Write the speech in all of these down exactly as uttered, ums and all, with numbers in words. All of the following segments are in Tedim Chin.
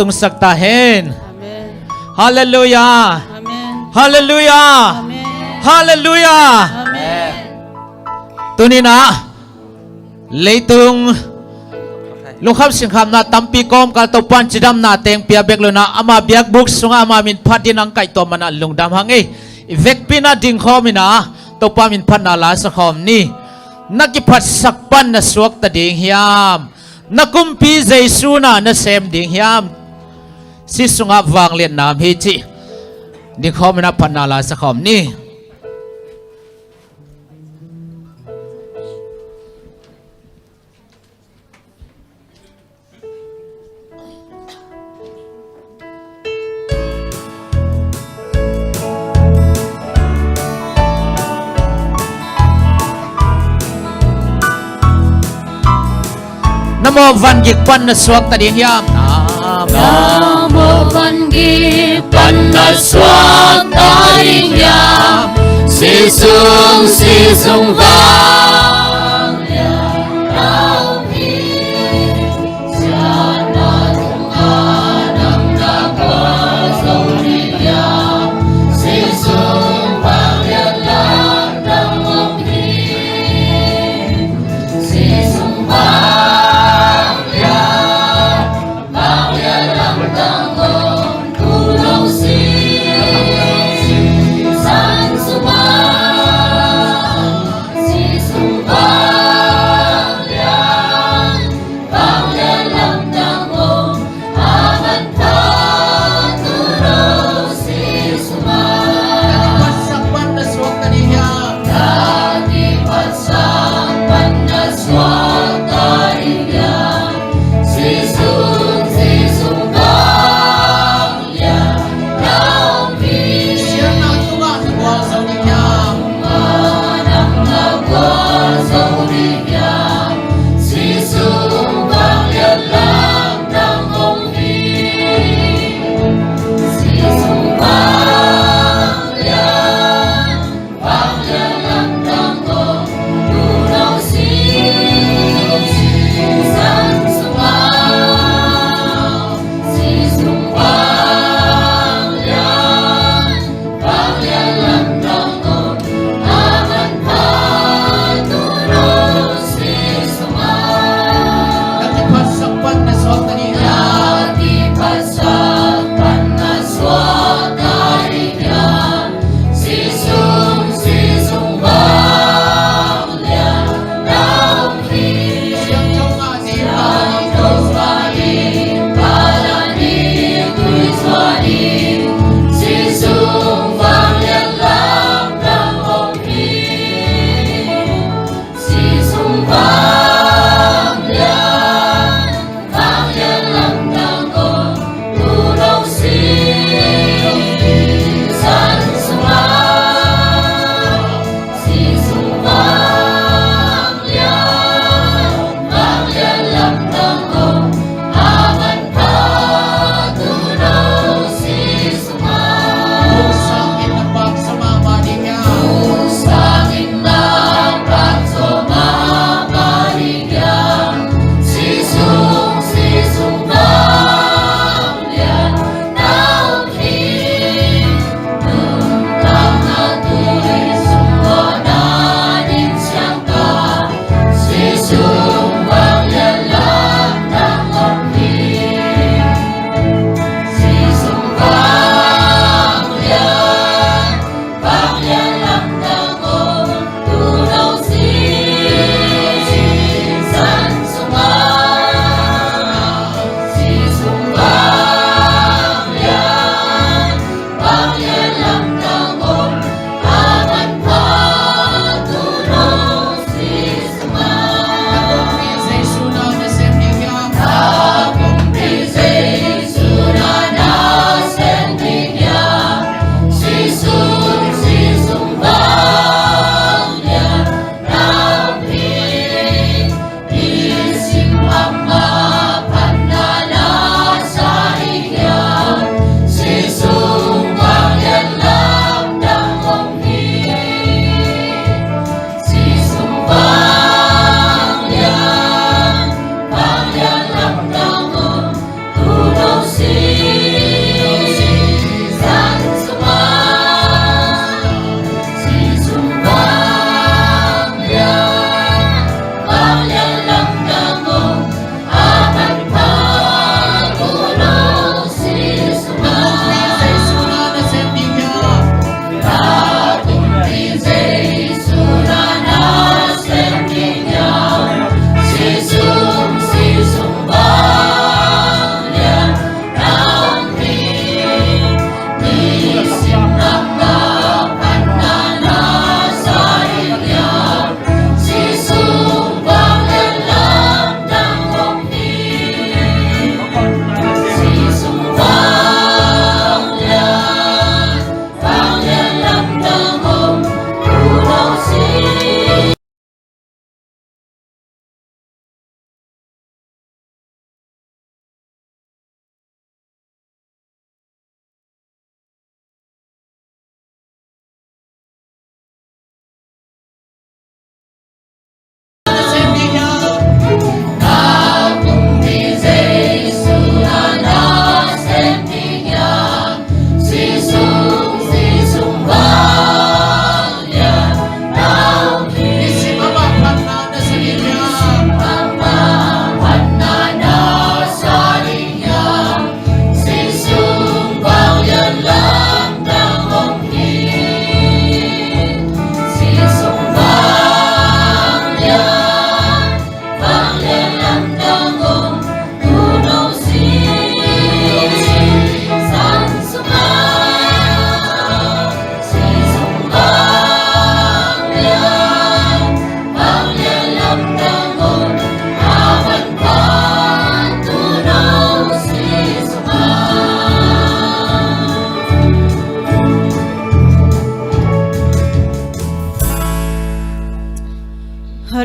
tungsak ta hen. Amen. Halleluiah. Amen. Halleluiah. Amen. Halleluiah. Amen. Tuni-in ah leitung lungkham singkhamna tampi kawmkal Topa'n cidamna teng pia bek lo-in ah, ama biakbuk sungah ama min phat dingin hong kaihtuah man-ah lungdam hang ei. I vekpi-in ah dingkhawm in ah Topa min phatna la sakhawm ni. Na kiphatsak pan na suakta ding hiam? Na Kumpi Jesu in ah na sem ding hiam? Sih sungah vangliatna om hi cih dingkhawm in ah phatna la sakhawm ni. Na mawh vangik pan na suakta ding hiam? Na mawh vangik pan na suakta ding hiam? Sih sung, sih sung vangliatna om hi.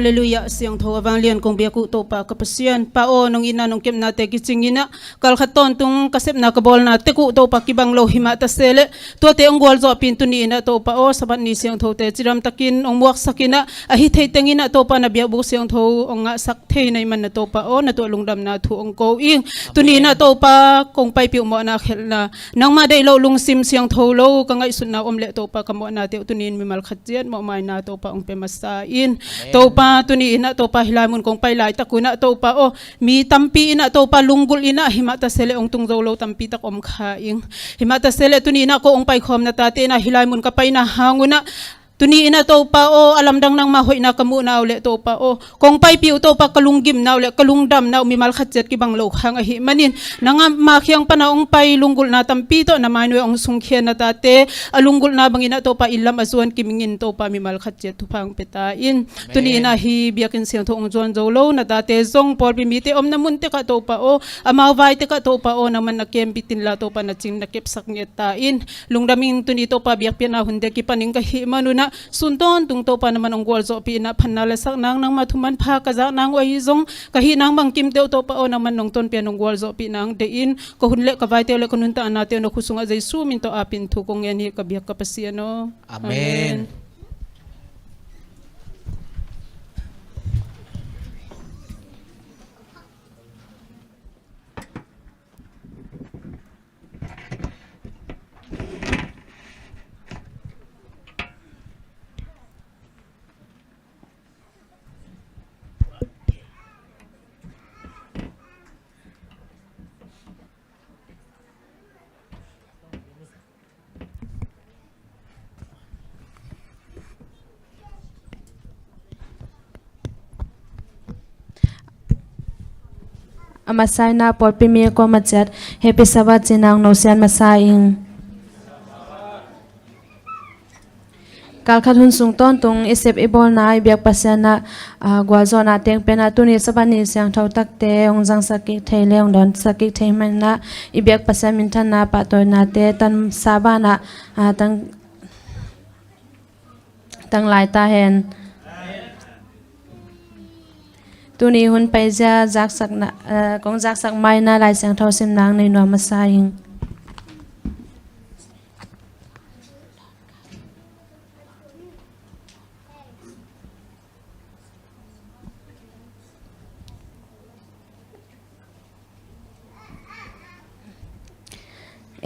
Halleluiah, siangtho a vanglian kong biak uh Topa ka Pasian. Pa aw, nong itna nong kepnate kicing inah, kalkhat tawntung ka sepna ka bawlna tek uh Topa kibang lo himah ta se leh, tuate hong gualzawhpih in tuni inah Topa aw, Sabbath ni siangthote cidamtakin hong muaksak inah, ahi thei teng inah Topa na biakbuk siangtho hong ngahsak thei na hih man na Topa aw, na tuah lungdamna thu hong ko ing. Tuni inah Topa kong paipih uh mawhna khelhna, nangmah deih loh lungsim siangtho lo ka ngaihsutna om leh Topa ka mawhnate uh tuni in mimal khat ciat mawhmaina Topa hong pia masa in. Topa tuni inah Topa hih lai mun kong pai laitak unah Topa aw, mi tampi inah Topa lunggulh inah himah ta se leh hong tung zo lo tampi tak om kha ing. Himah ta se leh tuni inah ko hong paikhawm na tate inah hih lai mun ka paina hang unah, tuni inah Topa aw, a lamdang nangmah hoihna ka muhna uh leh Topa aw, kong paipih uh Topa ka lunggimna uh leh ka lungdamna uh mimal khat ciat kibang lo khang ahih manin, nangmah kiang pana hong pai lunggulhna tampi tawh na mainuai hong sungkhian na tate a lunggulhna bang inah Topa inn lam a zuan kimingin Topa mimal khat ciat thupha hong pia ta in. Tuni inah hih biakinn siangtho hong zuan zo lo na tate zong pawlpi mite omna mun tekah Topa aw, amau vai tekah Topa aw, nangman na kempi tinla Topa na cing na kepsak ngiat ta in. Lungdam ing. Tuni Topa biakpiakna hunte kipan ing ka hih man unah, sun tawntung Topa nangman hong gualzawhpih inah, phatna le sakna nangmah thu manpha ka zak nang uh ahi zong, ka hih nang bangkimte uh Topa aw, nangman nong tonpih a nong gualzawhpih nang deih in, ka hun le ka vaite uh le ka nuntaknate uh na khut sungah Jesu min tawh apin thu kong ngen hi ka biak ka Pasian aw. Amen. A masa inah pawlpi mi a kuamah ciat Happy Sabbath ci-in ah hong nosiat masa ing. Kalkhat hun sung tawntung i sep i bawlna i biak Pasian ah, ah, gualzawhna teng pen ah tuni Sabbath ni siangtho takte hong zangsak kik thei le hong dawnsak kik thei man ah i biak Pasian minthanna pahtawinate tansa banah, ah, tang, tang lai ta hen. Tuni hun paizia zaksakna, ah, kong zaksak ma-in ah Lai Siangtho simna hong nei nuam masa ing.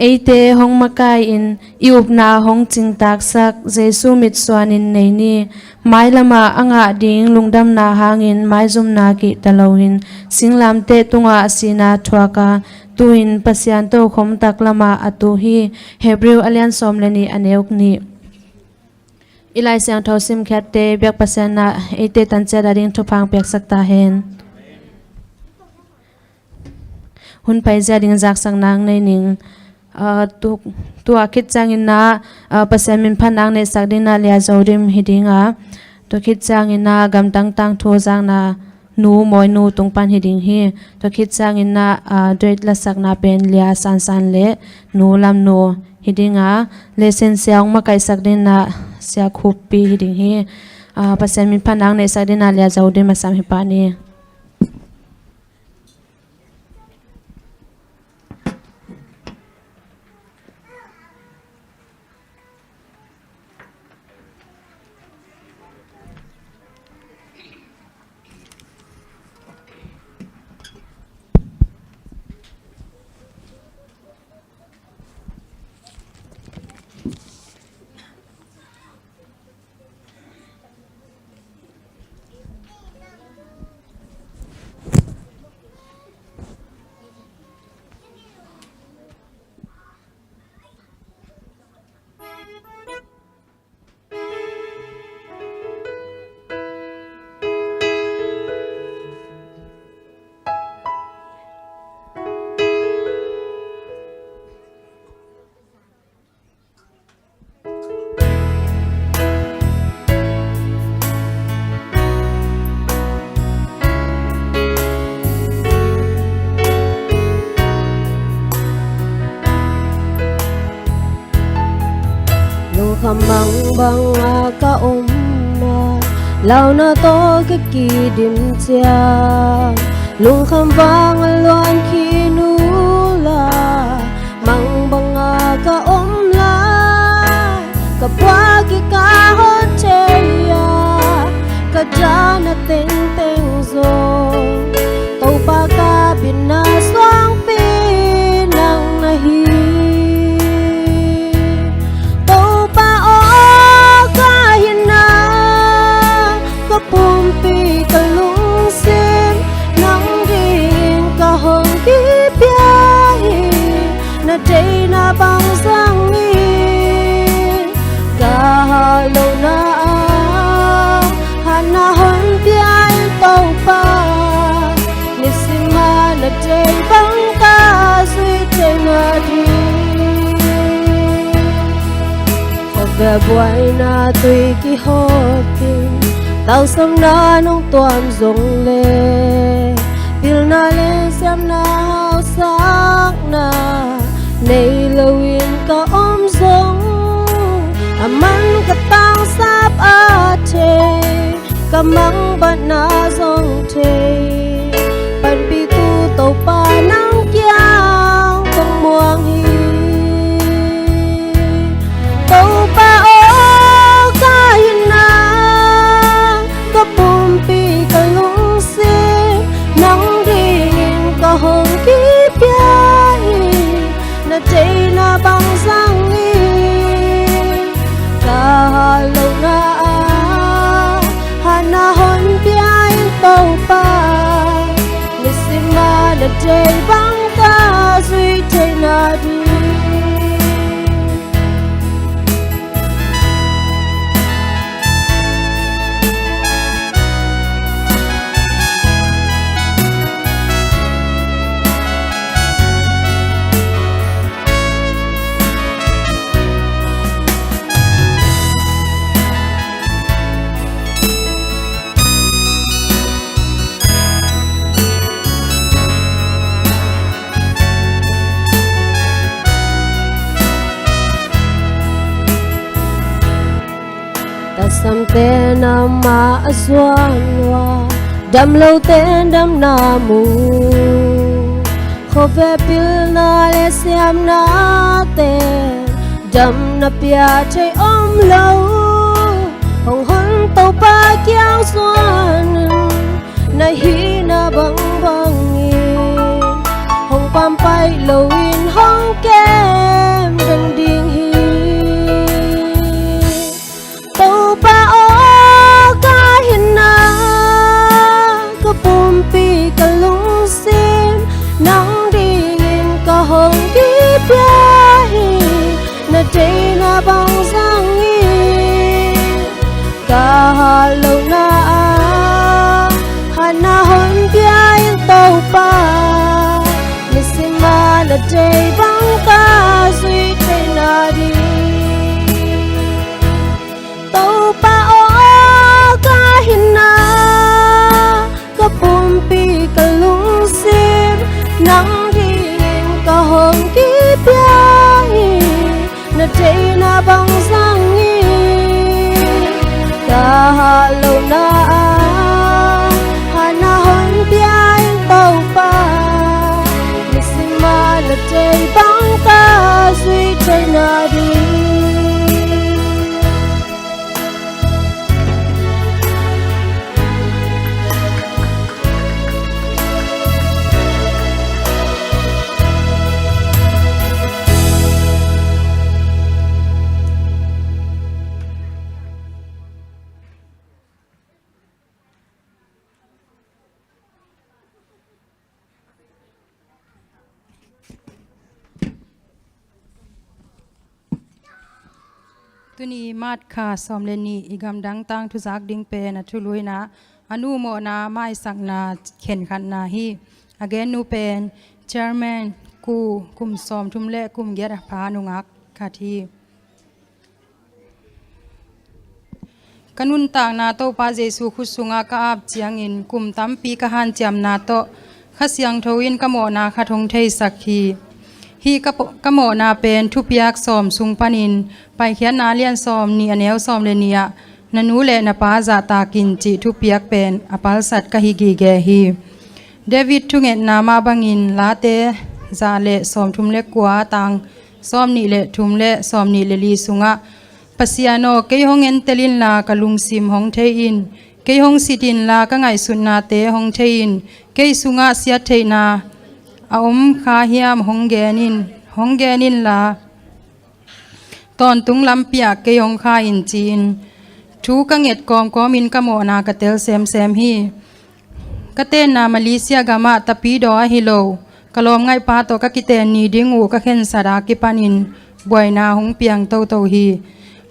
Eite hong makai-in i upna hong cingtaksak Jesu mitsuanin nei ni. Mailamah a ngah ding lungdamna hangin maizumna kihta loin singlamteh tungah a sihna thuak a, tu-in Pasian tokhom taklamah a tu hi. Hebrew a lian sawm le nih a neu nih. I Lai Siangtho simkhiatte biak Pasian ah eite tanciat a ding thupha hong piaksak ta hen. Hun paizia ding zaksakna hong nei ning. Ah, tu, tua khit ciangin ah, ah, Pasian minphatna hong neihsak dingin ah Lia Zo Dim hi ding a, tua khit ciangin ah gamtang tangthu zakna Nu Mawi Nu tung pan hi ding hi. Tua khit ciangin ah, ah, duet lasakna pen Lia San San le Nu Lam Nu hi ding a, lesson sia hong makaihsak dingin ah Sia Khup Pi hi ding hi. Ah, Pasian minphatna hong neihsak dingin ah Lia Zo Dim a sam hi pah ni. Lungkham bangbang a ka omna, Launa tawh ka kidim ciang, lungkham vang a luan khin uh la, mang banga ka om lai, ka puak i ka hot thei a, ka dan a tengteng zong Topa ka bitna suangpi nang na hi. Topa aw ka hinna, ka pumpi ka lungsim nang dingin ka hong kipia hi. Na deihna bang zangin ka hal lohna ah hatna hong pia in Topa, nisim a na deih bang ka zuih theihna ding. Khuavei buaina tui kihawp in, tausangna nong tuam zong le, pilna le siamna hausakna nei loin ka om zong, a man ka tangsap a thei, ka mangbatna zong thei, panpitu Topa nang kiang kong muang hi. Topa aw ka hinna, ka pumpi ka lungsim nang dingin ka hong kipia hi. Na deihna bang zangin ka hal lohna ah hatna hong pia in Topa, nisim a na deih bang ka zuih theihna ding. Tasamte na mah a zuan uh a, damlote damna mu. Khuavei pilna le siamnate damna pia thei om lo. Hong hon Topa kiang zuan in, na hihna bangbangin hong pampaih loin hong kem den ding hi. Topa aw ka hinna, ka pumpi ka lungsim nang dingin ka hong kipia hi. Na deihna bang zangin ka hal lohna ah hatna hong pia in Topa, nisim a na deih bang ka zuih theihna ding. Topa aw ka hinna, ka pumpi ka lungsim nang dingin ka hong kipia hi. Na deihna bang zangin ka hal lohna ah hatna hong pia in Topa, nisim a na deih bang ka zuih theihna ding. Tuni March kha sawm le nih i gamdang tangthu zak ding pen a thulu in ah a nu mawhna maisakna khenkhatna hi. A gennu pen Chairman Ku, kum sawmthum le kum giat a pha nungak khat hi. Ka nuntakna Topa Jesu khut sungah ka ap ciangin kum tampi ka hanciamna tawh Kha Siangtho in ka mawhna khat hong theisak hi. Hih ka po-, ka mawhna pen thupiak sawm sung panin Paikhiatna a lian sawm nih a neu sawm le nih ah na nu le na pa zahtak in cih thupiak pen a palsat ka hi gige hi. David thungetna mah bangin Late za le sawmthum le kua, tang sawmnih le thum le sawmnih le li sungah, Pasian aw, kei hong entel inla ka lungsim hong thei in, kei hong sit inla ka ngaihsutnate hong thei in, kei sungah siattheihna a om kha hiam hong gen in, hong gen inla tawntung lampi ah kei hong kha in, ci-in thu ka nget kawmkawmin ka mawhna ka tel semsem hi. Ka tenna Malaysia gamah tapidaw ahi lo ka lawmngaihpa tawh ka kiten ni ding uh ka khensat a kipanin buaina hong piang toto hi.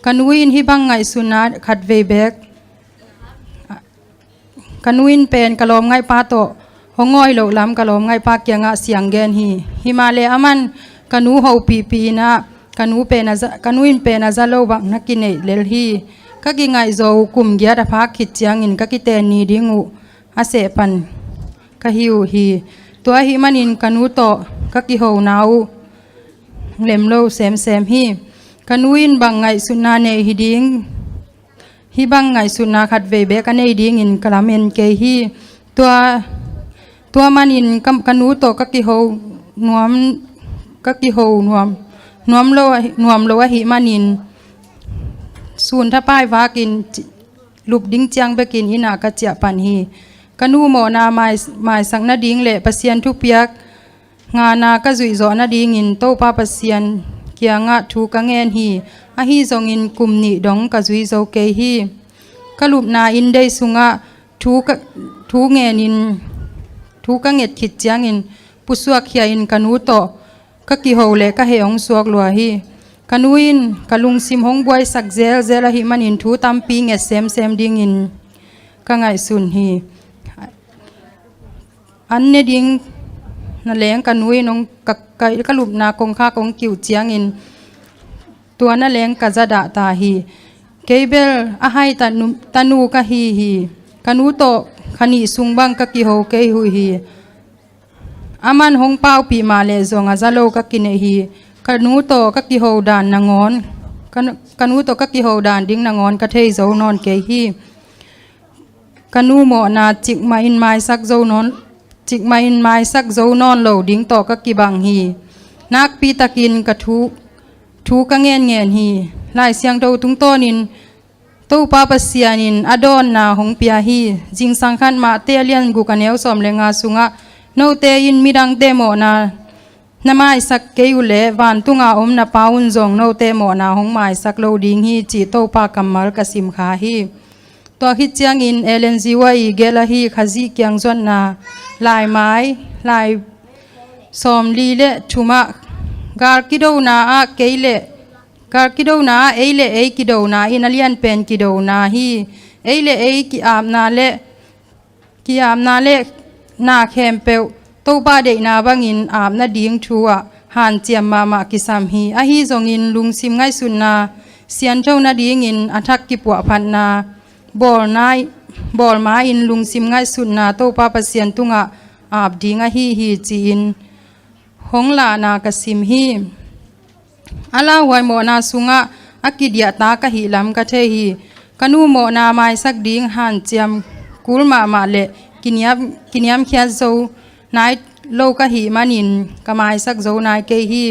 Ka nu in hih bang ngaihsutna khatvei beek, ka nu in pen ka lawmngaihpa tawh hong awi loh lam ka lawmngaihpa kiangah siang gen hi. Himahleh aman ka nu hopihpih in ah, ka nu pen a za, ka nu in pen a za lo bang na kineih lel hi. Ka kingaihzaw uh kum giat a phak khit ciangin ka kiten ni ding uh a seh pan ka hi uh hi. Tua ahih manin ka nu tawh ka kihona uh lem lo semsem hi. Ka nu in bang ngaihsutna nei hi ding, hih bang ngaihsutna khatvei beek a nei dingin ka lamen kei hi. Tua, tua manin ka, ka nu tawh ka kiho nuam, ka kiho nuam, nuam lo, nuam lo ahih manin sun thapai vakin ci-, lup ding ciang bekin inn ah ka ciah pan hi. Ka nu mawhna mai, maisak nading le Pasian thupiak ngana ka zuih zawh nadingin Topa Pasian kiangah thu ka ngen hi. Ahi zongin kum nih dong ka zui zo kei hi. Ka lupna inn dei sungah thu ka, thu ngenin, thu ka nget khit ciangin pusuak khia in ka nu tawh ka kiho le ka heh hong suak lua hi. Ka nu in ka lungsim hong buaisak zelzel ahih manin thu tampi nget semsem dingin ka ngaihsun hi. An ne ding na leng ka nu in hong ka, ka, ka lupna kongkhak hong kiuh ciangin tua na leng ka zadah ta hi. Kei bel a hai tanu, tanu ka hi hi. Ka nu tawh kha nih sung bang ka kiho kei uh hi. Aman hong paupih mah leh zong a za lo ka kineih hi. Ka nu tawh ka kiho dan nangawn, ka, ka nu tawh ka kiho dan ding nangawn ka thei zo nawn kei hi. Ka nu mawhna cikmah in maisak zo nawn, cikmah in maisak zo nawn lo ding tawh ka kibang hi. Nakpi takin ka thu, thu ka ngenngen hi. Lai Siangtho tungtawnin Topa Pasian in a dawnna hong pia hi. Zingsang khat Mate a lian guk a neu sawm le nga sungah, note in midangte mawhna na maisak kei uh leh vantunga om na Pa un zong note mawhna hong maisak lo ding hi, cih Topa kammal ka simkha hi. Tua khit ciangin Ellen G. White i gelh ahi Khazih kiang zuatna laimai, lai sawmli le thumah, gal kidona ah kei le, gal kidona ah ei le ei kidona in a lianpen kidona hi. Ei le ei ki-apna le, ki-apna le na khempeuh Topa deihna bangin ap nading thu ah hanciam mahmah kisam hi. Ahi zongin lungsim ngaihsutna siantho nadingin a thak kipuahphatna bawlna, bawl ma-in lungsim ngaihsutna Topa Pasian tungah ap ding ahi hi, ci-in hong lahna ka sim hi. A lauhuai mawhna sungah a kidiahta ka hih lam ka thei hi. Ka nu mawhna maisak ding hanciam kul mahmah le kiniam, kiniamkhiat zo nai lo ka hih manin ka maisak zo nai kei hi.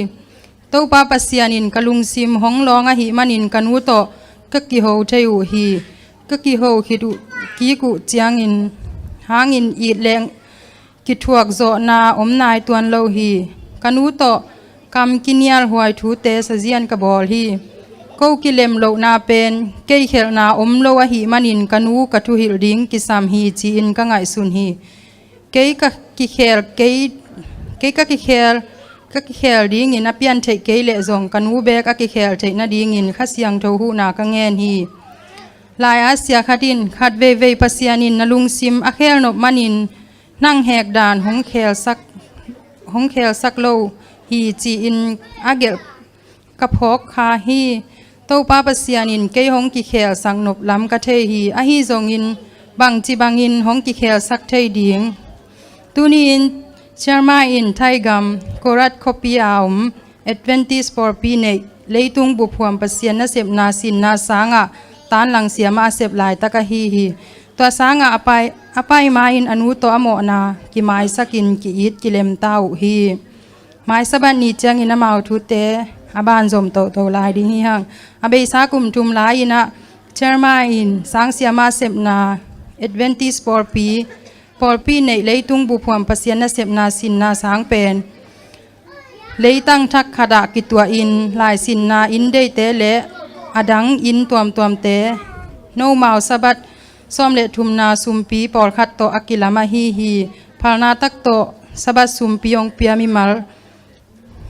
Topa Pasian in ka lungsim hong lawng ahih manin ka nu tawh ka kiho thei uh hi. Ka kiho khit uh kik uh ciangin hangin it leng kithuak zawhna om nai tuan lo hi. Ka nu tawh kam kinial huai thute sazian ka bawl hi. Ko kilem lohna pen kei khelhna om lo ahih manin ka nu ka thuhilh ding kisam hi, ci-in ka ngaihsun hi. Kei ka kikhel, kei, kei ka kikhel, ka kikhel dingin a pian theih kei leh zong ka nu bek a kikhel theih nadingin Kha Siangtho huhna ka ngen hi. Lai-at sia khat in, khat veivei Pasian in na lungsim a khelnop manin nang hek dan hong khelsak, hong khelsak lo hi, ci-in a gelh ka phawk kha hi. Topa Pasian in kei hong kikhelsak nop lam ka thei hi. Ahi zongin bangci bangin hong kikhelsak thei ding? Tuni-in Chiang Mai in Thaigam, Korat khuapi a om Adventist pawlpi neih leitung buphuam Pasian nasepna sinna sangah tanlang siamah a sep laitak ahi hi. Tua sangah a pai, a pai ma-in a nu tawh a mawhna kimaisakin ki-it kilem ta uh hi. Mai Sabbath ni ciangin amau thute a banzom toto lai ding hi hang. A beisa kum thum lai-in ah Chairman in sang siamah a sepna Adventist pawlpi, pawlpi neih leitung bup huam Pasian nasepna sinna sang pen leitang thak khatah kituahin laisinna inn deite le a dang inn tuamtuamte nomau Sabbath sawm le thumna sumpi pawlkhat tawh a kilam ahi hi. Phalna tak tawh Sabbath sumpi hong pia mimal,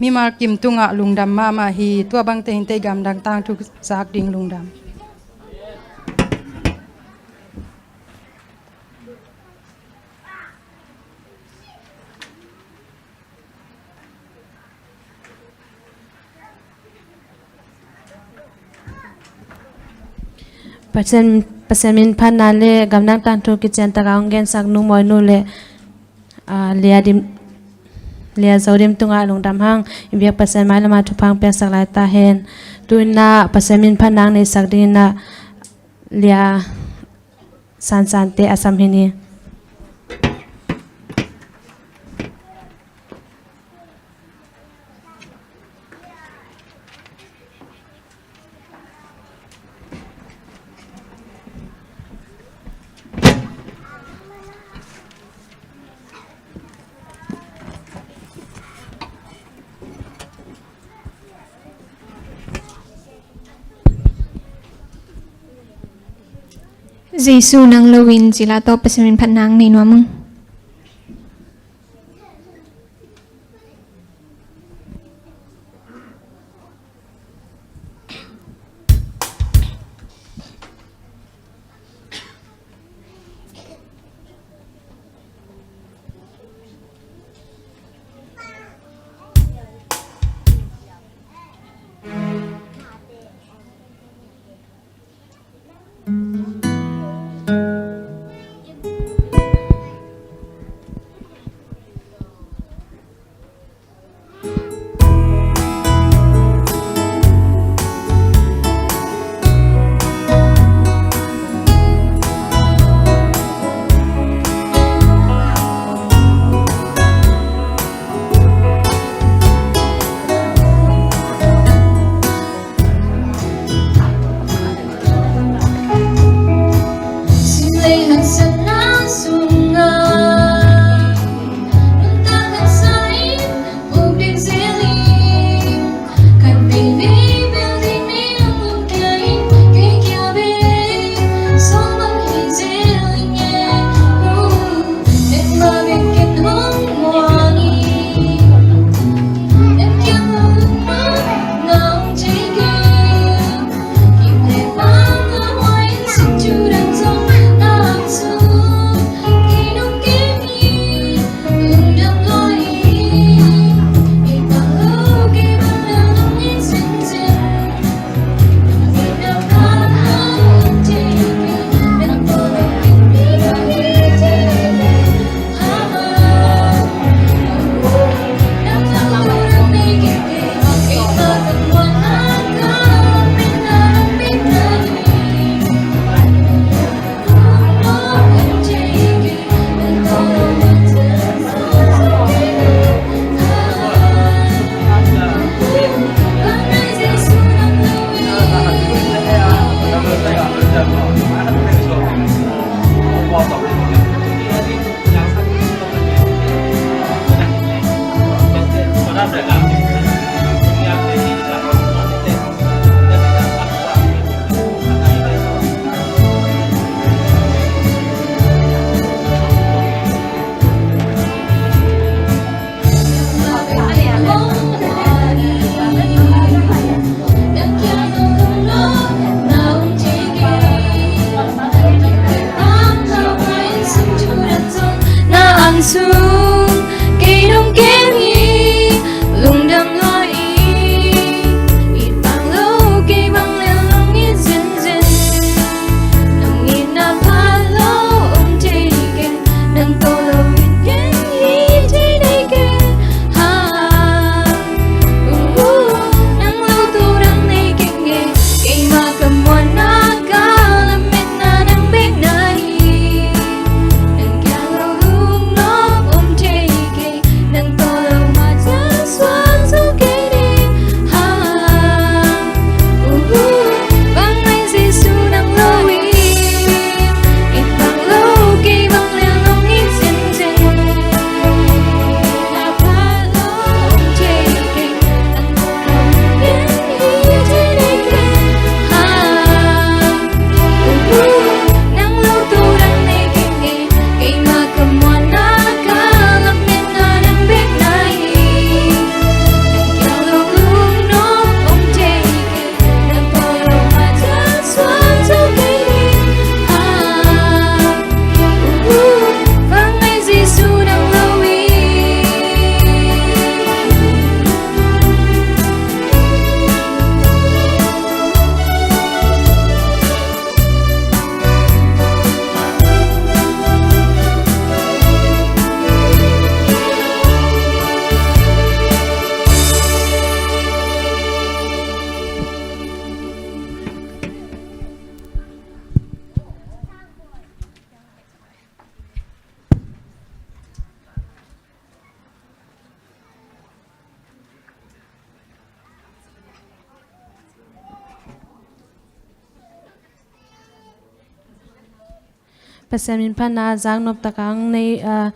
mimal kim tungah lungdam mahmah hi. Tua bangte hintei gamdang tangthu zak ding lungdam. Pasian, Pasian min phatna le gamdang tangthu kician taka hong gensak Nu Mawi Nu le, ah, Lia Dim, Lia Zo Dim tungah lungdam hang. I biak Pasian mai lamah thupha hong piaksak lai ta hen. Tu-in ah Pasian min phatna hong neisak dingin ah Lia San Sante a sam hi ni. Jesu nang loin cila tawh Pasian min phatna hong nei nuam ung. Pasian min phatna a zaknop tak hang nei, ah,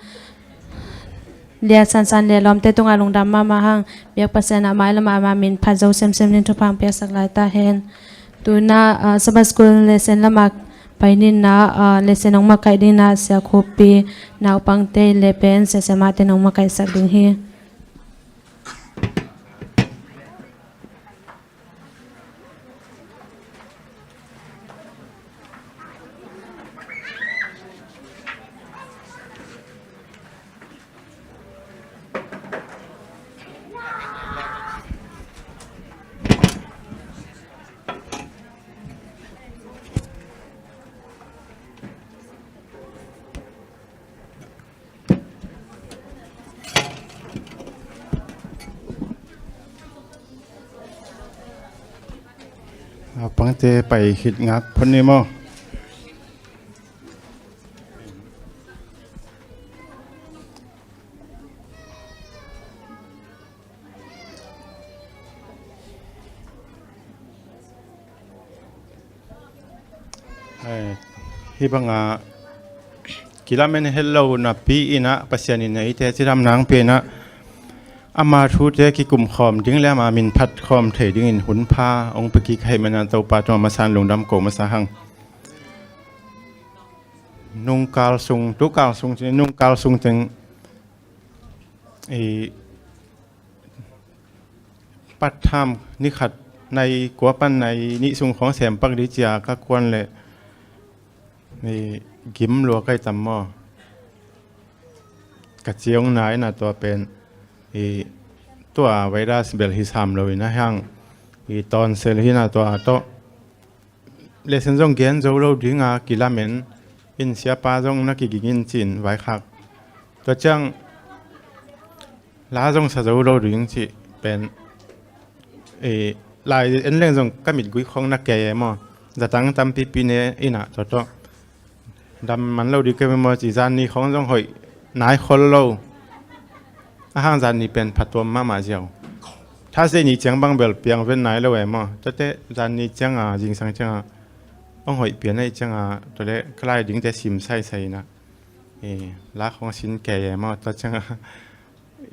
Lia Sansan le lawmte tungah lungdam mahmah hang. Biak Pasian ah mailam ah ama min phat zo semsem ding thupha hong piaksak lai ta hen. Tu-in ah, ah, Sabbath School lesson lamah pai ni in ah, ah, lesson hong makaih ding in ah Sia Khup pi naupangte le pen Sia Sem Mate in hong makaihsak ding hi. Naupangte pai khit ngak phot ni maw. Eh, hih bangah kilamen het lo napi in ah Pasian in eite cidamna hong pia in ah ama thute kikum khawm ding le ama min phat khawm thei dingin hun pha hong pia kik ahih manin ah Topa tungah masa in lungdam ko masa hang. Nungkal sung, tukal sung, nungkal sung teng i part time ni khat nai kua pan nai nih sung khawng sem pak ding ci-a ka kuan leh i gim lua ka hi tam maw. Ka ciang na in ah tua pen i tua virus bel hi sam lo in ah hang i tonsel hi in ah tua tawh lesson zong gen zo lo ding a kilamen in, siapa zong na kiging in ci-in vaikhak. Tua ciang la zong sa zo lo ding cih pen, eh, lai en leng zong ka mitgui khawng na kei e maw. Zatang tampipi ne in ah tua tawh dam man lo ding ka hi maw ci, zan ni khawng zong hoih nai khol lo. A hang zan ni pen phatuam mahmah ziau. Thursday ni ciang bang bel piang ven nai lo e maw. Tuate zan ni ciang a, zingsang ciang a hong hoih pian ahih ciang a, tua leh ka lai dingte sim saisai in ah, eh, la khawng sin kei e maw. Tua ciang a,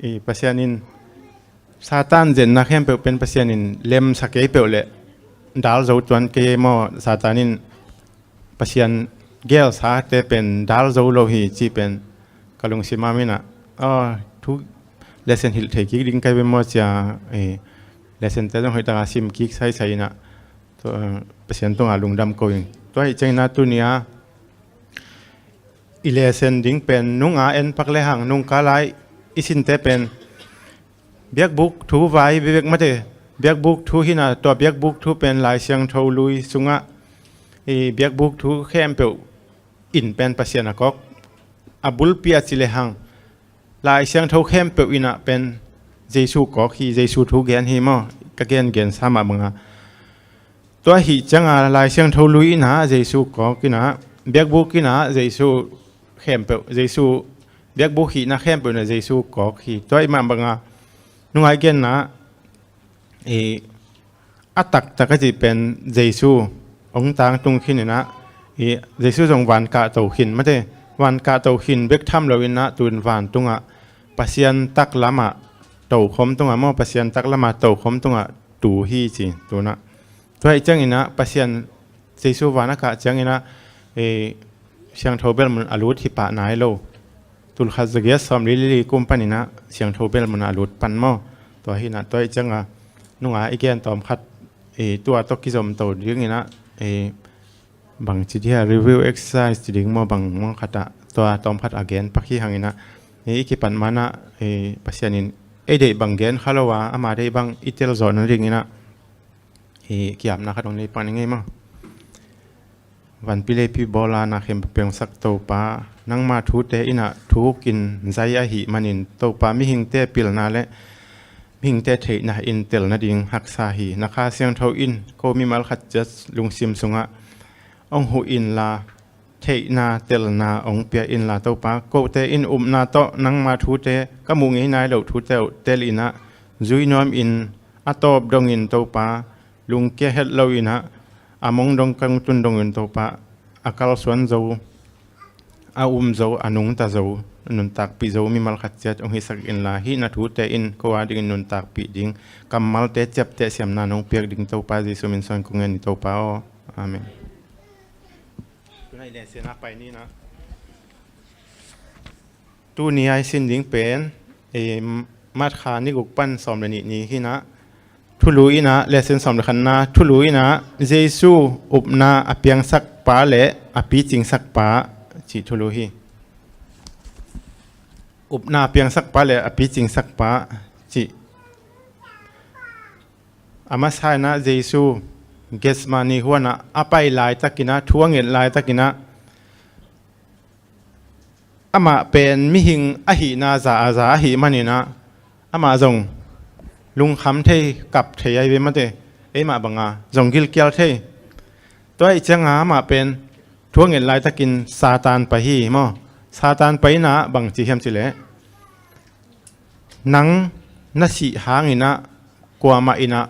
eh, Pasian in Satan zenna khempeuh pen Pasian in lemsa kei peuh leh dal zo tuan kei e maw. Satan in Pasian gelsate pen dal zo lo hi cih pen ka lungsim ah min ah, aw, thu lesson hilh thei kik ding ka hi ve maw ci-a, eh, lesson te zong hoih taka sim kik saisai in ah, tua, eh, Pasian tungah lungdam ko ing. Tua ahih ciangin ah tuni-a i lesson ding pen nung a en pak le hang nungkal a i sinte pen biakbuk thu vai bebek mate. Biakbuk thu hi in ah, tua biakbuk thu pen Lai Siangtho Lui sungah i biakbuk thu khempeuh in pen Pasian a kawk. A bulpi a ci le hang Lai Siangtho khempeuh in ah pen Jesu kawk hi, Jesu thu gen hi maw. Ka gen gensa mah bang a, tua ahih ciang a Lai Siangtho Lui in ah Jesu kawk in ah, biakbuk in ah Jesu khempeuh, Jesu biakbuk hihna khempeuh in ah Jesu kawk hi. Tua ahih mah bang a nung a i genna, eh, a taktak a cih pen Jesu hong tangtung khin in ah, i Jesu zong van kahto khin mate. Van kahto khin bek tham lo in ah tu-in vantungah Pasian taklamah tokhom tungah maw, Pasian taklamah tokhom tungah tu hi ci tu-in ah. Tua ahih ciangin ah Pasian Jesu van a kah ciangin ah, eh, siangtho bel mun a lut hi pah nai lo. Tulkhat zagiat sawmli le li kum panin ah siangtho bel mun a lut pan maw. Tua hi in ah tua ahih ciang a nung a i gen tawm khat, eh, tua tawh kizom to dingin ah, eh, bang ci dia review exercise ci ding maw bang maw khat ah tua tawm khat a gen pak hi hang in ah, eh, i kipan man ah, eh, Pasian in ei deih bang gen kha lo a ama deih bang i tel zawh nadingin ah, eh, ki-apna khat hong nei pan i ngei maw. Vanpi leipi bawl a na khempeuh piangsak Topa, nangma thute in ah thukin zai ahih manin Topa mihingte pilna le mihingte theihna in tel nading haksa hi. Na Kha Siangtho in ko mimal khat ciat lungsim sungah hong huh inla, theihna telna hong pia inla Topa, kote in upna tawh nangma thute, ka muh ngei nai loh thute uh tel in ah zui nuam in a tawp dongin Topa, lungkia het lo in ah a mong dong kangtun dongin Topa, a kalsuan zo a um zo, a nungta zo, a nuntakpih zo mimal khat ciat hong hisak inla, hih na thute in ko a dingin nuntakpih ding kammalte, ciapteh siamna nong piak ding Topa Jesu min suang kong ngen hi Topa aw. Amen. Tunai len sian a pai ni na. Tuni a i sin ding pen, eh, March kha ni guk pan sawm le nih ni hi na. Thulu in a, lesson sawm le khatna, thulu in a, Jesu upna a piangsakpa le a picingsak pa cih thulu hi. Upna a piangsakpa le a picingsak pa cih. A masa in a Jesu Gethsemane huan ah a pai laitakin a, thu a nget laitakin a, amah pen mihing ahihna za a za ahih manin a, amah zong lungkham thei, kap thei ahi ve mate, eimah banga zong gilkial thei. Tua ahih cianga amah pen thu a nget laitakin Satan pai hi maw. Satan pai in a bang ci hiam cih leh, nang na sih hangin a kuamah in a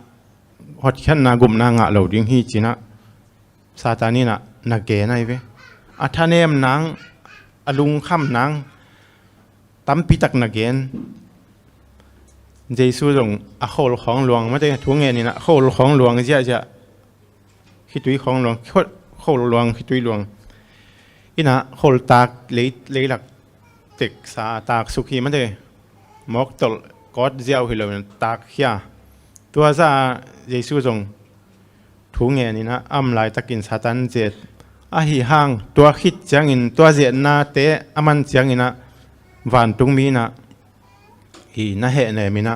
hotkhiatna, gupna ngah lo ding hi ci in a Satan in a na gen ahi ve. A thanem nang, a lungkham nang tampi tak na gen. Jesu zong a khol khawng luang mate, thu ngen in a khol khawng luang ziahziah, khitui khawng luang, kho-, khol luang, khitui luang. In a khol tak, lei, leilak teksa tak suk hi mate, mawk tolh kawt ziau hi lo in a tak khia. Tua zah a Jesu zong thu ngen in a, a om laitakin Satan zet. Ahih hang tua khit ciangin, tua zetnate a man ciangin a, vantungmi in a, hi na hehnem in a,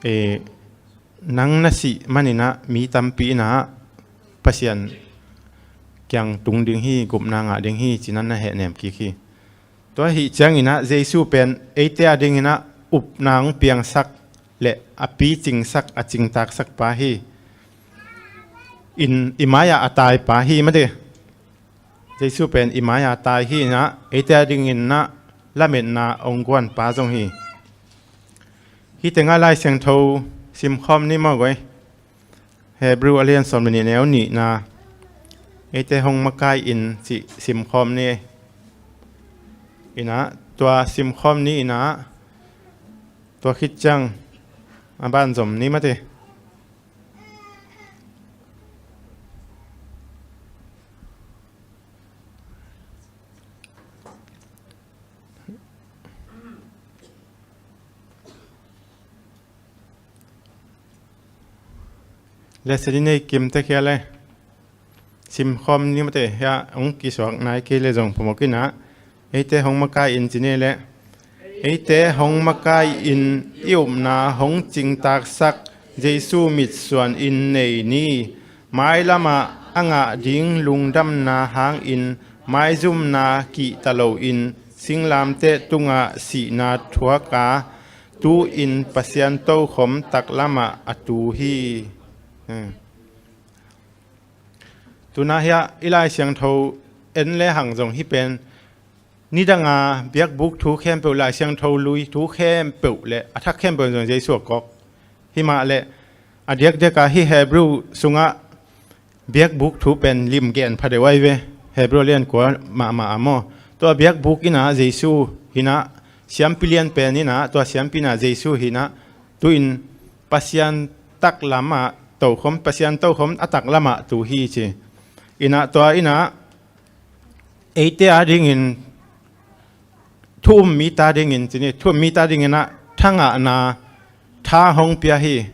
eh, nang na sih manin a mi tampi in a Pasian kiang tung ding hi, gupna ngah ding hi ci in a na hehnem kik hi. Tua ahih ciangin a Jesu pen eite a dingin a upna hong piangsak le a picingsak, a cingtaksakpa hi. In i mai-ah a taipa hi mate. Jesu pen i mai-ah a tai hi in a, eite a dingin a lametna hong guanpa zong hi. Hih tengah Lai Siangtho simkhawm ni maw guai. Hebrew a lian sawm le nih, neu nihna, eite hong makai in cih simkhawm ni. In a, tua simkhawm ni in a, tua khit ciang a banzom ni mate. Lesson i nei kimte khia le simkhawm ni mate, hia hong kisuak nai kei le zong phamawh in a, eite hong makai in ci ni le, eite hong makai in i upna hong cingtaksak Jesu mitsuan in nei ni. Mailamah a ngah ding lungdamna hangin maizumna kihta loin singlamteh tungah sihna thuak a, tu-in Pasian tokhom taklamah a tu hi. Hmm. Tuna hia i Lai Siangtho en le hang zong hih pen nidanga biakbuk thu khempeuh, Lai Siangtho lui thu khempeuh le a thak khempeuh zong Jesu a kawk. Himah le a diakdiaka hih Hebrew sungah biakbuk thu pen lim gen pha deuh ahi ve. Hebrew lian kua mahmah a maw. Tua biakbuk in a Jesu hi in a, siampi lian pen in a, tua siampi in a Jesu hi in a, tu-in Pasian taklamah tokhom, Pasian tokhom a taklamah tu hi ci. In a tua in a eite a dingin thu um mite a dingin ci ni, thu um mite a dingin a thangahna tha hong pia hi.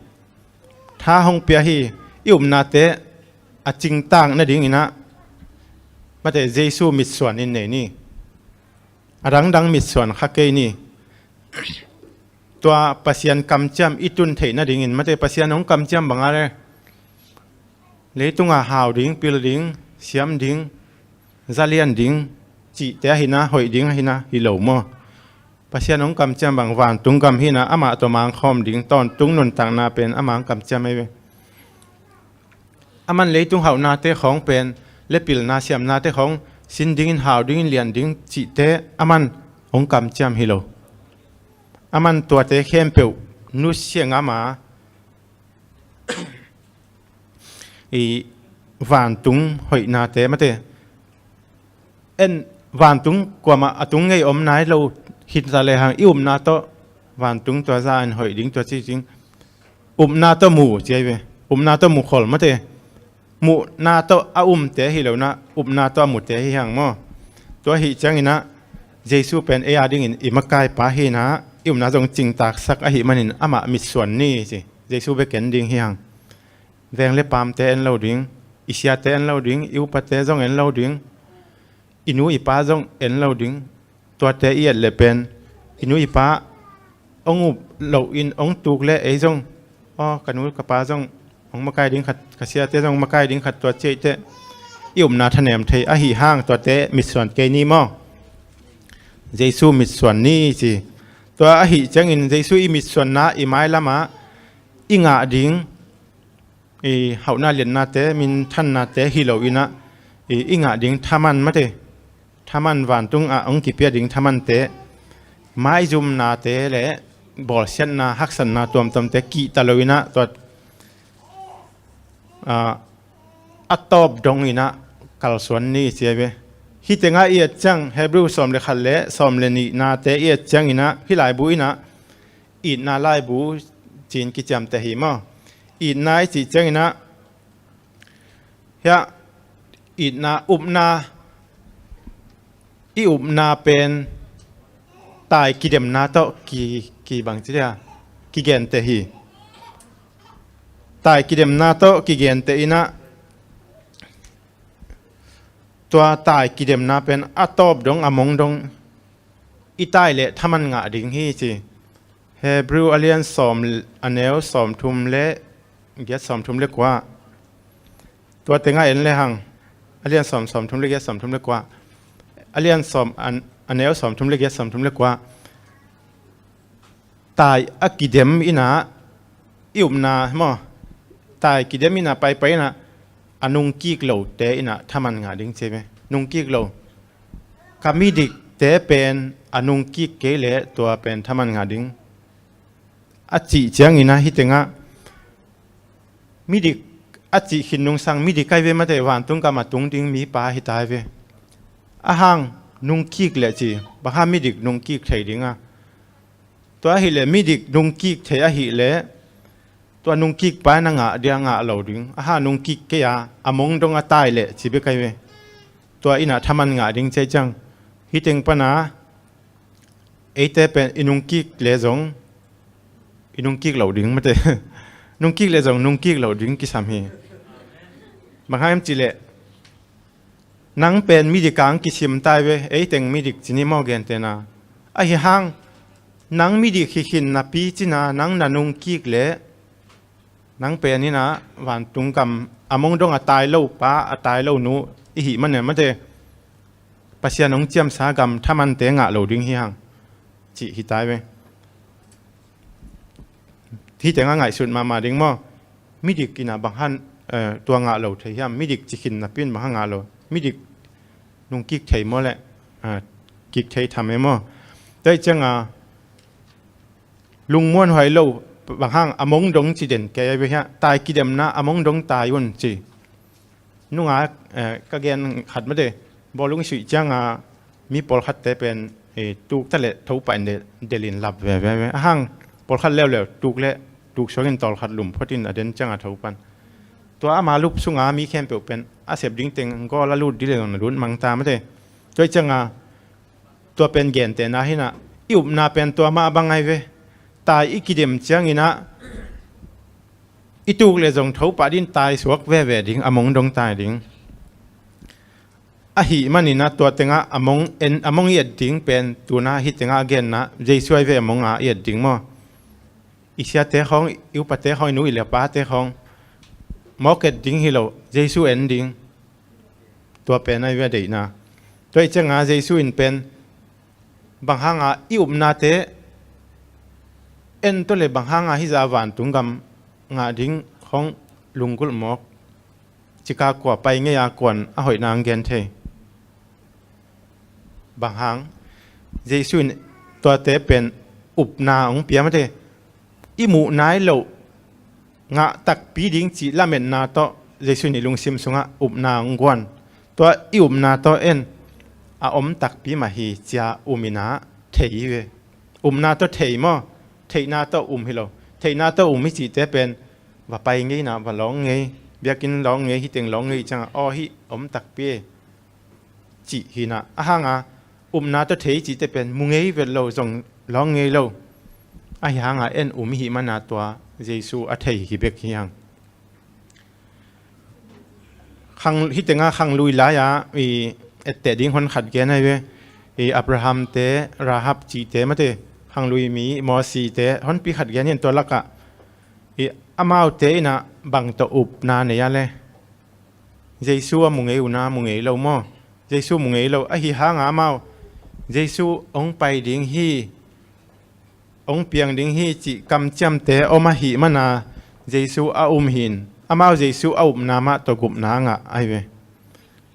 Tha hong pia hi. I upnate a cingtak nadingin a, mate, Jesu mitsuan in nei ni. A dangdang mitsuan kha kei ni. Tua Pasian kamciam i tun theih nadingin, mate, Pasian hong kamciam banga le leitunga hau ding, pil ding, siam ding, zalian ding cihte ahi in a, hoih ding ahi in a, hi lo maw. Pasian hong kamciam bang vantung gam hi in a, amah tawh mangkhawm ding, tawntung nuntakna pen amah hong kamciam ahi ve. Aman leitung hauhnate khawng pen, le pilna siamnate khawng sin dingin, hau dingin, lian ding cihte aman hong kamciam hi lo. Aman tuate khempeuh nusia ngam a, i vantung hoihnate, mate, en vantung kuamah a tung ngei om nai lo hi ta lehang i upna tawh vantung tua za in hoih ding tua ci ding. Upna tawh mu ci ahi ve. Upna tawh mu khol mate. Muhna tawh a umte hi lo inah upna tawh a mute hi hang maw? Tua ahi cianginah Jesu pen ei a dingin i makaipa hi inah i upna zong cingtaksak ahi manin amah mitsuan ni ci. Jesu bek en ding hi hang. Veng le paamte en lo ding, i siate en lo ding, i upate zong en lo ding, i nu i pa zong en lo ding. Tuate i et le pen i nu i pa hong up loh in hong tuk le ei zong, aw, ka nu ka pa zong hong makai ding khat, ka siate zong makai ding khat tua ci ei teh i upna thanem thei ahi hang tuate mitsuan kei ni maw? Jesu mitsuan ni ci. Tua ahi ciangin Jesu i mitsuanna i mailamah i ngah ding i hauhna liatnate, minthannate hi lo inah i, i ngah ding thaman mate, thaman vantung ah hong kipia ding thamante, maizumnate le bawlsiatna, haksatna tuamtuamte kihta lo inah tua, ah, a tawp dong inah kalsuan ni ci ahi ve. Hih tengah i et ciang Hebrew sawm le khat le sawm le nihnate i et cianginah hih laibu inah itna laibu ci-in kiciamteh hi maw? Itna i cih cianginah hiah itna upna, i upna pen tai kidemna tawh ki, ki bang ci dia, kigenteh hi. Tai kidemna tawh kigenteh inah tua tai kidemna pen a tawp dong a mong dong i tai leh thaman ngah ding hi ci. Hebrew a lian sawm, a neu sawm thum le giat, sawm thum le kua. Tua tengah en le hang. A lian sawm, sawm thum le giat, sawm thum le kua. A lian sawm, a, a neu sawm thum le giat, sawm thum le kua. Tai a kidem inah i upna maw? Tai kidem inah paipai inah a nungkik lote inah thaman ngah ding ci ve. Nungkik lo. Ka midikte pen a nungkik kei leh tua pen thaman ngah ding. A cih cianginah hih tengah midik a cih khin nungsang midik ahi ve mate, vantung gam a tung ding mipa hi ta ahi ve. A hang nungkik leh ci, bang hang midik nungkik thei ding a? Tua ahih leh midik nungkik thei ahih leh tua nungkik pa in a ngah dia ngah lo ding. A hang nungkik kei a, a mong dong a tai leh ci bek ahi ve. Tua inah thaman ngah ding ci ahi ciang hih teng pana eite pen i nungkik leh zong i nungkik lo ding mate. Nungkik leh zong nungkik lo ding kisam hi. Bang hang hiam cih leh nang pen midik a hong kisim ta ahi ve, ei teng midik ci ni maw gentehna. Ahi hang nang midik hi khin napi cih a nang na nungkik leh nang pen inah vantung gam a mong dong a tai lo pa, a tai lo nu i hih manin mate, Pasian hong ciamsa gam thamante ngah lo ding hi hang cih hi ta ahi ve. Hih tengah ngaihsut mahmah ding maw? Midik inah bang hang, eh, tua ngah lo thei hiam? Midik ci khin napi in bang hang ngah lo? Midik nungkik thei maw leh, ah, kik thei tham e maw? Tua ahih ciangin lungmuanhuai lo, bang hang a mong dong ci den kei ahi ve hiah, tai kidemna a mong dong tai un ci. Nunga, eh, ka gen khat mate, bawlung i suih cianga mi pawlkhatte pen, eh, tuk ta leh tho pah in de-, delhin lap veve ve. A hang pawlkhat leuleu tuk leh tuk suakin tawlkhat lum photin a den cianga tho pan. Tua ama lup sunga mi khempeuh pen a sep ding teng gawl a lut dih leh zong na lut mang ta mate. Tua cianga tua pen gentehna hinah i upna pen tua mah bang ahi ve. Tai i kidem cianginah i tuk leh zong tho pah ding, tai suak veve ding, a mong dong tai ding. Ahi maninah tua tengah a mong en, a mong i et ding pen tuna hih tengah a genna Jesu ahi ve, a mong a i et ding maw? I siate khawng, i upate khawng, i nu i le pate khawng mawk et ding hi lo, Jesu en ding. Tua pen ahi ve a deihna. Tua ahih cianga Jesu in pen bang hanga i upnate en tawh leh bang hanga hih zah vantung gam ngah ding khawng lunggulh mawk. Cika kua pai ngei a kuan a hoihna hong gen thei. Bang hang Jesu in tuate pen upna hong pia mate. I muh nai loh ngah takpi ding cih lametna tawh Jesu in i lungsim sungah upna hong guan. Tua i upna tawh en. a om takpi mah hi cia um inah thei hi ve. Upna tawh thei maw? Theihna tawh um hi lo. Theihna tawh um hi cihte pen va pai ngei inah va lawng ngei, biakinn lawng ngei, hiteng lawng ngei ciangah aw hih om takpi e cih hi inah. A hanga upna tawh thei cihte pen mu ngei vet lo, zong lawng ngei lo. Ahi hanga en um i hih mana tua Jesu a thei hi bek hi hang. Khang, hitenga khanglui lai-a i etteh ding hon khat gen ahi ve. I Abraham te, Rahab cihte mate, khanglui mi Mosi te honpi khat gen hi in tua lakah i amaute inah bang tawh upna nei a le Jesu a mu ngei uh na, mu ngei lo maw? Jesu mu ngei lo. Ahi hanga amau Jesu hong pai ding hi, hong piang ding hi cih kamciamte om ahih mana Jesu a um hi in, amau Jesu a upna mah tawh gupna a ngah ahi ve.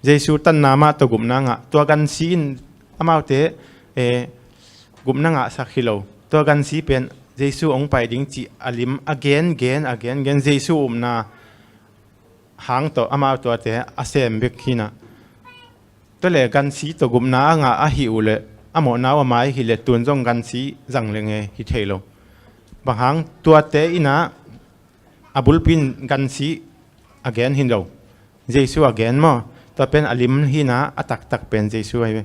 Jesu tanna mah tawh gupna a ngah. Tua gansi in amaute, eh, gupna ngahsak hi lo. Tua gansi pen Jesu hong pai ding cih a lim a gengen, a gengen Jesu upna hang tawh amau tuate a sem bek hi inah. Tua le gansi tawh gupna a ngah ahi uh leh a mawhna uh a mai hi leh tun zong gansi zang leng e hi thei lo. Bang hang tuate inah a bulpi in gansi a gen hi lo. Jesu a gen maw? Tua pen a lim hi inah a taktak pen Jesu ahi ve.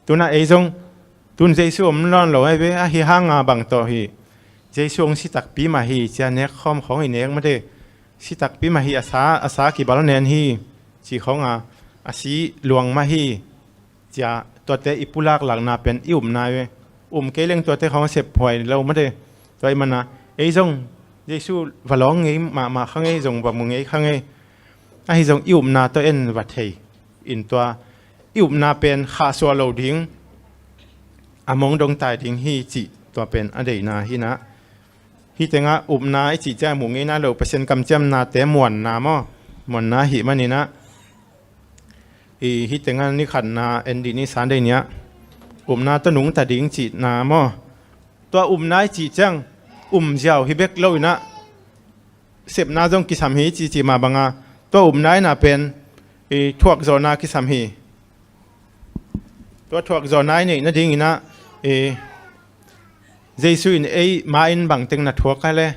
Tunah ei zong tun Jesu om nawn lo ahi ve, ahi hanga bang tawh hi. Jesu hong si takpi mah hi cia nek khawm khawng i nek mate. Si takpi mah hi, a sa, a sa kibal nen hi ci khawnga a si luang mah hi cia tuate i pulaklakna pen i upna ve. Um kei leng tuate khawng sephuai lo mate. Tua i mana ei zong Jesu va lawng ngei mahmah kha ngei, zong va mu ngei kha ngei. Ahi zong i upna tawh en va thei in tua i upna pen khahsuah lo ding, a mong dong tai ding hi cih tua pen a deihna hi inah. Hitenga upna i cih ciang mu ngeina lo, Pasian kamciamnate muanna maw? Muanna ahih maninah i hitenga ni khatna en dih ni, Sunday ni-ah upna tawh nungta ding cihna maw? Tua upna i cih ciang um ziau hi bek lo inah sepna zong kisam hi i cih cih mah banga tua upna inah pen i thuakzawhna kisam hi. Tua thuakzawhna i neih nadinginah i Jesu in ei ma in bangteng na thuak a le?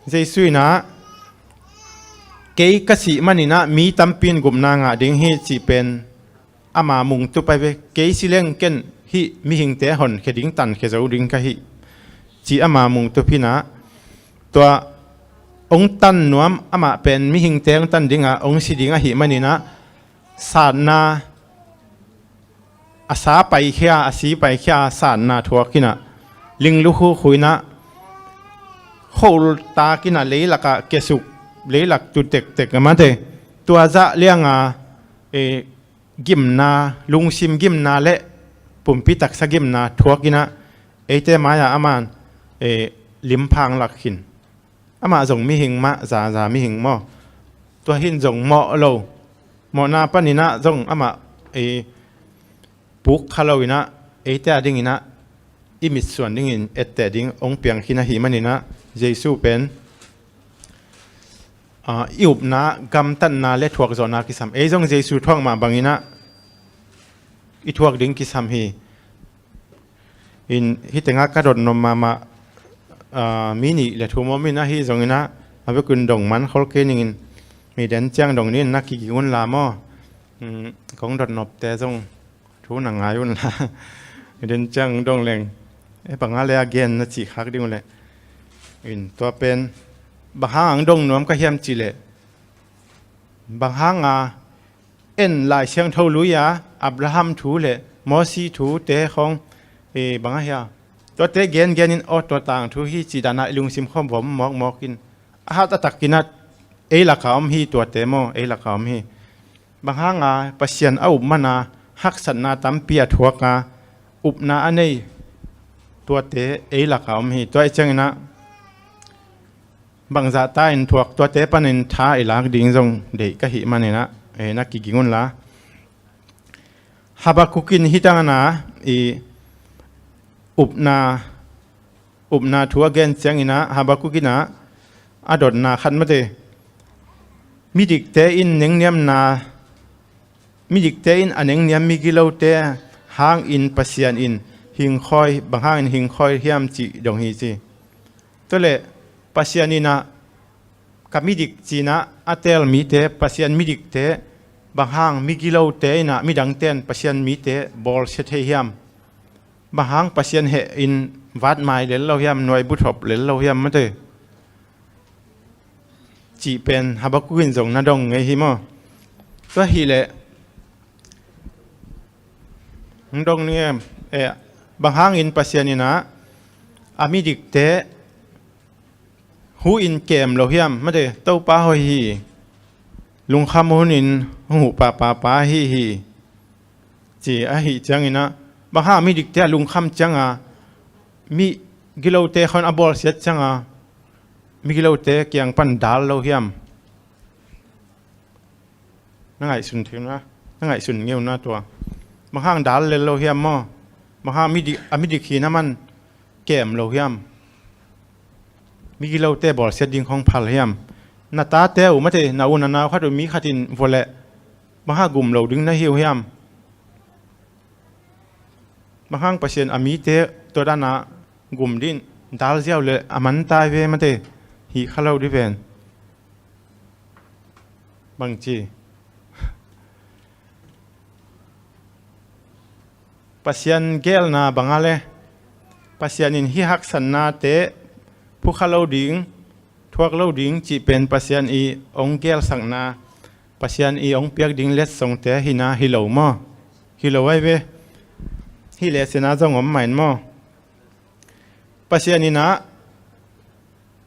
Jesu inah kei ka sih maninah mi tampi in gupna ngah ding hi cih pen ama mungtup ahi ve. Kei si leng ken hih mihingte honkhia ding, tankhia zo ding ka hi cih ama mungtup hi inah. Tua hong tan nuam, amah pen mihingte hong tan dinga hong si ding ahih maninah satna a sa paikhia, a si paikhia satna thuak inah, ling lukhu khu inah, khoultak inah, leilakah kiasuk, leilak tu tektek a mate. Tua zah lianga e, gimna, lungsim gimna le pumpi taksa gimna thuak inah eite mai-ah aman e, limphang lak khin. Amah zong mihing mah, zaza mihing maw? Tua hin zong mawh lo. Mawhna paninah zong amah i puk kha lo inah eite a dinginah i mitsuan dingin etteh ding hong piang khin ahih maninah Jesu pen a, i upna gamtatna le thuakzawhna kisam. Ei zong Jesu thuak mah banginah i thuak ding kisam hi. In hitenga ka dotnop mahmah, a, mi nih le thum om in ahi zonginah a bekun dong man khol kei ningin, mi den ciang dong nin na kiging un la maw? Um, kong dotnopte zong thu na ngai un la. Mi den ciang dong leng e, banga le a gen na cih khak ding uh leh. In tua pen bang hang ang dong nuam ka hiam cih leh, bang hanga en Lai Siangtho lui-a Abraham thu le Mosi thute khawng, e, bang ahia, tuate gengen in aw tua tangthu hi cih dana i lungsim khawm vom mawkmawk in, a hat a takinah ei laka om hi tuate maw, ei laka om hi. Bang hanga Pasian a up mana haksatna tampi a thuaka upna a nei tuate ei laka om hi. Tua i cianginah bangzahta in thuak tuate panin tha i lak ding zong deih ka hih maninah, e, na kiging unla. Habakuk in hih tangana i upna, upna thu a gen cianginah Habakuk inah a dotna khat mate, midikte in nengniamna Midikte in a nengniam migilote hangin Pasian in hingkhawi, bang hangin hingkhawi hiam cih dong hi ci. Tuale Pasian in ah ka midik cinah a teel mite, Pasian midikte, bang hang migilote in ah midangte in Pasian mite bawlsia thei hiam? Bang hang Pasian heh in vatmai lel lo hiam, nuai buthop lel lo hiam mate? Cih pen Habakuk in zong na dong ngei hi maw? Tua hileh hong dong ni em? Eh, bang hangin Pasian in ah a midikte hu in kem lo hiam mate? Topa hoih hi, lungkham hunin hong huh pahpahpa hi hi, ci ahi ciangin ah, bang hang midikte a lungkham cianga migilote khawng a bawlsiat cianga migilote kiang pan dal lo hiam? Na ngaihsun thei na, na ngaihsun ngeu na tua. Bang hang dal lel lo hiam maw? Bang hang midik, a midik hi na man kem lo hiam? Migilote bawlsiat ding khawng phal hiam? Na tate uh mate, na u na nau khat uh mi khat in vua leh bang hang gum lo ding na hi uh hiam? Bang hang Pasian a mite tua dana gum din dal ziau le a man tai ve mate, hih kha lo di ven. Bang ci? Pasian gelna banga le Pasian in hih haksatnate phukha lo ding, thuak lo ding cih pen Pasian i ong gelsakna, Pasian i ong piak ding letsongte hina hi lo maw? Hi lo ai ve. Hih le sena zong om main maw? Pasian in ah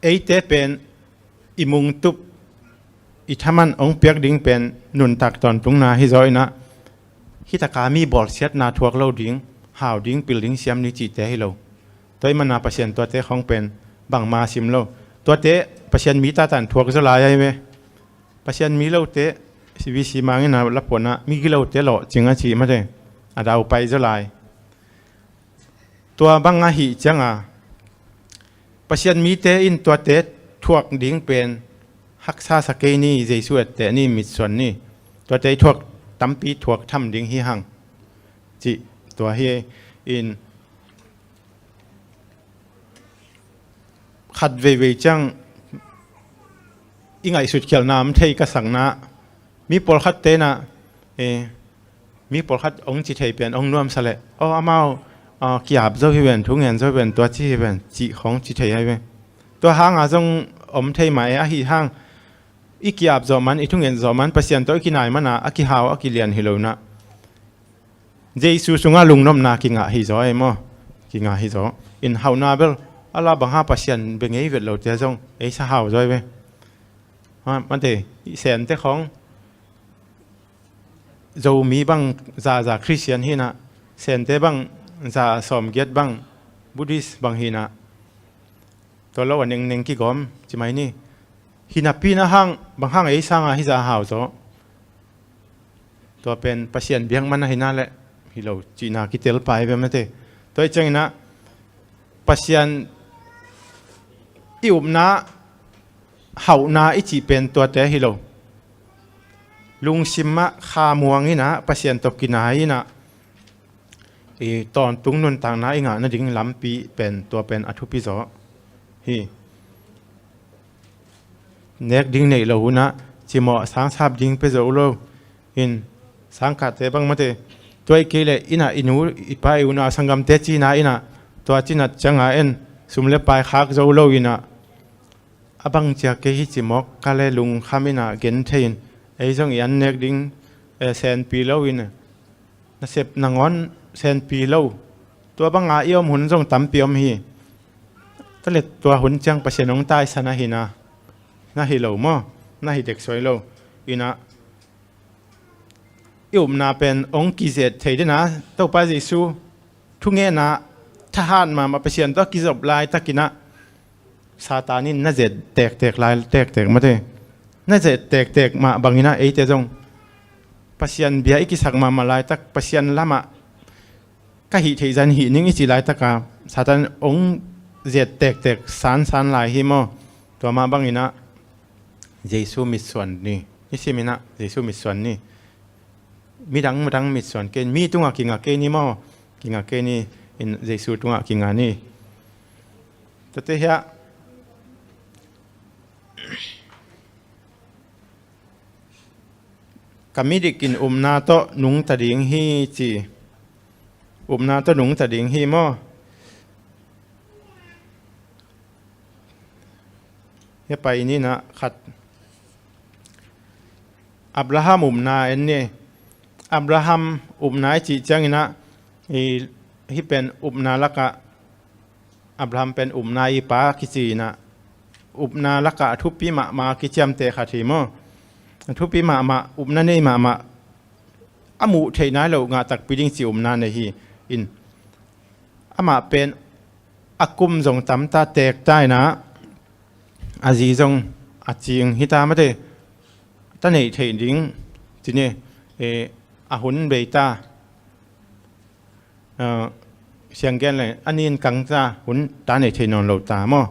eite pen i mungtup, i thaman ong piak ding pen nuntak tawntungna hi zaw in ah, hih taka mi bawlsiatna thuak lo ding, hau ding, pil ding, siam ni cihte hi lo. Tua i mana Pasian tuate khawng pen bangma sim lo. Tuate Pasian mi tatan thuak zaw lai ai ve. Pasian mi lote, C B C mangin a lapuanah migilote lawhcing a ci mate, a daupai zaw lai. Tua bang ahih cianga Pasian mite in tuate thuak ding pen haksa sa kei ni, Jesu etteh ni, mitsuan ni. Tuate i thuak, tampi thuak tham ding hi hang cih tua hi in, khat veivei ciang i ngaihsut khialhna om thei ka sakna, mi pawlkhat tenah, eh, mi pawlkhat ong ci thei pen ong nuamsa leh, aw, amau, ah, kiap zo hi ven, thungen zo hi ven, tua ci hi ven, cih khawng ci thei ahi ve. Tua hanga zong om thei mah e, ahi hang i kiap zawh man, i thungen zawh man, Pasian tawh i kinai mana a kihau a kilian hi lo nah. Jesu sungah lungnopna kingah hi zaw ei maw? Kingah hi zaw. In hauhna bel, ala bang ha Pasian bia ngei vet lote zong ei sa hau zaw ei ve. Ha, mate, i Sente khawng Zomi bang za za Christian hi nah, Sente bang za sawmgiat bang Buddhist bang hi nah. Tua lo a nengneng kigawm ci mai ni. Hi napi na hang, bang hang ei sanga hi za hau zaw. Tua pen Pasian biak man ahi na leh hi lo cihna kitel pai bia mate. Tua i ciangin ah Pasian i upna, hauhna i cih pen tuate hi lo. Lungsim ah khamuang in ah Pasian tawh kinai in ah i tawntung nuntakna i ngah nading lampi pen tua pen a thupi zaw hi. Nek ding neih lo hun ah cimawh sangsap ding pia zo lo in, sangkahte bang mate, tua i kei leh in ah i nu i pa i u na a sanggamte cina in ah tua cinat cianga en sum le pai khak zo lo in ah, a bang cia kei hi cimawk ka le lungkham in ah gen thei in, ei zong i an nek ding, eh, senpi lo in, nasep nangawn senpi lo. Tua banga i om hun zong tampi om hi. Tua le tua hun ciang Pasian hong taisan ahi na, na hi lo maw? Na hi dek suai lo. In ah i upna pen hong kizet thei dena, Topa Jesu thungenna thahat mahmah Pasian tawh a kizop laitakin ah Satan in na zet tektek lai tektek mate. Na zet tektek mah bangin ah eite zong Pasian bia i kisak mahmah laitak, Pasian lamah ka hih theih zan hih ning i cih laitaka Satan hong zet tektek sansan lai hi maw? Tua mah bangin ah Jesu mitsuan ni. I simin ah Jesu mitsuan ni. midang madang mitsuan kei, mi tungah kinga kei ni maw, kinga kei ni, in Jesu tungah kinga ni. Tuate hiah ka midik in upna tawh nungta ding hi ci. Upna tawh nungta ding hi maw? Hia pai ni na khat. Abraham upna en ni. Abraham upna i cih ciangin ah, i, hih pen upna lakah Abraham pen upna i pa kici in ah, upna lakah a thupi mahmah kiciamteh khat hi maw? A thupi mahmah, upna nei mahmah, a muh theih nai lo ngah takpi ding ci upna nei hi. In, amah pen a kum zong tamta, teekta in ah, a zi zong a cing hita mate, ta neih theih ding ci ni, eh, a hun bei ta. Siang gen le a nin kang ta, hun ta nei thei nawn lo ta maw?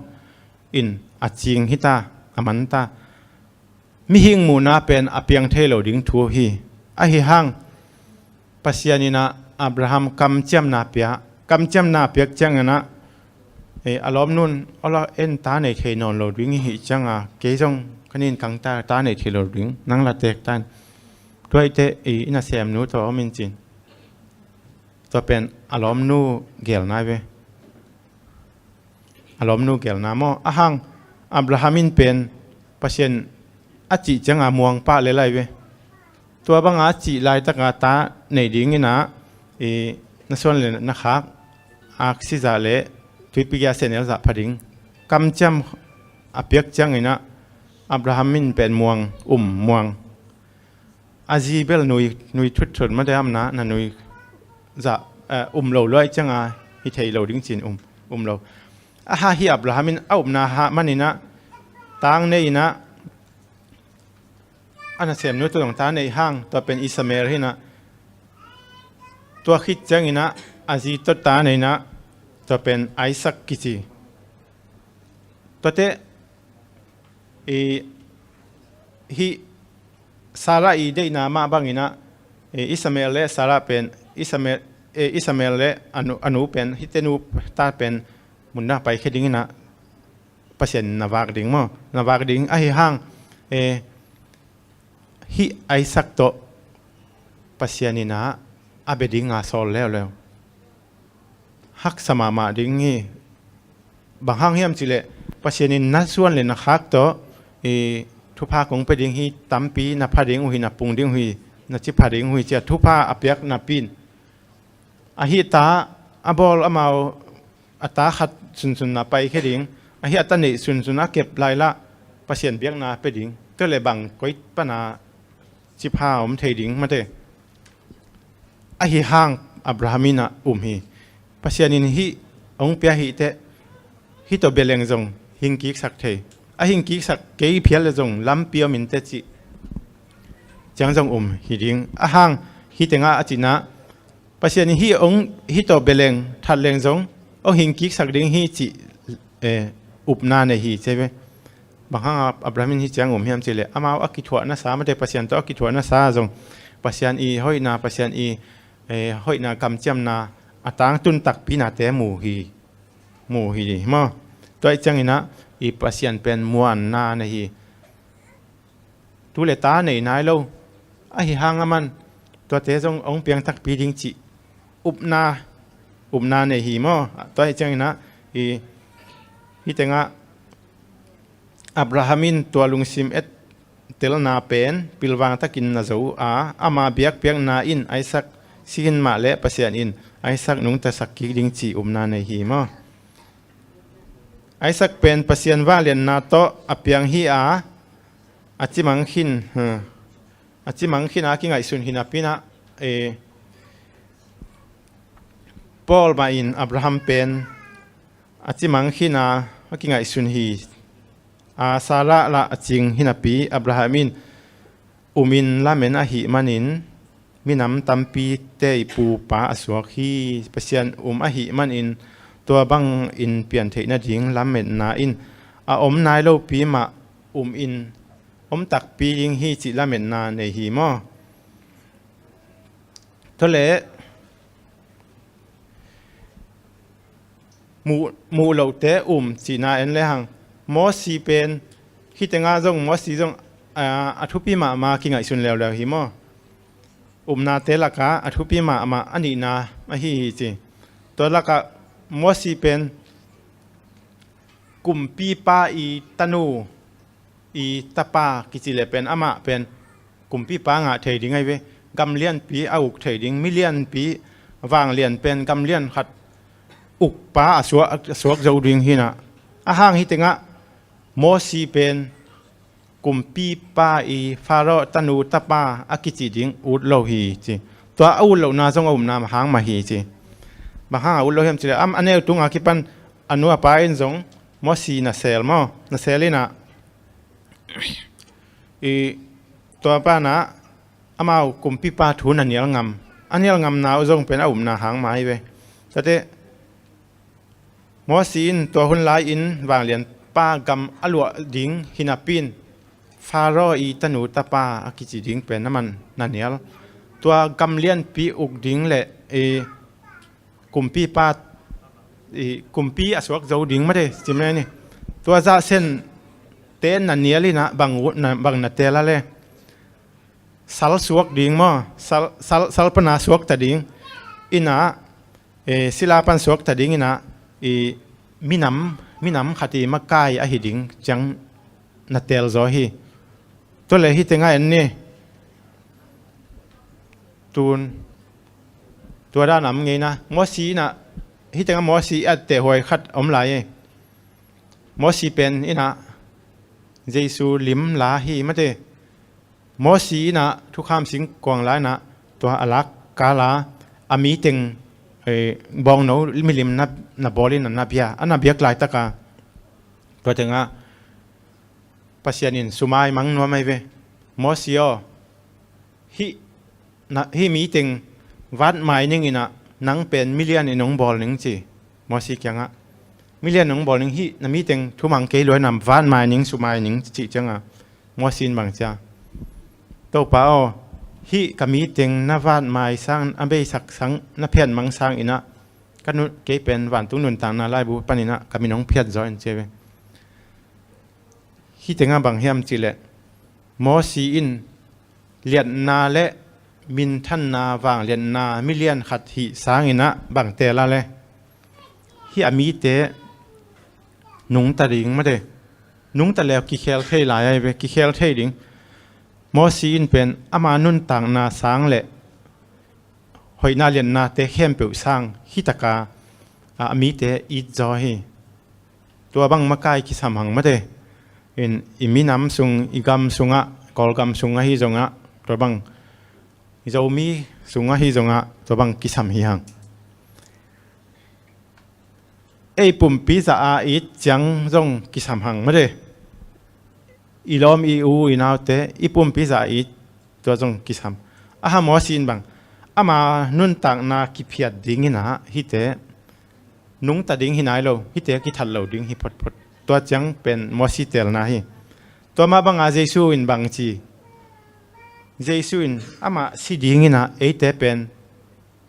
In, a cing hita, a man ta. Mihing muhna pen a piang thei lo ding thu hi. Ahi hang Pasian in ah Abraham kamciamna pia, kamciamna piak ciangin ah, eh, a lawmnu'n, "Aw la, en ta nei thei nawn lo ding hi cianga, kei zong ka nin kang ta, ta nei thei lo ding, nang la teek ta in." Tuaite, eh, i nasemnu tawh om in cin. Tua pen a lawmnu gelna ve. A lawmnu gelna maw? A hang Abraham in pen Pasian a cih cianga muang pah le lai ve. Tua banga a cih laitaka ta nei dingin ah, i, na suan le na khak, aksi zah le tuipi gia senel zah pha ding. Kamciam a piak ciangin ah Abraham in pen muang, um muang. A zi bel nui, nui thutthut mate, amna na nui zah, eh, um lo luai cianga hi thei lo ding cin um, um lo. A ha hi Abraham in a upna hah manin ah, tang nei in ah, a nasemnu tawh zong ta nei hang, tua pen Ishmael hi in ah, tua khit ciangin ah a zi tawh ta nei in ah, tua pen Isaac kici. Tuate, i, hih Sarah i deihna mah bangin ah, eh, Ishmael le Sarah pen, Ishmael, eh, Ishmael le a nu, a nu pen, hihte nu ta pen munna paikhia dingin ah Pasian na vak ding maw? Na vak ding ahi hang, eh, hih Isaac tawh Pasian in ah a bia dinga sawl leuleu. Haksa mahmah ding hi. Bang hang hiam cihleh, Pasian in na suan le na khak tawh, i, thupha kong pia ding hi, tampi na pha ding uh hi, na pung ding uh hi, na ci pha ding uh hi, ci-a thupha a piak napi in, ahi ta a bawl amau, a ta khat sunsun na paikhia ding, ahi a ta neih sunsun a kep lai lah Pasian biakna pia ding. Tua le bang koi pana ci pha om thei ding mate. Ahi hang Abraham in ah um hi. Pasian in hih hong pia hi teh, hih tawh bia leng zong hing kiksak thei. A hing kiksak kei phial le zong lampi om in teh cih ciang zong um hi ding. A hang hih tengah a cihna, Pasian in hih hong, hih tawh bia leng, that leng zong hong hing kiksak ding hi cih, eh, upna nei hi ci ve. Bang hang a Abraham in hih ciang um hiam cihleh, amau a kithuahna sa mate, Pasian tawh a kithuahna sa zong, Pasian i hoihna, Pasian i, eh, hoihna kamciamna a tangtun takpi nate mu hi, mu hi maw? Tua ih ciangin ah i Pasian pen muanna nei hi. Tu le ta nei nai lo. Ahi hang a man, tuate zong hong piang takpi ding cih upna, upna nei hi maw? Tua hi ciangin ah, i, hih tengah Abraham in tua lungsim ettelna pen pilvang takin na zo a, ama biakpiakna in Isaac si in mah leh Pasian in Isaac nungtasak kik ding cih upna nei hi maw? Isaac pen Pasian vangliatna tawh a piang hi a, a cimang khin, a cimang khin a kingaihsun hi napi in ah, eh, Paul mah in Abraham pen a cimang khin a, a kingaihsun hi a, Sarah lah a cing hi napi Abraham in um in lamen ahih manin minam tampite ih pupa a suak hi. Pasian um ahih manin tua bangin piantheih nading lametna in a om nai lopi mah um in om takpi ding hi cih lametna nei hi maw? Tua le muh, muh lohte um cihna en lehang, Mosi pen, hih tengah zong Mosi zong a, a thupi mahmah kingaihsun leuleu hi maw? Upnate lakah a thupi mahmah a nihna ahi hi ci. Tua lakah Mosi pen kumpipa i tanu, i tapa kici le pen amah pen kumpipa ngah thei ding ahi ve. Gam lianpi a uk thei ding, mi lianpi, vanglian pen gam lian khat ukpa a suak, a suak zo ding hi na. Ahang hih tengah Mosi pen kumpipa i Pharaoh tanu tapa a kici ding ut lo hi ci. Tua a ut lohna zong a upna hang mah hi ci. Bang hang a ut lo hiam ci le, a neu tunga kipan a nu a pa in zong Mosi na sel maw, na sel in ah, i, tua pa na amau kumpipa thu na nial ngam. A nial ngamna uh zong pen a upna hang mah hi ve. Tate Mosi in tua hun lai-in vanglianpa gam a luah ding hi napi in Pharaoh i tanu tapa a kici ding pen na man na nial. Tua gam lianpi uk ding le i kumpipa, i kumpi a suak zo ding mate, ci mai ni. Tua zah sen te na nial in ah bang, bang na tel a le? Sal suak ding maw? Sal, sal, sal pana suak ta ding. In ah, e, sila pan suak ta ding in ah, i minam, minam khat i makai ahi ding ciang na tel zaw hi. Tua le hih tengah en ni. Tun, tua dan am ngei na. Mosi in ah, hih tengah Mosi a tehhuai khat om lai e. Mosi pen in ah Jesu lim la hi mate. Mosi in ah thukham singkuang la in ah tua a lak kal a, a miteng, eh, bawngno milim na, na bawl in ah na bia, a na biak laitaka tua tengah Pasian in sumai mang nuam ahi ve. Mosi aw, hih na, hih miteng vat mai ning in ah nang pen milian in hong bawl ning ci. Mosi kiangah milian in hong bawl ning, hih na miteng thumang kei luai nam vat mai ning, sumai ning cih ciangah Mosi in bang cia, Topa aw, hih ka miteng na vat mai sang, a beisak sang, na phiat mang sang in ah ka nun, kei pen vantung nuntakna laibu pan in ah ka min hong phiat zaw in ci ve. Hih tengah bang hiam cih leh Mosi in liatna le minthanna vangliatna milian khat hih sang in ah bang tel a le? Hih a mite nungta ding mate. Nungta le kikhel thei lai ahi ve, kikhel thei ding. Mosi in pen ama nuntakna sang le hoihna liatnate khempeuh sang hih taka a, a mite it zaw hi. Tua bang makai kisam hang mate. In, i minam sung, i gam sungah, Kawlgam sung ahi zongah, tua bang, i Zomi sung ahi zongah tua bang kisam hi hang. Ei pumpi zah a it ciang zong kisam hang mate. I lawm i u i naute i pumpi zah a it, tua zong kisam. Aha, Mosi in bang ama nuntakna kiphiat ding in ah hihte nungta ding hi nai lo, hihte kithat lo ding hi photphot. Tua ciang pen Mosi telna hi. Tua mah banga Jesu in bang ci? Jesu in amah si ding in ah eite pen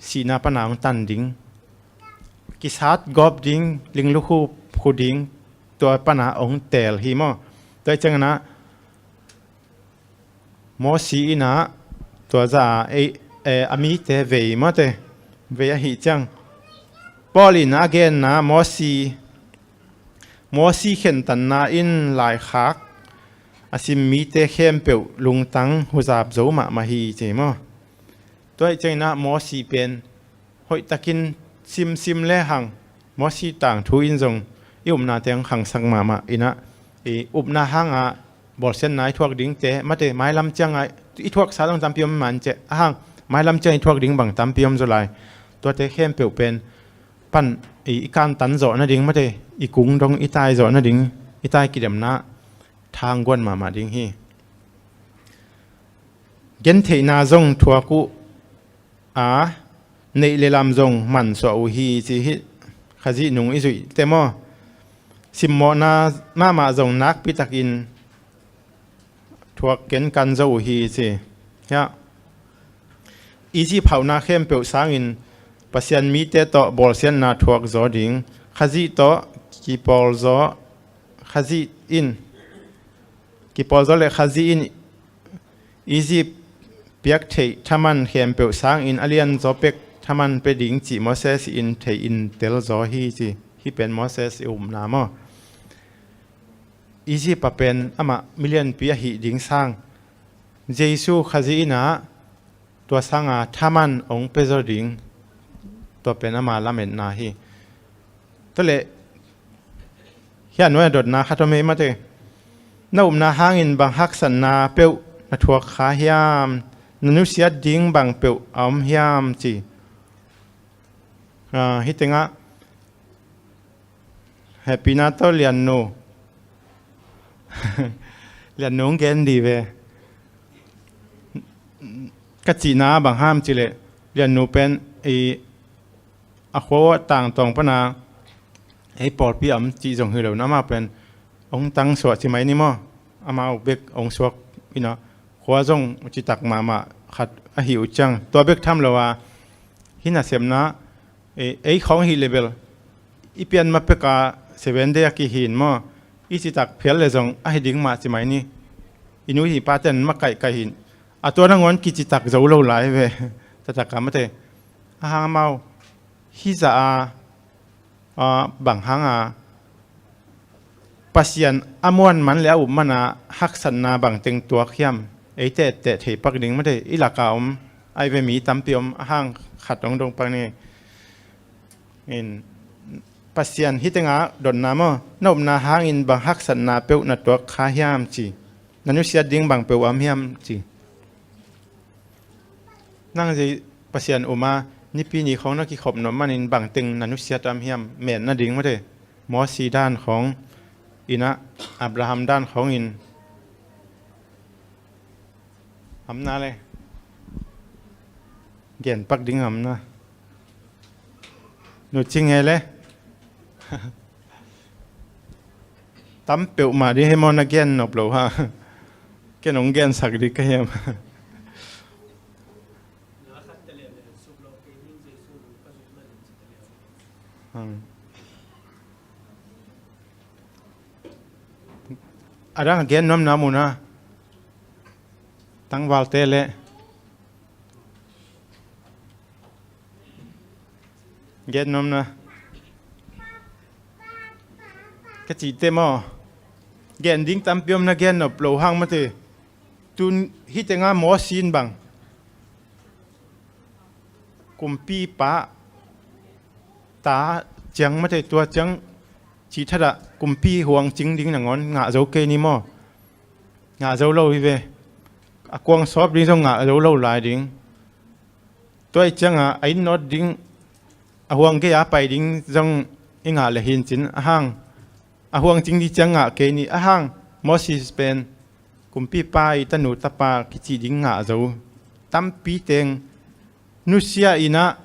sihna pana hong tan ding, kisat gawp ding, linglukhu khu ding, tua pana hong tel hi maw? Tua ciangin ah Mosi in ah tua zah a, ei, eh, a mite vei mate, vei ahi ciang Paul in a genna Mosi, Mosi khentanna in laikhak a sim mite khempeuh lungtang huzap zo mahmah hi ci maw? Tua hi ciangin ah Mosi pen hoihtakin simsim lehang Mosi tangthu in zong i upnate hong khangsak mahmah in ah, i upna hanga bawlsiatna i thuak dingte mate, mailam cianga i thuaksa zong tampi om man ceh ahang, mailam cianga i thuak ding bang tampi om zaw lai. Tuate khempeuh pen pan i, i kantan zawh nading mate, i kung dong i tai zawh nading, i tai kidemna thangguan mahmah ding hi. Gentheihna zong thuak uh a, neih le lam zong mansuah uh hi ci hi. Khazih nung i zuih te maw? Simmawhna mahmah zong nakpitakin thuak kenkan zo uh hi ci. Hiah Egypt hauhna khempeuh sangin Pasian mite tawh bawlsiatna thuak zaw ding, Khazih tawh kipawlzaw, Khazih in, kipawlzaw le Khazih in Egypt piak theih thaman khempeuh sangin a lianzaw pek thaman pia ding cih Moses in thei in tel zaw hi ci. Hih pen Moses i upna maw? Egypt ah pen amah milianpi ahih ding sang Jesu Khazih in ah tua sanga thaman hong pia zaw ding. Tua pen ama lametna hi. Tua leh hih a nuai a dotna khat om ei mate. Na upna hangin bang haksatna peuh na thuak kha hiam? Na nusiat ding bang peuh a om hiam ci. Ah, hih tengah hehpihna tawh Liannu, Liannu hong gen dih ve. Ka cihna bang ham cileh Liannu pen i a khua tangtawng pana ei pawlpi a om cih zong hi lo na, amah pen hong tangsuah ci mai ni maw? Amau bek hong suak ina, khua zong citak mahmah khat ahi uh ciang tua bek tham lo a, hih nasepna ei, ei khawng hih le bel i pian ma peka Seven Day a kihin maw, i citak phial le zong ahi ding mah ci mai ni. I nu hi paten ma kaihkaih hin a tua nangawn kicitak zo lo lai ve. Taktak a mate. A hang amau hih zah a, a, bang hanga Pasian a muan man le a up mana haksatna bangteng tuak hiam? Ei tehteh thei pak ding mate, i laka om ai ve mi tampi om, a hang khat hong dong pak ni. In, Pasian hih tenga dotna maw, na upna hangin bang haksatna peuh na tuak kha hiam ci. Na nusiat ding bang peuh a om hiam ci. Nang zei Pasian um a, Nipi ni khawng na kikhop nop manin bangteng na nusiat a om hiam? Metna ding mate. Mosi dan khawng ina, Abraham dan khawng in amna le gen pak ding amna. Nu Cing e le tam peuhmah ding hi maw, na gen nop lo ha. Ken hong gensak ding ka hiam? Hmm. A dang a gen nuamna mun a tangvalte le gen nuamna ka cihte maw? Gen ding tampi om, na gen nop lo hang mate. Tun hih tenga Mosi in bang kumpipa ta ciang mate, tua ciang cih thatah kumpi huang cing ding nangawn ngah zo kei ni maw? Ngah zo lo hi ve. A kuang sawp ding zong ngah zo lo lai ding. Tua ih cianga a inn nawt ding, a huang gei-a pai ding zong i ngah le hin cin a hang, a huang cing ding ciang ngah kei ni a hang. Moses pen kumpipa i tanu tapa kicih ding ngah zo. Tampi teng nusia inah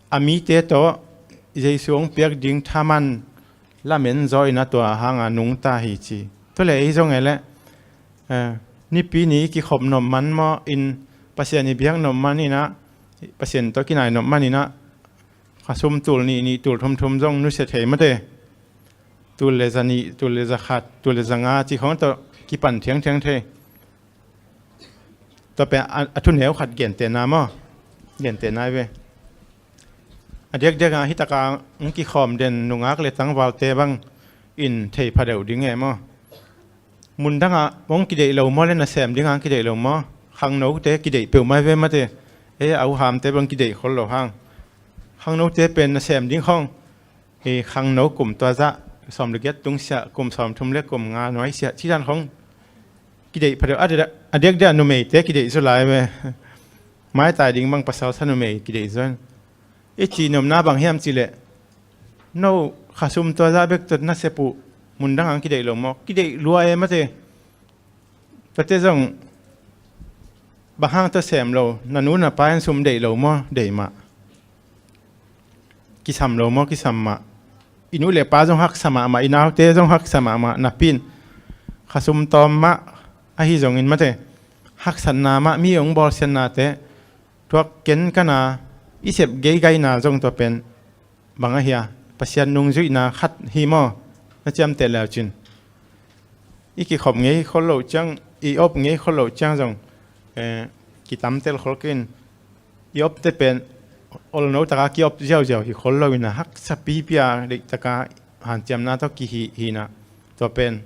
a mite tawh Jesu hong piak ding thaman lamen zaw inah tua hanga nungta hi ci. Tua le ei zong e le, eh, Nipi ni i kikhop nop man maw in, Pasian i biak nop man inah, Pasian tawh kinai nop man inah, khasum tul nih, nih tul thumthum zong nusia thei mate. Tul le za nih, tul le za khat, tul le za nga ci khawng tawh kipan thiangthiang thei. Tua pen a, a thuneu khat gentehna maw? Gentehna hi ve. A diakdiak a hitaka hong kikhawm den nungak le tangvalte bang in thei phadeuh ding e maw? Mundangah hong kideih lo maw le nasem dingah hong kideih lo maw? Khangnote kideih peuhmah hi ve mate. E, a uhamte bang kideih khol lo hang. Khangnote pen nasem ding khawng i khangno kum tua zah sawm le giat tungsiah, kum sawmthum le kum nga nuaisiah cidan khawng kideih phadeuh. A diakdiak numeite kideih zaw lai ve. Maitai ding bang pasal sa numei kideih zaw. I cihnopna bang hiam cihleh, no khasum tua zah bek tawh nasep uh mundang ang kideih lo maw? Kideih lua e mate. Tuate zong bang hang tawh sem lo, na nu na pa in sum deih lo maw? Deih mah. Kisam lo maw? Kisam mah. I nu le pa zong haksa mahmah, i naute zong haksa mahmah napi in khasum tawm mah ahi zongin mate, haksatna mah, mi hong bawlsiatnate Tua ken kana i sep geigaina zong tua pen bang ahi a, Pasian nungzuihna khat hi maw? Na ciamteh le uh cin, i kikhop ngei khol loh ciang, i op ngei khol loh ciang zong, eh, kitamtel khol kei in. I opte pen olno taka kiop ziauziau hi khol lo in a, haksa pipi a deih taka hanciamna tawh kihih hi in a, tua pen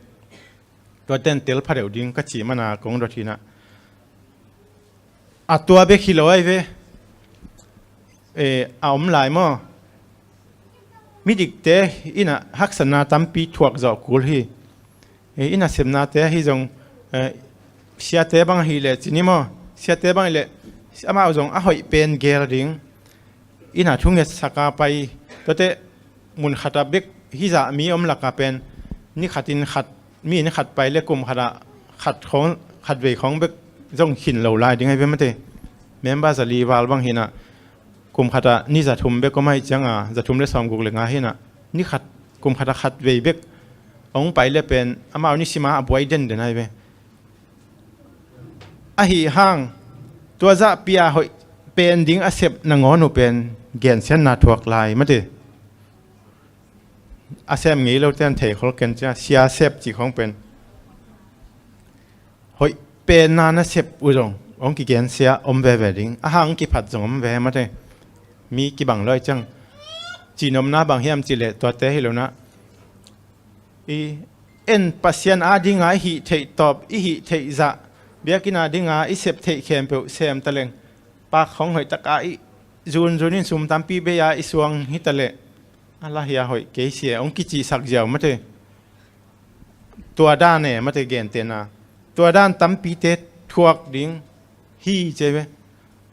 tua ten tel pha deuh ding ka cih man a kong dot hi in a. A tua bek hi lo ai ve. Eh, a om lai maw? Midikte in a haksatna tampi thuak zawh kul hi. Eh, i nasepnate ahi zong, eh, siate bang ahih leh cin hi maw? Siate bang ahih leh amau zong a hoih pen gel ding. I na thungetsak a pai, tuate mun khat ah bek hizah mi om lak ah pen ni khat in khat, mi ni khat pai le kum khat ah khat khawng, khat vei khawng bek zong khin lo lai ding ahi ve mate. Member za li val bang hi in a, kum khat ah ni za thum bek om ahih ciang a, za thum le sawmguk le nga hi in a, ni khat, kum khat ah khat vei bek hong pai le pen amau ni sim a a buai denden ahi ve. Ahi hang tua zahpi a hoih pen ding a sep nangawn uh pen gensiatna thuak lai mate. A sem ngei lote in thei khol ken cia, sia sep cih khawng pen hoih penna na sep uh zong hong kigensia om veve ding. A hang hong kiphat zong om ve mate. Mi kibang lo ai ciang, cihnopna bang hiam cih leh tuate hi lo in a, i en Pasian ading a i hih theih tawp, i hih theih zah, biakinn ading a i sep theih khempeuh sem ta leng, pak khawng hoih tak a i zunzun in sum tampi bei a i suang hi ta leh, a la hi a hoih kei si e hong kicihsak ziau mate. Tua dan e mate gentehna. Tua dan tampite thuak ding hi ci ve.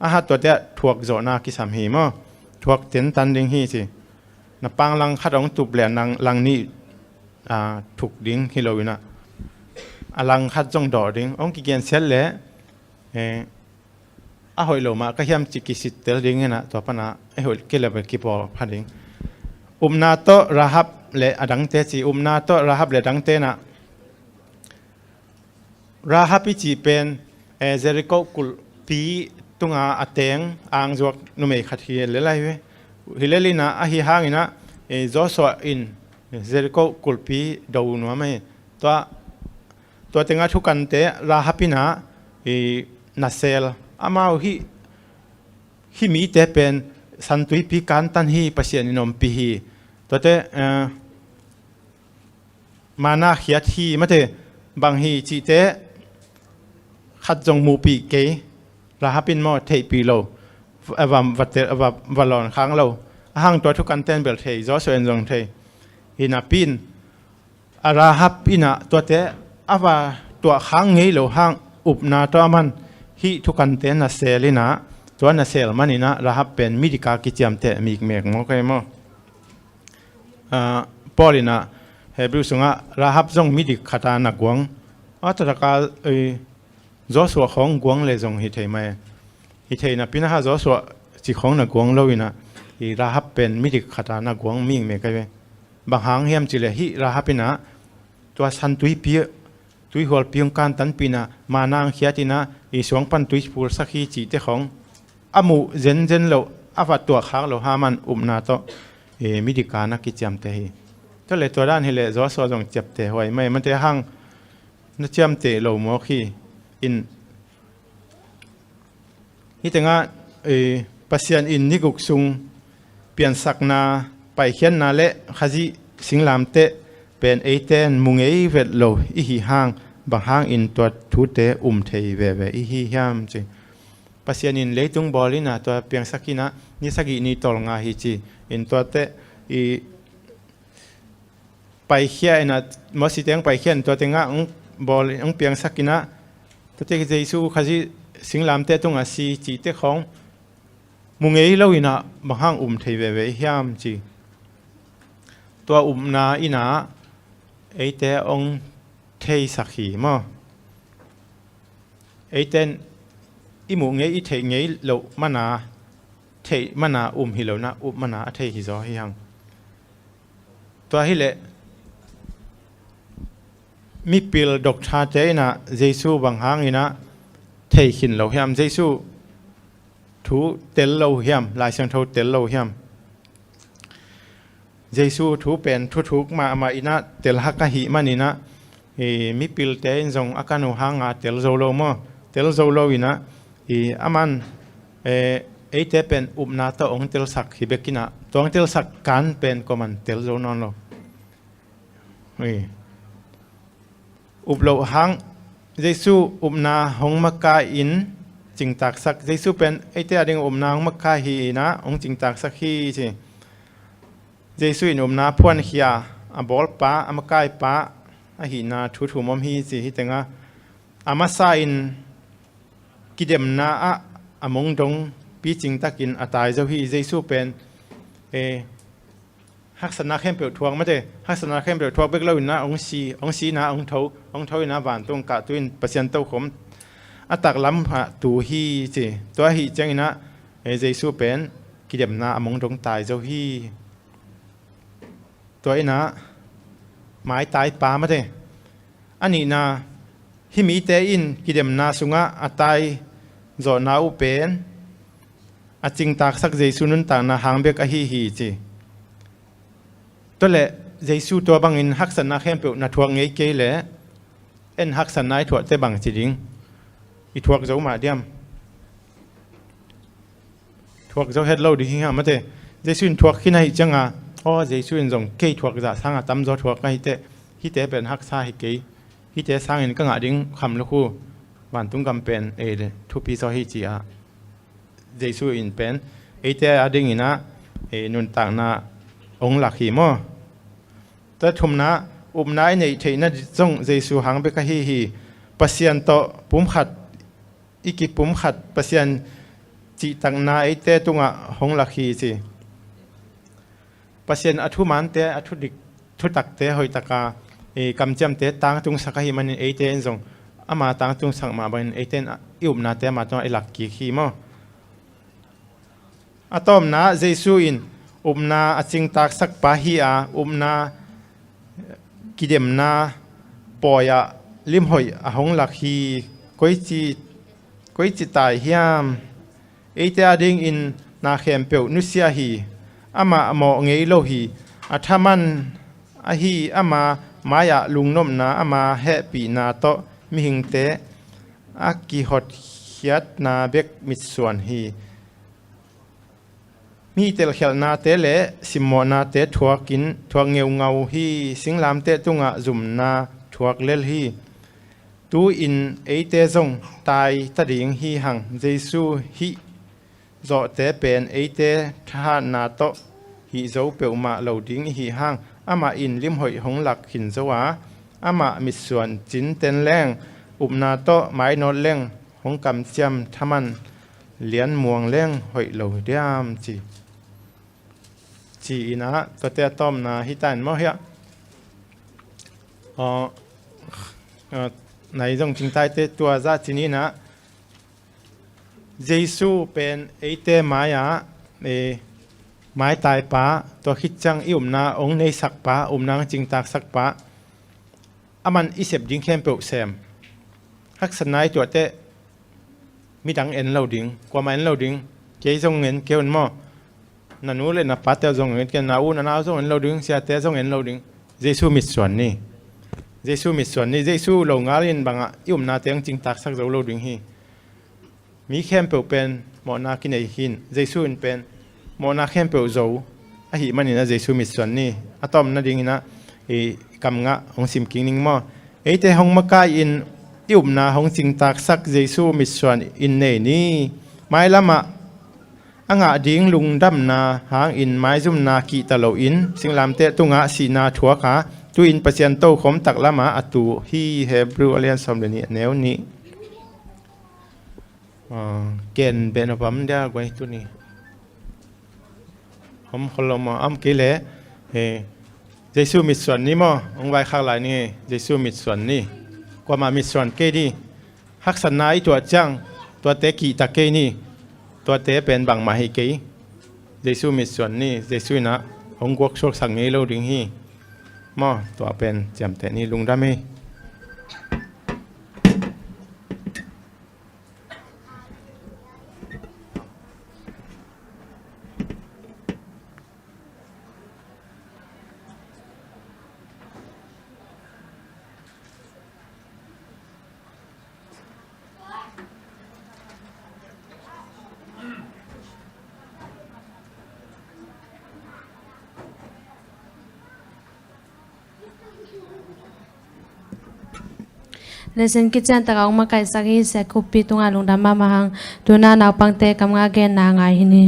A hat tuate ah thuak zawhna kisam hi maw? Thuak tentan ding hi ci. Na pang lang khat hong tup le a lang, lang nih, ah, thuk ding hi lo in a, a lang khat zong dawh ding. Hong kigensiat leh, eh, a hoih lo mah ka hiam cih kisittel ding in a, tua pan a, a hoih kei le bel kipawl pha ding. Upna tawh Rahab le a dangte ci, upna tawh Rahab le a dangte in a, Rahab i cih pen, eh, Jericho kulhpi tunga a teng angzuak numei khat hi lel ai ve. Hi lel in a, ahi hang in a, eh, Joshua in Jericho kulhpi do nuam hi. Tua, tua teng a thukante Rahab in a, eh, na sel. Amau hih, hih mite pen San Tuipi kantan hi, Pasian in ompih hi. Tuate, eh, mana khiat hi mate, bang hi cihte khat zong muhpih kei. Rahab in maw theihpih lo, a va, va, va, va lawn khang lo. A hang tua thukanten bel thei, Joshua in zong thei. Hi napi in, a Rahab in a tuate a va tuah khang ngei lo hang upna tawh a man hih thukanten na sel in a, tua na sel man in a Rahab pen midik a kiciamteh mikmek maw kei maw? Ah, Paul in a Hebrew sungah Rahab zong midik khat a na guang. A taktak a, eh, Joshua khawng guang le zong hi thei mai. Hi thei napi in a ha Joshua cih khawng na guang lo in a, i Rahab pen midik khat a na guang mikmek ai ve. Bang hang hiam cih leh hih Rahab in a tua San Tuipi, tuihualpi hong kantanpih in a, mana hong khiat in a, i suang pan tui pulsak hi cihte khawng a muh zenzen loh, a va tuah khak loh hang a man upna tawh, eh, midik a na kiciamteh hi. Tua leh tua dan hi leh Joshua zong ciapteh huai mai mate, hang na ciamteh lo mawk hi. In, hih teng ah, eh, Pasian in ni guk sung piansakna, paikhiatna le Khazih singlamteh pen eite in mu ngei vet lo i hih hang, bang hang in tua thute um thei veve i hi hiam ci. Pasian in leitung bawl in a, tua piangsak in a, ni sagih ni tawlnga hi ci. In tuate i paikhia in a, Mosi teng paikhia in tua teng ah hong bawl, hong piangsak in a, tuate Jesu Khazih singlamteh tungah si cihte khawng mu ngei lo in a, bang hang um thei veve hiam ci. Tua upna in a eite hong theisak hi maw? Eite in i muh ngei, i theih ngei loh man a, theih man a um hi lo in a, up man a a thei hi zaw hi hang. Tua hi leh mipil doctor-te in a Jesu bang hang in a thei khin lo hiam? Jesu thu tel lo hiam, Lai Siangtho tel lo hiam? Jesu thu pen thuthuk mahmah in ah telhak ahih manin ah, i, mipilte in zong a kan uh hanga tel zo lo maw? Tel zo lo in ah, i, aman, e, eite pen upna tawh hong telsak hi bek in ah, tua hong telsak kan pen kuaman tel zo nawn lo. I, up loh hang, Jesu upna hong makai in cingtaksak, Jesu pen eite ading upna hong makai hi in ah hong cingtaksak hi ci. Jesu in upna phuankhia, a bawlpa, a makaipa ahihna thu thum om hi ci. Hih tengah a masa in kidemna ah a mong dong picing takin a tai zo hi. Jesu pen, e, haksatna khempeuh thuak mate, haksatna khempeuh thuak bek lo in ah hong si, hong si in ah hong tho, hong tho in ah vantung kah tu in Pasian tokhom a taklam ah tu hi ci. Tua ahih ciangin ah, e, Jesu pen kidemna a mong dong tai zo hi. Tua in ah maitaipa mate. A nihna, hih mite in kidemna sungah a tai zawhna uh pen a cingtaksak Jesu nuntakna hang bek ahi hi ci. Tua leh Jesu tua bangin haksatna khempeuh na thuak ngei kei leh, en haksatna i thuakte bang ci ding? I thuak zo mah diam? Thuak zo het lo ding hi hang mate. Jesu in thuak khin ahih cianga, aw, Jesu in zong kei thuak zah sanga tamzaw thuak ahih teh, hihte pen haksa hi kei, hihte sangin ka ngah ding kham lukhu, vantung gam pen, e, thupi zaw hi ci-a Jesu in pen eite adingin ah, e, nuntakna hong lak hi maw? Tua thumna, upna i neih theihna zong Jesu hang bek ahi hi. Pasian tawh pumkhat, i kipumkhat, Pasian cihtakna eite tungah hong lak hi ci. Pasian a thumante, a thudik, thutakte hoihtaka, e, kamciamte tangtungsak ahih manin eite in zong ama tangtungsak mah bangin eite in i upnate ama tungah i lak kik hi maw? A tawpna, Jesu in upna a cingtaksakpa hi a, upna kidemna pawi-ah limhoih a hong lak hi. Koici, koici tai hiam? Eite adingin na khempeuh nusia hi. Amah mawh ngei lo hi. A thaman ahi ama mai-ah lungnopna, ama hehpihna tawh mihingte a kihotkhiatna bek mitsuan hi. Mi telkhialhnate le simmawhnate thuakin, thuak ngeungau hi. Singlamteh tungah zumna thuak lel hi. Tu-in eite zong tai ta ding hi hang. Jesu hih zawhte pen eite thahatna tawh hih zo peuhmah lo ding i hih hang. Amah in limhoih hong lak khin zo a, amah mitsuan cinten leng, upna tawh mainawt leng, hong kamciam thaman lianmuang leng hoih lo diam ci. Ci-in ah, tuate a tawpna hi ta in maw hiah? Aw, aw, nai zong cingtaite tua zah ci ni in ah, Jesu pen eite mai-ah, e, maitaipa, tua khit ciang i upna hong neisakpa, upna hong cingtaksakpa, aman i sep ding khempeuh sem. Haksatna i tuahteh midang en lo ding, kuamah en lo ding, kei zong en kei un maw? Na nu le na pate zong en kei, na u na nau zong en lo ding, siate zong en lo ding. Jesu mitsuan ni. Jesu mitsuan ni. Jesu lo ngal in bangah i upnate hong cingtaksak zo lo ding hi. Mi khempeuh pen mawhna kinei hi in, Jesu in pen mawhna khempeuh zo ahih manin ah Jesu mitsuan ni. A tawpna dingin ah, i kamngah hong sim kik ning maw? Eite hong makai in i upna hong cingtaksak Jesu mitsuan in nei ni. Mailamah a ngah ding lungdamna hangin maizumna kihta loin singlamteh tungah sihna thuak a, tu-in Pasian tokhom taklamah a tu hi. Hebrew a lian sawm le nih, a neu nih. Ken beh na pam dia guai tuni. Hom khol lo maw, am kei le, eh, Jesu mitsuan ni maw, hong vaikhak lai ni, Jesu mitsuan ni. Kuamah mitsuan kei di. Haksatna i tuah ciang, tuate kihta kei ni. Tuate pen bangmah hi kei. Jesu mitsuan ni, Jesu in ah hong guaksuaksak ngei lo ding hi. Maw, tua pen ciamteh ni, lungdam hi. Lesson kician taka ong makaihsak hi. Sia Khup Pi tungah lungdam mahmah hang. Tuna naupangte kamnga genna ngai hi ni.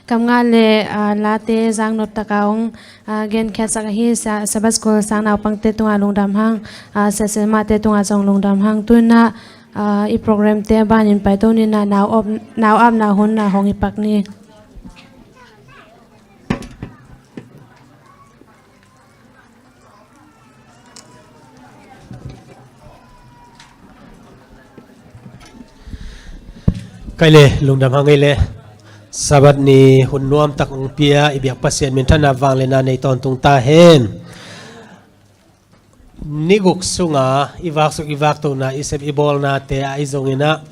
Kam ngah le, ah, late zang nop taka hong, ah, genkhiatsak ahi Sa-, Sabbath School sang naupangte tungah lungdam hang, ah, Sia Silmate tungah zong lungdam hang. Tu-in ah, ah, i programte a banin paito ni in ah, nau op-, nau apna hun ah hong i pak ni. Kai le, lungdam hang ei le. Sabbath ni hun nuamtak hong pia i biak Pasian minthanna vangliatna nei tawntung ta hen. Ni guk sunga i vaksuk i vaktona, i sep i bawlnate ah i zong in ah,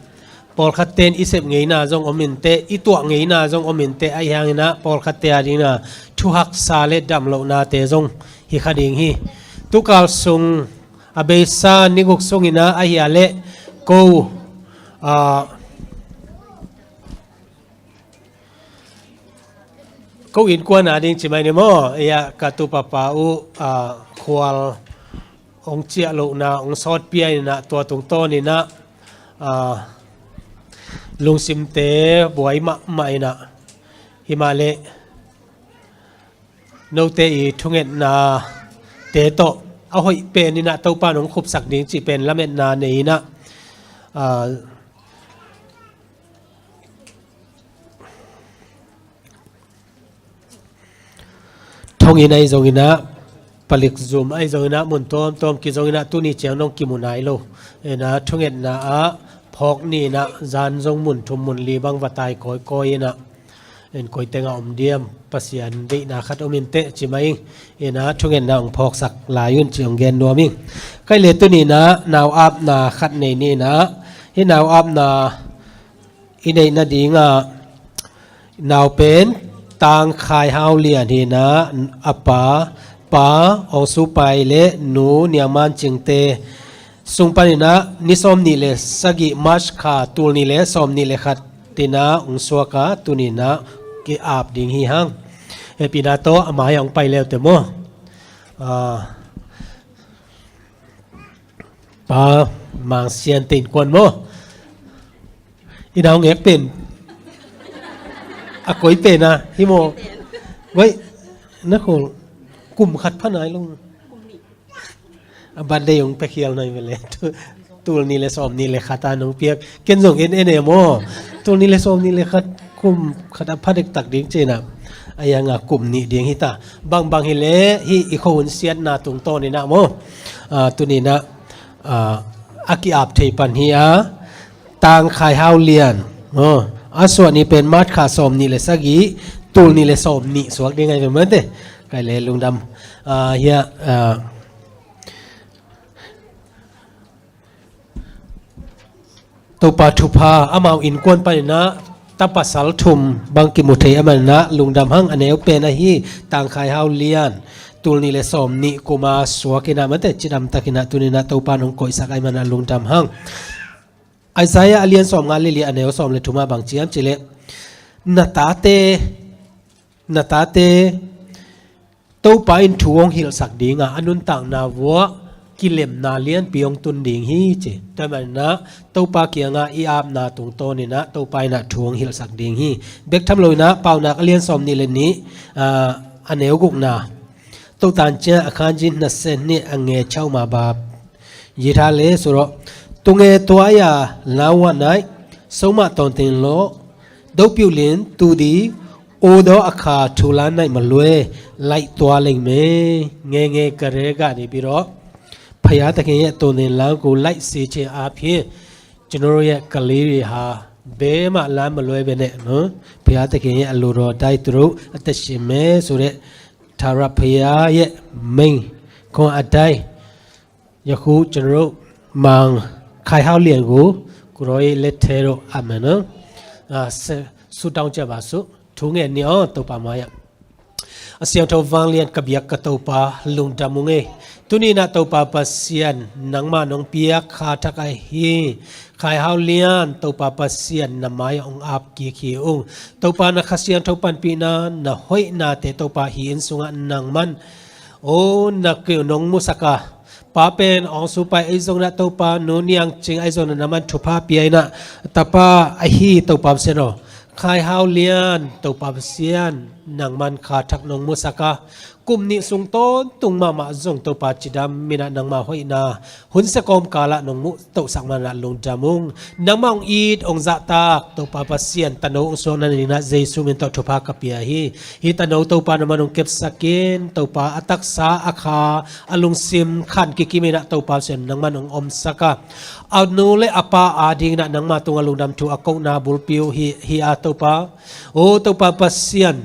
pawlkhatte in i sep ngeina zong om inteh, i tuah ngeina zong om inteh, ahi hangin ah pawlkhatte a dingin ah thuhaksa le damlohnate zong hi kha ding hi. Tukal sung a beisa ni guk sungin ah ahi a leh ko, ah, ko innkuan a ding ci mai ni maw, ei ah ka tupapa uh, ah, khual hong ciah lohna hong sawtpia in ah, tua tungtawnin ah, ah, lungsimte buai mahmah in ah, himahleh note i thungetnate tawh a hoih pen in ah Topa in hong khupsak ding cih pen lametna nei in ah, ah, thonginn ahi zongin ah, palik zum ahi zongin ah, mun tuamtuam kizongin ah, tuni ciang dong kimu nai lo. Ena thungetna ah phawk ni in ah, zan zong mun thum mun li bang va tai kawikawi in ah, en koiteng ah om diam, Pasian deihna khat om inteh ci mai ing. Ena thungetna hong phawksak lai un ci hong gen nuam ing. Kai le, tuni in ah nau apna khat nei ni in ah, hih nau apna i neih nadingah nau pen Tang Khai Hau Lian hi in ah, a pa, Pa Aung Su Pai le Nu Niang Man Cing te sung panin ah ni sawmnih le sagih, March kha, tul nih le sawmnih le khat in ah hong suak a, tuni in ah ki-ap ding hi hang. Hehpihna tawh a mai ah hong pai le uh teh maw. Ah, Pa Mang Sian te innkuan maw. I nau ngek pen a koi pen a hi maw. Wai, na khol kum khat pha nai lo. A birthday hong pia khial nai ve le. Tu-, tul nih le sawmnih le khat a nong piak. Ken zong en en e maw. Tul nih le sawmnih le khat, kum khat a pha dektak ding ci in ah. A yang a kum nih ding hi ta. Bangbang hi leh hih i khuahun siatna tungtawn in ah maw. Ah, tuni in ah, ah, a ki-ap thei pan hi a, Tang Khai Hau Lian, oh, a suah ni pen March kha sawmnih le sagih, tul nih le sawmnih suak ding ahi ve maw te. Kai le, lungdam. Ah, hia, ah, Topa thupha, amau innkuan panin ah ta pasal thum bang kimu thei ahih manin ah lungdam hang. A neu pen ahi Tang Khai Hau Lian, tul nih le sawmnih kum a suak in ah maw te, cidam takin ah tuni in ah Topa in hong koihsak ahih manin ah lungdam hang. Isaiah a lian sawmnga le li, a neu sawm le thum ah bang ci hiam cih leh, na tate, na tate Topa in thu hong hilhsak ding a, a nuntakna vuah kilemna lianpi hong tun ding hi ci. Tua ahih manin ah Topa kiangah i apna tungtawn in ah Topa in ah thu hong hilhsak ding hi. Bek tham lo in ah Paunak a lian sawmnih le nih, ah, a neu gukna, Totan ciang a khanjin na sen nih a nge chau ma bap. Yithale suro. Tunge tua ya lawa nai. Soma ton tin lo. Dopiu lin tu di. O do a kha thu lan nai ma lue. Lai tua leng me. Nge nge ka re ga ni biro. Phaya ta ke ye to ne lang ku lai si che a phi. General ye ka li ri ha. Be ma lan ma lue be ne no. Phaya ta ke ye a lu ro dai tu ru. A ta shi me sure. Thara phaya ye meng. Ko a dai. Yakhu General Mang Khai Hau Lian gu, Kuroi Lethero, amen. Ah, se, su taung cia ba su, thu ngen ni aw, Topa mai ah. A siangtho vanglian ka biak ka Topa, lungdam ung ei. Tuni in ah Topa Pasian, nangma nong piak kha thak ahi, Khai Hau Lian, Topa Pasian, na mai ah ong ap kik hi ung. Topa na Kha Siangtho panpihna, na hoihnate Topa hi inn sungah nangman. O, na kiu nong musak a, Pa pen Aung Su Pai ahi zongin ah Topa, Nu Niang Cing ahi zongin ah na man thupha pia in ah, tapa ahi Topa Pasian aw. Khai Hau Lian, Topa Pasian, nangman kha thak nong musak a, kum nih sung tawntung mahmah zong Topa cidam in ah nangma hoihna hun sia kawmkal ah nong muh tohsak man ah lungdam ung. Nangmah hong it hong zahtak Topa Pasian, tano hong suakna ding in ah Jesu min tawh thupha ka pia hi. Hih tano Topa nangman hong kepsak in, Topa a taksa a kha a lungsim khan kikim in ah Topa Pasian nangman hong omsak a, a nu le a pa ading in ah nangma tungah lungdam thu a kohna bulpi uh hi, hi a Topa. O Topa Pasian,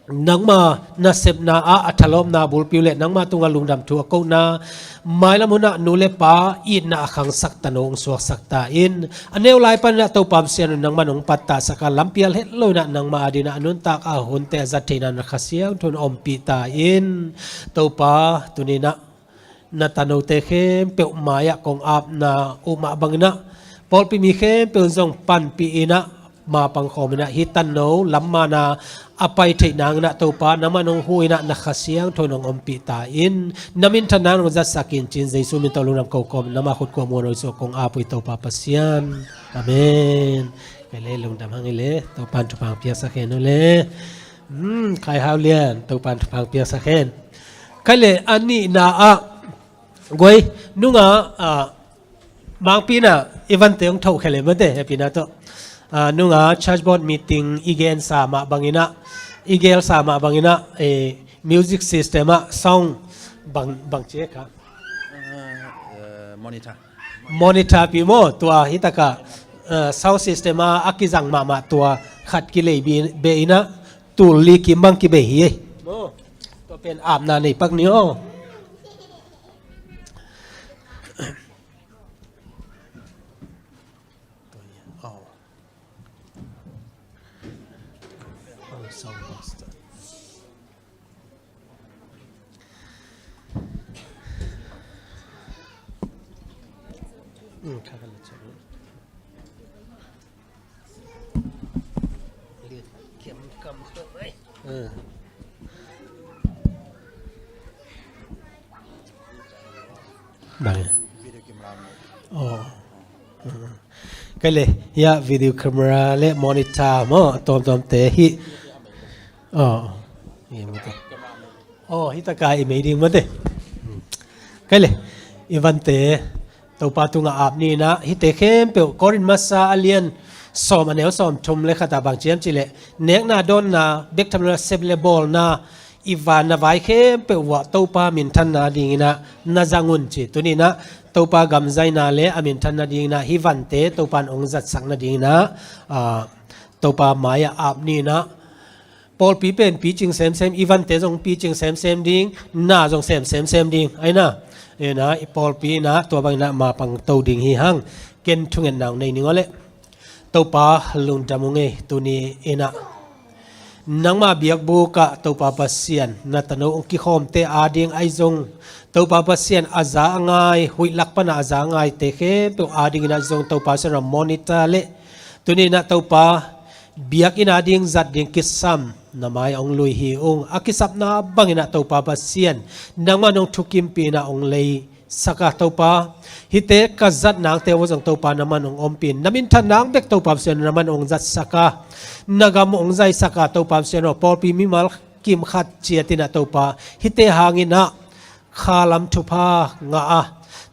nangma nasepna ah a thalawpna bulpi uh le nangma tungah lungdam thu a kohna mailam hun ah nu le pa itna a khangsak tano hong suaksak ta in. A neu lai pan in ah Topa Pasian uh nangman hong pattahsak a, lampial het lo in ah nangma ading in ah a nuntak a hunte a zat theihna na Kha Siangtho in ompih ta in. Topa, tuni in ah na tanote khempeuh mai-ah kong apna uh mah bangin ah pawlpi mi khempeuh in zong panpih in ah mapang khawm in ah hih tano lam man a a pai theih nang in ah Topa nangman hong huh in ah na Kha Siangtho in hong ompih ta in. Na minthan nang hong zatsak in ci-in Jesu min tawh lungdam ko kawm in nangma khut kuah muan uh Jesu kong ap uh hi Topa Pasian. Amen. Kei le lungdam hang hi le, Topa in thupha hong piaksak hen uh le. Hmm, Khai Hau Lian, Topa in thupha hong piaksak hen. Kei le a nihna ah guai, nunga, ah, mangpi in ah i vante hong thoh khia le mate, hehpihna tawh. Ah, nunga church board meeting i gensa mah bangin ah, i gelsa mah bangin ah, eh, music system ah sound bang, bang ci e kha. Eh, monitor. Monitor pi maw, tua hi tak a, eh, sound system ah a kizang mahmah tua khat kilei bi, be in ah tul li kim bang kibei hi e. Maw, tua pen apna nei pak ni aw. Bang. Oh. Kei le, ya video camera le monitor maw, tuamtuam te hi. Oh. Hi mate. Oh, hi tak a i mei ding mate. Kei le, i vante Topa tungah ap ni in ah, hihte khempeuh Korin masa a lian sawm a neu sawm thum le khat ah bang ci hiam cih leh, nekna dawnna, bek tham loin sep le bawlna, i van na vai khempeuh uh ah Topa minthanna ding in ah na zang un ci. Tuni in ah Topa gam zaina le a minthanna ding in ah hih vante Topa in hong zatsak nading in ah, ah, Topa mai-ah ap ni in ah, pawlpi pen picing semsem, i vante zong picing semsem ding, na zong sem semsem ding. Ahi na, ena, i pawlpi in ah tua bang in ah mapang to ding hi hang. Ken thungetna hong nei ning aw leh. Topa lungdam ung ei, tuni in ah nangma biakbuk ah Topa Pasian, na tano hong kikhawmte ading ahi zong, Topa Pasian a za a ngai, huih lak pan a za a ngaite khempeuh ading in ah zong Topa Pasian a monitor le, tuni in ah Topa biakinn ading zat ding kisam na mai hong lui hi ung. A kisapna bang in ah Topa Pasian, nangman hong thukimpih in ah hong lei sak a Topa, hihte ka zat nangte uh zong Topa nangman hong ompih in, na minthan nang bek Topa Pasian nangman hong zatsak a, na gam hong zaisak a Topa Pasian aw, pawlpi mimal kim khat ciat in ah Topa, hihte hang in ah kha lam thupha ngah a,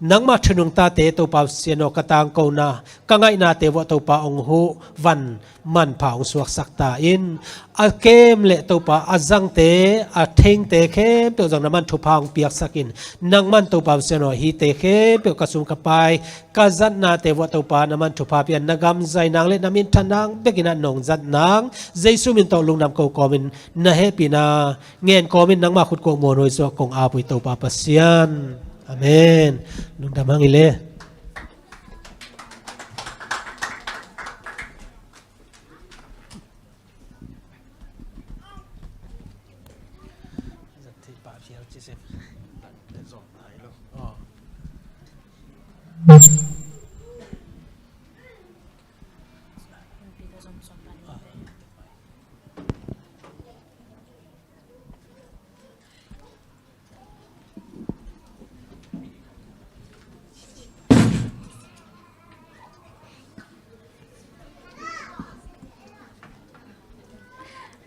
nangma thu nungtate Topa Pasian aw, ka tangkona, ka ngaihnate uh ah Topa hong huh van manpha hong suaksak ta in. A kem le Topa, a zangte, a thengte khempeuh zong nangman thupha hong piaksak in. Nangman Topa Pasian aw, hihte khempeuh ka sum ka pai, ka zatnate uh ah Topa nangman thupha pia in, na gam zai nang le na minthan nang bek in ah nong zat nang, Jesu min tawh lungdam ko kawm in, na hehpihna ngen kawm in, nangma khut kuah muan uh Jesu ah kong ap uh hi Topa Pasian. Amen. Lungdam hang hi le.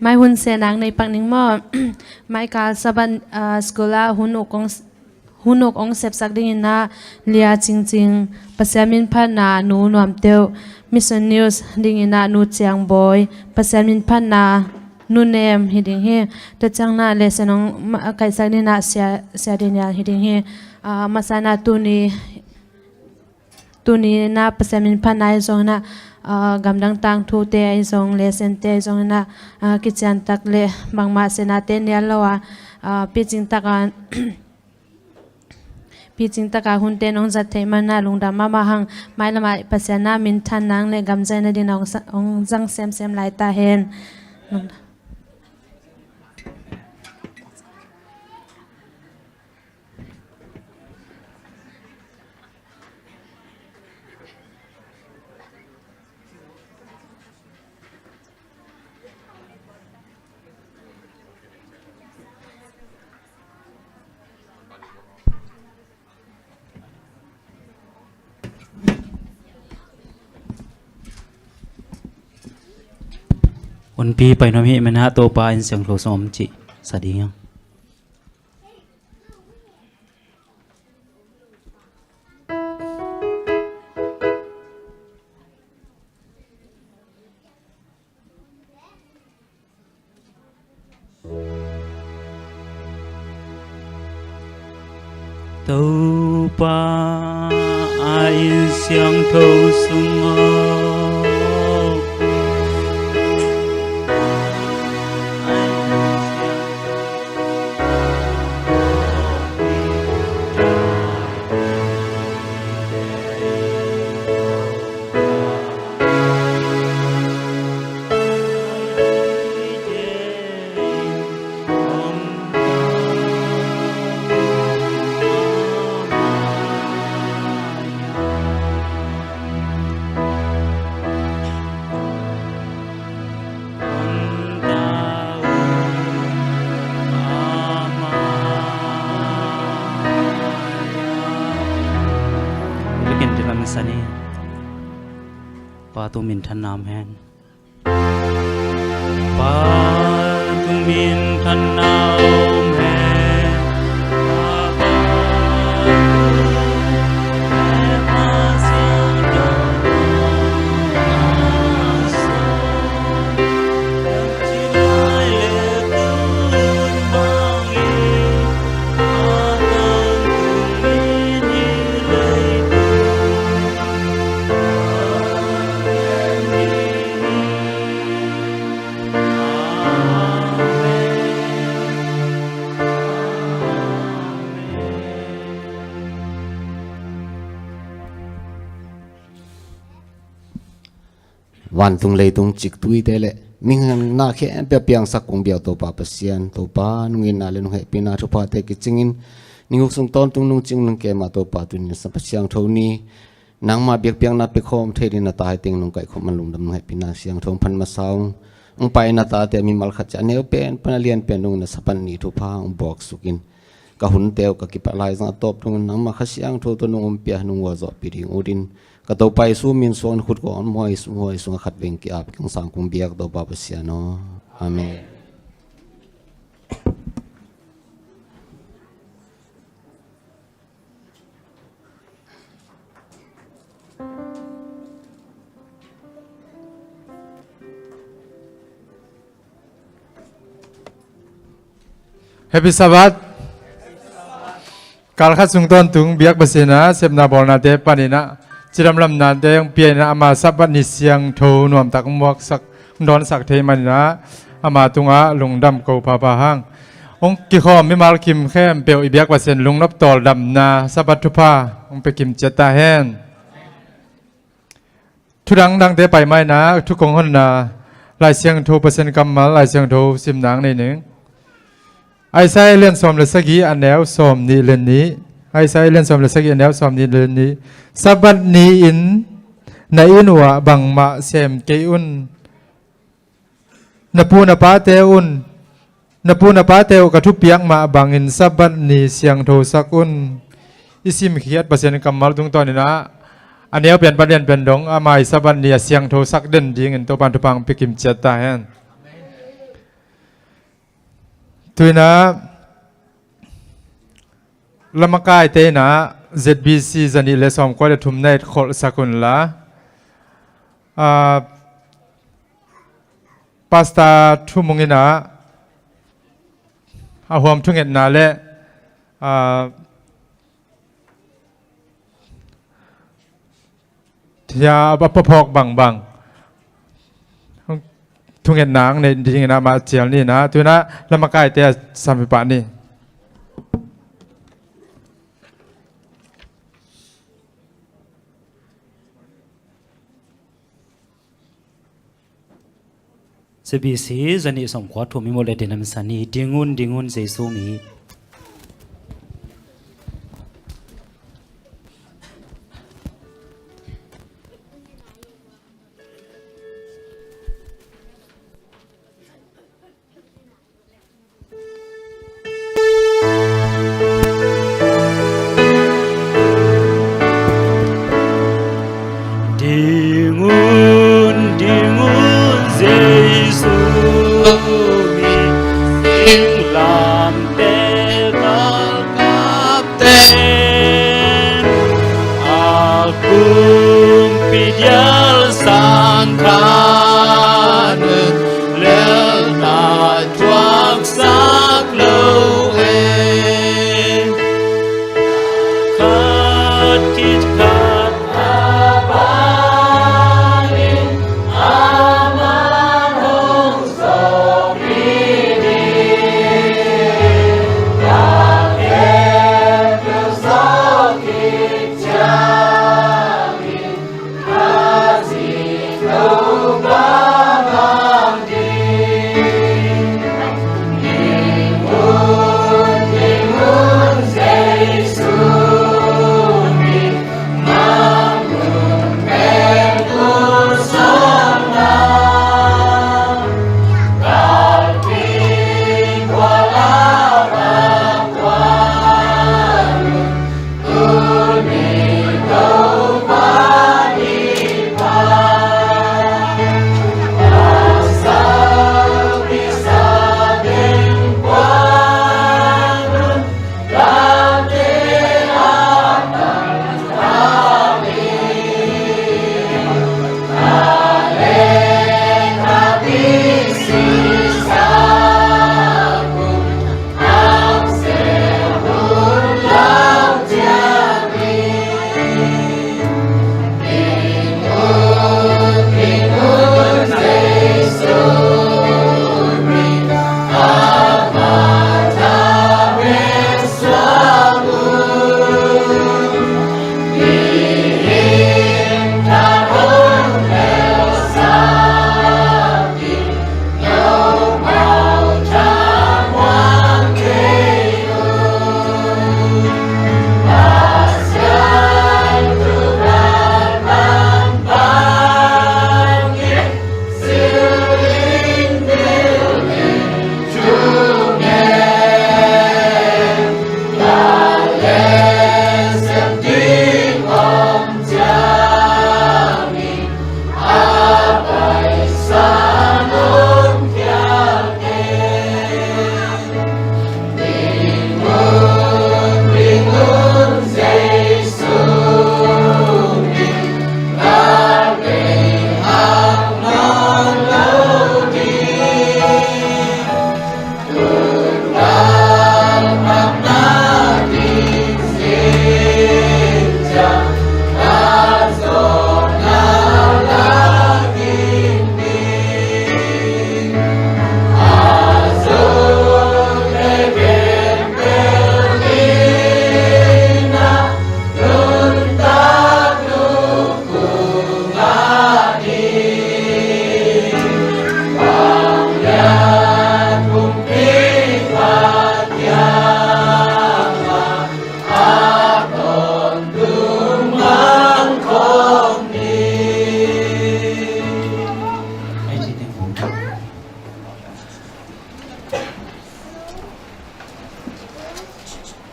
Mai hun sehna nei pak ning maw? Mai kal Sabbath, ah, school ah hun uk hong, hun uk hong sepsak dingin ah Lia Cingcing, Pasian min phatna Nu Nuam Teuh, Mission News dingin ah Nu Ciang Bawi, Pasian min phatna Nu Nem hi ding hi. Tua ciang ah lesson hong ma-, kaihsak dingin ah Sia, Sia Daniel hi ding hi. Ah, masa in ah tuni Tuni in ah Pasian min phatna ahi zongin ah, ah, gamdang tangthute ahi zong, lessonte ahi zongin ah, ah, kician tak le bangmah sehna te nial lo a, ah, picing tak a, picing tak a hunte nong zat theih man ah lungdam mahmah hang. Mailam ah Pasian ah minthan nang le gamzai nading ah hong sa-, hong zang semsem lai ta hen. Lungdam. Hunpi pai nuam hih man ah Topa inn siangtho sung om cih sa ding hiam? Topa a inn siangtho sungah Bikin dilam sani. Pa tung minthanna om hen. Pa tung minthanna om hen. Vantung leitung ciktuite le mihing na khempeuh piangsak kong biak Topa Pasian, Topa nungin na le nung hehpihna thuphate kicingin ning uk sung tawntung nung cing nung kema Topa tunin sa Pasian tho ni. Nangmah biakpiakna pia khawm thei ding na ta hi teng nong kaihkhawm man lungdam nong hehpihna siangtho hong phan masa ung. Hong pai na tate a mimal khat ciah a neu pen pan a lian pen dongin a Sabbath ni thupha hong buaksuk in ka hunte uh ka kipat laizang a tawp dongin nangmah Kha Siangtho tawh nong ompih a nong uazawhpih ding ut in ka Topa Jesu min suang na khut kong muai sung huai sung a khat veng ki-ap kong sang kong biak Topa Pasian aw. Amen. Happy Sabbath. Kal khat sung tawntung biak Pasian a sepna bawlnate panin ah cidamlamnate hong pia in ah ama Sabbath ni siangtho nuamtak hong muaksak, hong dawnsak thei manin ah ama tungah lungdam ko phapha hang. Hong kikhawm mimal kim khempeuh i biak Pasian lungnop tawldamna Sabbath thupha hong pia kim ciat ta hen. Thu dangdangte pai mai in ah thu kong honna Lai Siangtho Pasian kammal Lai Siangtho sim nang nei ning. Isaiah lian sawm le sagih a neu sawm nih le nih. Isaiah lian sawm le sagih a neu sawm nih le nih. Sabbath ni-in na inn uh ah bangmah sem kei un. Na pu na pate un, na pu na pate uh ka thupiak mah bangin Sabbath ni siangthosak un. I simkhiat Pasian kammal tungtawnin ah a neu pen pan lian pen dong ama i Sabbath ni a siangthosak den dingin Topan thupha hong pia kim ciat ta hen. Tuinah lamakaite inah Z B C zanih le sawmkua le thum na etkholhsak unla, ah, Pastor Thumung inah a huam thungetna le, ah, Tia a paphawk bangbang thungetna ang neih dingin amah cial ni inah, tuinah lamakaite a sam hi pah ni. Z B C zanih sawmkua thum i mulh le dinam sani, ding un, ding un, Jesu mi. Ding un, ding un, Jesu mi, singlamteh galkapte a kumpi dial sang khat un, lelta thuaksak lo e. Khat khit khat a bangin amah hong sawpih ding, ka khempeuh sawk khit ciangin,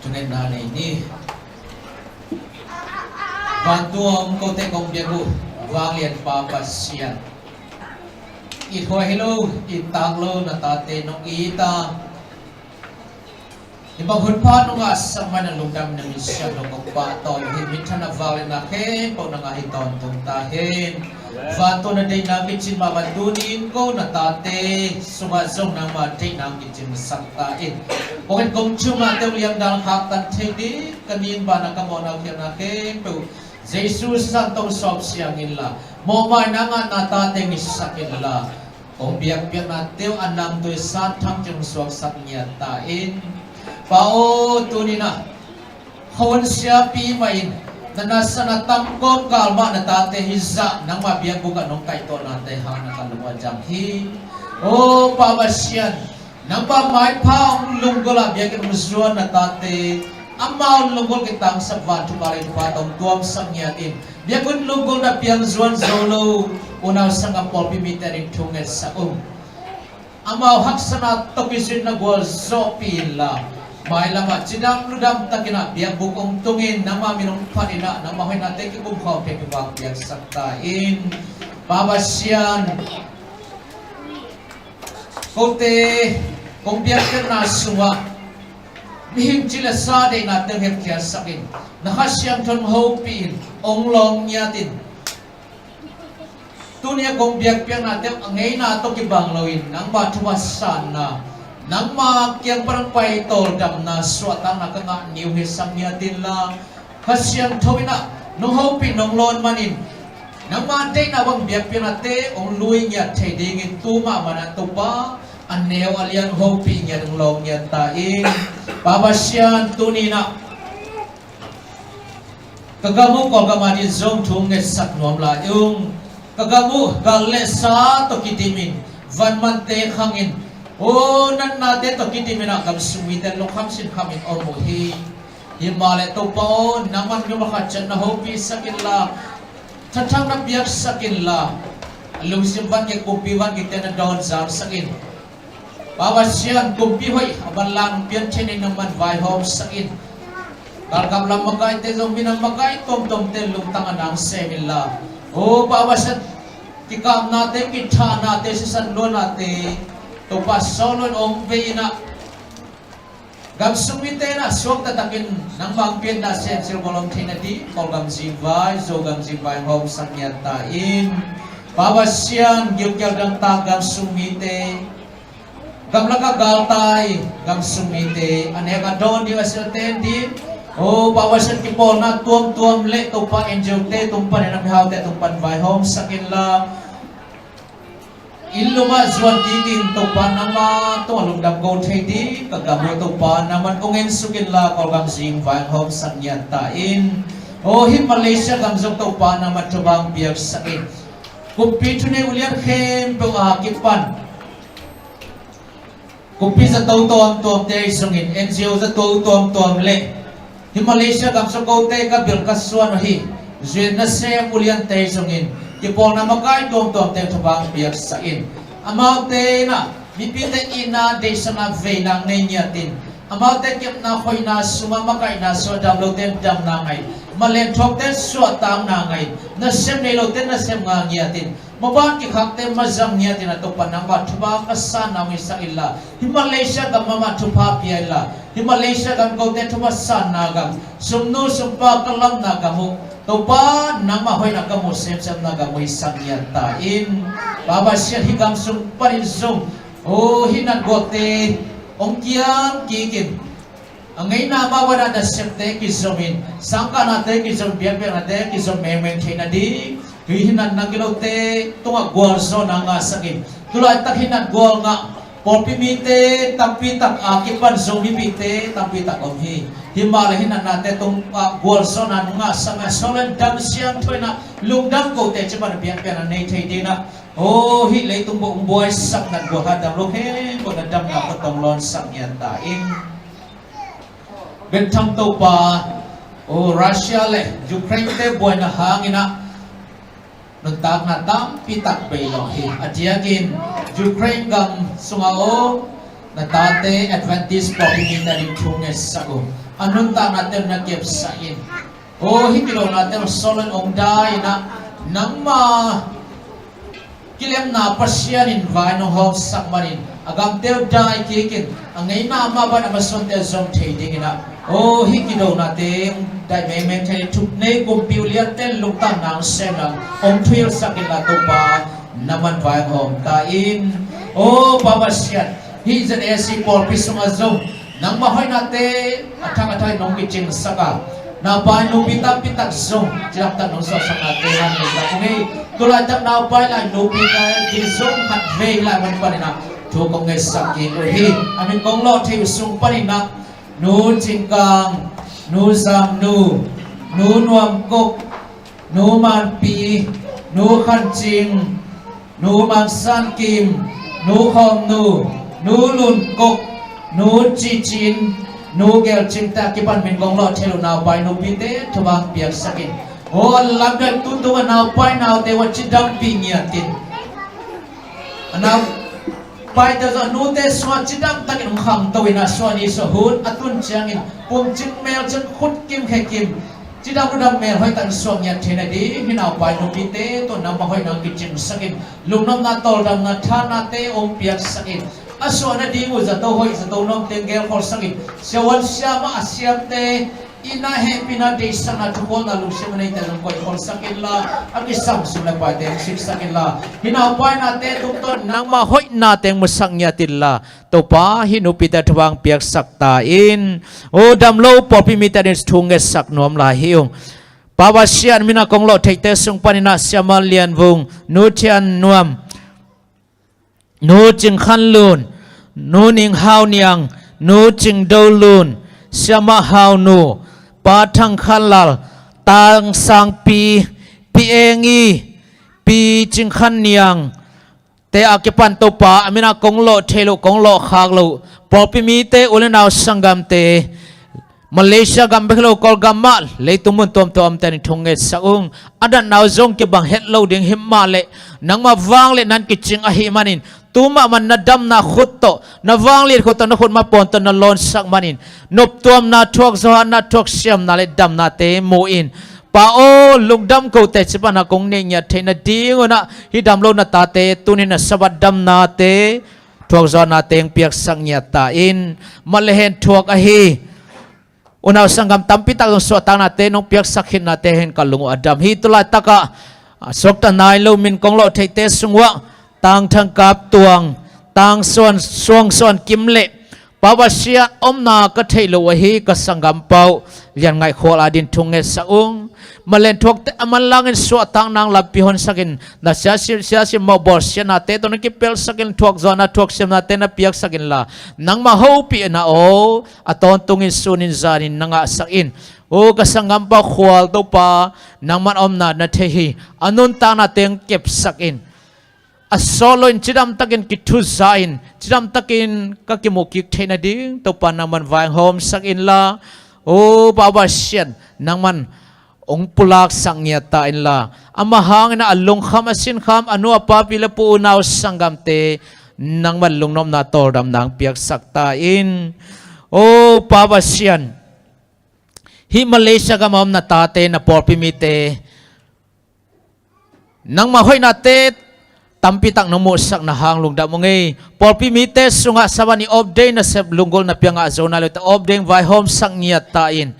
Thungetna nei ni. Vantung a om kote kong biak uh, vanglianpa Pasian, it huai hi lo, it tak lo na tate nong it a, Bang hun pha nungah sangmai na lungdam na min siam lo kong pahtawi hi. Minthanna vak le na khempeuh nangah hi tawntung ta hen. Vantung na deihna kicin mah bang tunin ko na tate sungah zong nangma deihna kicin sak ta in. Kong et kong ciumah teu liangdal khaktan thei ding ka nin bana ka mawhna khialhna khempeuh Jesu san tong sawp siang inla, mawhmaina ngahna tate ngisak inla, kong biakpiakna teu a nangtui san thang ciang suaksak ngiat ta in. Pa aw, tuninah khawn siapi mah in na nasana tam kawmkal mah na tate hi zah nangma biakbuk ah nong kaihtuahnate hang na ka lung a jang hi. Aw Pa Pasian, nangma maipha hong lunggulh ah biakinn hong zuan na tate, amau lunggulh kitangsak vantung a lei thupha tawh hong tuamsak ngiat in. Biakinn lunggulhna piang zuan zo lo unau sanggam pawlpi mite ading thu ngetsak ung. Amau haksatna tawh kizui na gualzawhpih inla, mailamah cidam ludam takinah biakbuk hong tungin nangma min hong phat inah nangma hoihnate kikum khawm pek kivang piaksak ta in. Pa Pasian, kote kong biakpiakna sungah mihing ci le sa deihnate hong hepkhiatsak in, na Kha Siangtho hong hopih in, hong lawng ngiat in. Tuni a kong biakpiaknate a ngeina tawh kibang loin nangma thupha sanna, nangma kiang pan hong pai tawldamna, suahtakna ka ngah ni uh hi sang ngiat inla, Kha Siangtho inah nong hopih nong lawn manin nangma deihna bang biakpiaknate hong lui ngiat thei dingin tu mahmah na Topa a neu a lian hopih ngiat hong lawng ngiat ta in. Pa Pasian, tuninah ka gam uh Kawlgam ading zong thu ngetsak nuam lai ung. Ka gam uh gal le sa tawh kidimin, vanmante khangin, aw natnate tawh kidimin ah gamsung mite lungkham sinkhamin om uh hi. Himahleh Topa aw, nangman mi pakhat ciat na hopihsak inla, thathang na piaksak inla, lungsim van gik, kumpi van gikte na dawn zamsak in. Pa Pasian, kumpi hoih a manlang pian theih nading nangman vaihawmsak in. Galkap lam makaite zong minam makai tuamtuamte lungtang a nang sem inla, aw Pa Pasian, kikapnate, kithahnate, sisan luannate Topa sawlun om ve inah, gamsung mite inah suakta takin nangma hong piakna semsil gual om theih nading Kawlgam zingvai, Zogam zingvai hawmsak ngiat ta in. Pa Pasian, gilkial dangtak gamsung mite, gamlak a galtai gamsung mite, a nek a dawn ding a silte en ding, aw Pa Pasian, kipawlna tuamtuam le Topa N G O-te tung panin a mihaute tung pan vaihawmsak inla, inn lum ah zuan dingin Topa nangma tungah lungdam ko thei ding ka gam uh Topa nangman hong ensuk inla, Kawlgam zingvai hawmsak ngiat ta in. Aw hih Malaysia gam zong Topa nangman thupha hong piaksak in. Kumpi thunei ulian khempeuh a kipan kumpi zato tuamtuamte ahi zongin, N G O zato tuamtuam le hih Malaysia gam sung kote ka bil ka suan uh hi. Zuin nasem uliante ahi zongin, kipawlna makai tuamtuamte thupha hong piaksak in. Amaute inah mipite itna, deihsakna, veina nei ngiatin, amaute kepna khoihna sungah makaihna sungah damlote damna ngah, malenthuakte suahtakna ngah, nasem neilote nasem ngah ngiatin, maban kikhakte mazang ngiatin a Topa nangma thupha ka sanna hong hisak inla, hih Malaysia gam mahmah thupha pia inla, hih Malaysia gam kote thupha sanna gam, sumnu sumpa ka lamna gam uh Topa nangma hoihna ka muh semsemna gam uh hisak ngiat ta in. Pa Pasian, hih gam sung panin zong aw hih natgualte hong kiam kikin, a ngeina mah bana nasepte kizomin, sangkahnate kizom, biakpiaknate kizom mengmeng theih nading, hih natna gilote tungah gualzawhna ngahsak in. Tulaitak hih natgual ngah pawlpi mite tampi tak a kipan Zomipihte tampi tak om hi. Himahleh hih natnate tungah gualzawhna ngahsak a, sawlen dam siangtho inah lungdam kote ci pan biakpiakna nei thei dinah, aw hih leitung buh hong buaisak natgual khat damlo khempeuh na damna khuttawng lawnsak ngiat ta in. Betham Topa, aw Russia le Ukraine-te buaina hanginah nuntakna tampi tak bei lo hi. A diakin Ukraine gam sungah aw na tate Adventist pawlpi mite ading thu ngetsak uh. A nuntaknate na kepsak in. Aw hih kilohnate sawlen hong dai inah, nangma kilemna Pasian in vai nong hawmsak manin, A gamte uh dai kikin a ngeina mah bang a masuante zong thei dingin ah, aw, hih kidonate hong daih mengmeng thei, thuk nei kumpi uh liante lungtang nang sem nang hong thuhilhsak inla Topa, nangman vai hong hawm ta in. Aw Pa Pasian, hih Z A C pawlpi sungah zong nangmah hoihnate a thak a thak in hong kicingsak a, naupai nupi tampi tak zong cidamtak nong suahsaknate hang nong lak hong ei. Tulaitak naupai lai nupi te zong khatvei lai man panin ah thu kong ngetsak kik uh hi. A min kong lawh theih uh sung panin ah Nu Cing Kang, Nu Zam Nu, Nu Nuam Kok, Nu Man Pi, Nu Khan Cing, Nu Man San Kim, Nu Khawm Nu, Nu Lun Kok, Nu Ci Cin, Nu Gel Cing te a kipan min kong lawh theih uh naupai nupite thupha hong piaksak in. Aw, a lamdang tutung a naupai naute uh a cidampih ngiat in. A naupaite zong a nute sungah cidamtakin hong khangto in ah, suah ni suah hun a tun ciangin pumcing melcing khut kim khe kim, cidam ludam mel hoihtakin suah ngiat theih nading hih naupai nupite tawh nangmah hoihna hong kicingsak in, lungnopna, tawldamna, thanate hong piaksak in. A suah nading uh zato hoih zato nuamte hong gelkholsak in, siavuan siamah a siamte inn ah hehpihna, deihsakna, thukholna lungsim a neite zong koihkholsak inla, a kisam sum le paite hong sitsak inla, hih naupai nate tungtawn nangmah hoihnate hong musak ngiat inla, Topa, hih nupite thupha hong piaksak ta in. Aw, dam lo pawlpi mite adingin thu ngetsak nuam lai hi ung. Pa Pasian, min a kong lawh theihte sung panin ah Siamah Lian Vung, Nu Thian Nuam, Nu Cing Khan Lun, Nu Ning Hau Niang, Nu Cing Do Lun, Siamah Hau Nu, Pa Thang Khan Lal, Tang Sang Pi, Pi Eng I, Pi Cing Khan Niang te a kipan Topa, a min a kong lawh theih loh, kong lawh khak loh pawlpi mite, u le nau sanggamte, Malaysia gam bek hi lo, Kawlgam mah, leitung mun tuamtuam a omte in thu ngetsak ung. A datna uh zong kibang het lo ding hi mah leh, nangmah vangliatna in kicing ahih manin, tu mahmah na damna khut tawh, na vangliat khut tawh, na khut mapawn tawh na lawnsak manin, noptuamna, thuakzawhna, thuaksiamna le damnate mu in, Pa aw, lungdam kote ci pan a kong neih ngiat theih nadingun ah, hih dam lo na tate tuni-in a Sabbath damnate, thuakzawhnate hong piaksak ngiat ta in. Mah le hen, thuak ahi unau sanggam tampi tak zong suahtaknate nong piaksak khitnate hen ka lung uh a dam hi. Tulaitak ah, a, suakta nai lo min kong lawh theihte sung uah Tang Thang Kap Tuang, Tang Suan, Suang Suan Kim le Pa Pasian, omna ka theih loh ahi ka sanggam Pa U Lian Ngaih Khual adingin thu ngetsak ung. Mah le hen, thuakte a manlangin suahtakna hong lampi honsak in, na siasim, siasim mawh bawlsiatnate tawh na kipelsak in, thuakzawhna, thuaksiamnate na piaksak inla, nangmah hopihna aw, a tawntungin, sunin, zanin na ngahsak in. Aw ka sanggam Pa U Khual, Topa, nangman omna na thei hi. A nuntaknate hong kepsak in. A sawt loin cidamtakin kithuza in, cidamtakin ka kimuh kik theih nading Topa nangman vai hong hawmsak inla, aw Pa Pasian, nangman hong pulaksak ngiat ta inla, amah hangin a lungkham, a sinkham, a nu a pa, pi le pu, unau sanggamte nangman lungnopna, tawldamna hong piaksak ta in. Aw Pa Pasian, hih Malaysia gam a om na tate, na pawlpi mite, nangmah hoihnate tampi tak nong muhsakna hang lungdam ung ei. Pawlpi mite sungah Sabbath ni off day nasep lunggulh na pia ngah zo nai lote off day hong vai hawmsak ngiat ta in.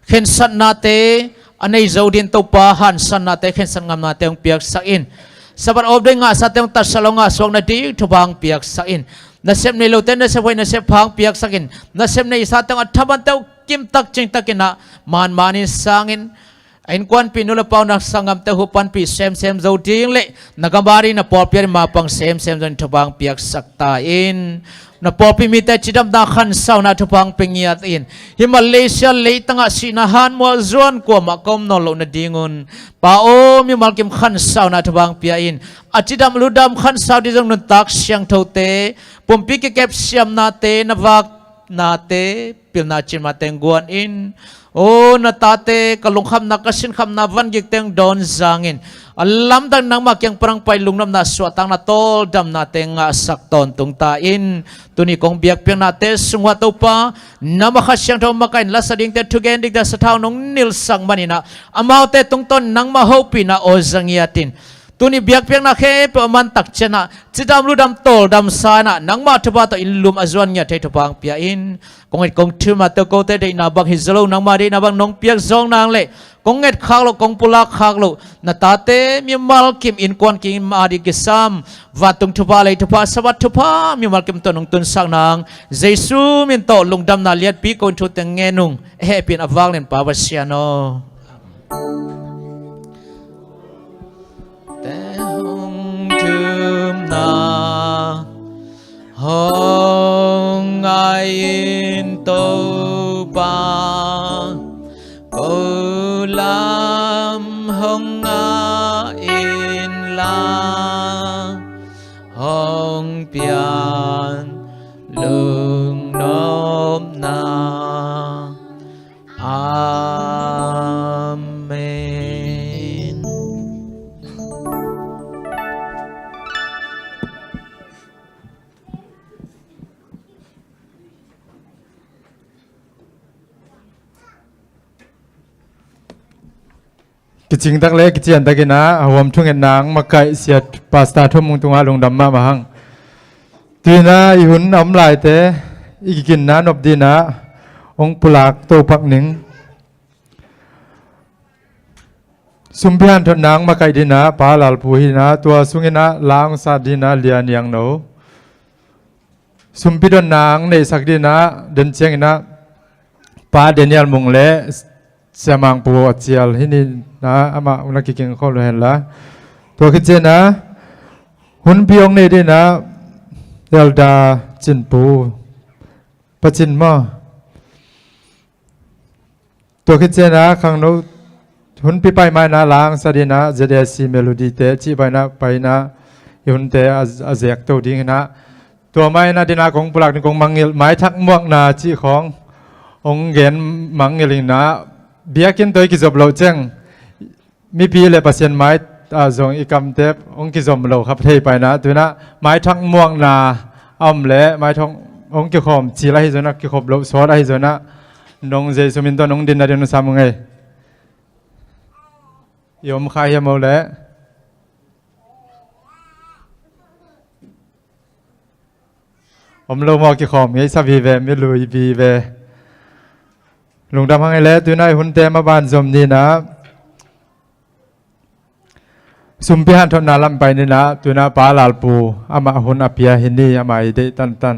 Khensatnate a nei zo dingin Topa, hansatnate, khensat ngamnate hong piaksak in. Sabbath off day ngahsate hong tatsa lo, ngahsuak nading thupha hong piaksak in. Nasep nei lote nasep hoih, nasep pha hong piaksak in. Nasep neisate hong a thamante uh kimtak cingtakin ah manmanin sangin, a innkuanpih, nu le pa, unau sanggamte uh panpih semsem zo ding le na gam adingin, na pawlpi adingin mapang semsem zo dingin thupha hong piaksak ta in. Na pawlpi mite cidamna, khansauna thupha hong pia ngiat in. Hih Malaysia leitangah sihna hanmual zuan kuamah ka om nawn loh nadingun, Pa aw, mimal kim khansauna thupha hong pia in. A cidam ludam khansau ding zong nuntak siangthote, pumpi kikep siamnate, na vak nate, pilna cinnate hong guan in. Aw na tate, ka lungkhamna, ka sinkhamna vangikte hong dawn zangin, a lamdang nangmah kiang pan hong pai lungnopna, suahtakna, tawldamnate hong ngahsak tawntung ta in. Tuni kong biakpiaknate sungah Topa, nangmah Kha Siangtho makaih in, la sa dingte, thugen dingte sathau nong nilhsak manin ah, amaute tungtawn nangmah hopihna aw za ngiat in. Tuni biakpiakna khempeuh a man tak ciangin ah, cidam ludam tawldam sa-in ah, nangmah thupha tawh inn lum a zuan ngiat thei thupha hong pia in. Kong it kong thum a, tawh kote deihna bang hi zo lo, nangmah deihna bang nong piak zawk nang leh, kong nget khak loh, kong pulak khak loh na tate mimal kim innkuan kim a ding kisam, vantung thupha, lei thupha, Sabbath thupha mimal kim tawh nong tunsak nang, Jesu min tawh lungdamna lianpi ko-in thu teng ngen ung. A hehpih in a vanglian Pa Pasian aw. Te hong thumna hong ngai in Topa, ko lam hong ngah in la, hong pian lungnopna. Amen. Kicing tak le kician takin ah a huam thungetna hong makaih sia Pastor Thum Mung tungah lungdam mahmah hang. Tu-in ah i hun a om laite i kiginna nop dingin ah hong pulak topak ning. Sumpi hanthotna hong makaih dingin ah Pa Lal Pu hi-in ah, tua sungin ah la hong sat dingin ah Lia Niang No. Sumpi dotna hong neihsak dingin ah den ciangin ah Pa Daniel Mung le Sia Mang Pu a cial hi-in ah, amah hong na kiking khol uh hen la. Tua khit ciangin ah hunpi hong nei dingin ah Elder Cin Pu, Pa Cin maw. Tua khit ciangin ah khangno hunpi pai ma-in ah la hong sat dingin ah Z A C Melody te cih pai-in ah, pai-in ah i hunte a, a zek to ding hi-in ah. Tua ma-in ah dingin ah kong pulak ding kong mangngilh, maithak muakna cih khawng hong gen mangngilh in ah, biakinn tawh i kizop loh ciang mipi le Pasian mai ah zong i kamtep hong kizom lo kha thei pai-in ah, tu-in ah maithak muakna a om leh maithak hong kikhawm cil ahi zongin ah, kikhop loh sawt ahi zongin ah, nong Jesu min tawh nong dinna ding hong sam ung ei. I om kha hiam o leh? Om lo maw? Kikhawm ngeisa vive, mi lui vive. Lungdam hang ei leh, tu-in ah i hunte maban zom ni-in ah, sumpi hanthotna lam pai ni-in ah, tu-in ah Pa Lal Pu amah hun a pia hi ni, amah i deih tantan.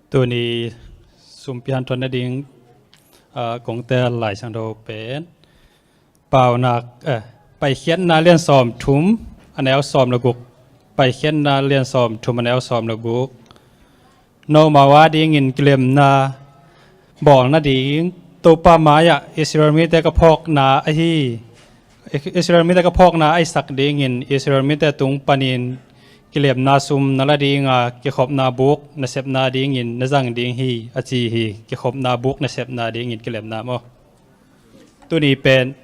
Tuni sumpi hanthot nading, ah, kong tel Lai Siangtho pen Paunak, eh, Paikhiatna lian sawm thum, a neu sawm le guk. Paikhiatna lian sawm thum, a neu sawm le guk. Nomau adingin kilemna bawl nading Topa mai-ah Israel mite ka phawkna ahi. Israel mite ka phawkna ahisak dingin Israel mite tung panin kilemna sum na la ding a, kikhopna buk na sepna dingin na zang ding hi, a ci hi. Kikhopna buk na sepna dingin kilemna maw. Tuni pen,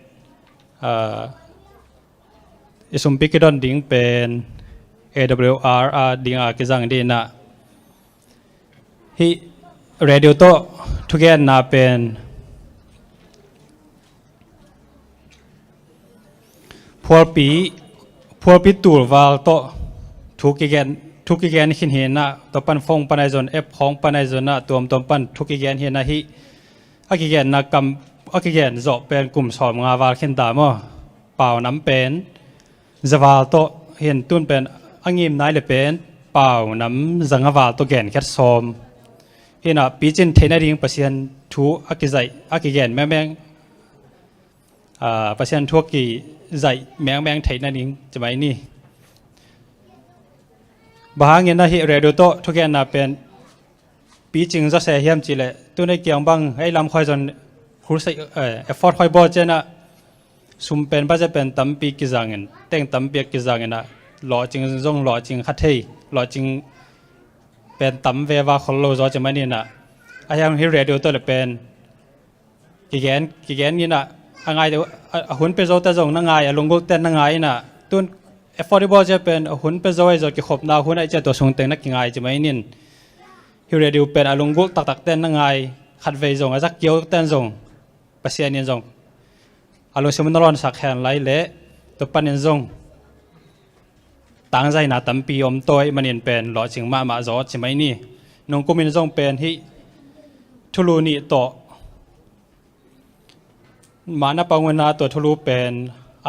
ah, i sumpi kidon ding pen A W R a ding a kizang ding in ah, hih radio tawh thugenna pen phualpi, phualpi tulval tawh thu kigen, thu kigen khin hi-in ah, tua pan phone pan ahi zong, app khawng pan ahi zong ah, tuamtuam pan thu kigen hi-in ah, hih a kigenna kam, a kigen zawh pen kum sawm nga val khin ta maw. Pau nam pen za val tawh, hi-in tun pen a ngim nai le pen pau nam za nga val tawh genkhiat sawm. Hi-in ah picin theih nading Pasian thu a kizaih, a kigen mengmeng, ah, Pasian thu a kizaih mengmeng theih nading ci mai ni. Bang hangin ah hih radio tawh thugenna pen picing zaw se hiam cih leh, tun ei kiang bang, ei lam khawng zong crusade, eh, effort khawng bawl ciangin ah, sum pen, budget pen tampi kizangin, teng tampi a kizangin ah, lawhcing zong lawhcing kha thei, lawhcing pen tam veva khol lo zaw ci mai ni-in ah, a hiang hih radio tawh le pen kigen, kigen in ah, a ngai, a, a hun pia zote zong na ngai, a lunggulhte na ngai in ah, tun Affordable ciah pen a hun pia zo ahi zong kikhopna hun ahi ciah tua sung teng na kingai ci mai nin. Hih radio pen a lunggulh taktak ten na ngai khatvei zong a zak kio ten zong Pasian in zong a lungsim na lawnsak hen lai leh tua panin zong tangzaina tampi om tawi manin pen lawhcing mahmah zaw ci mai ni. Nungkumin zong pen hih thulu nih tawh mah na pang una tua thulu pen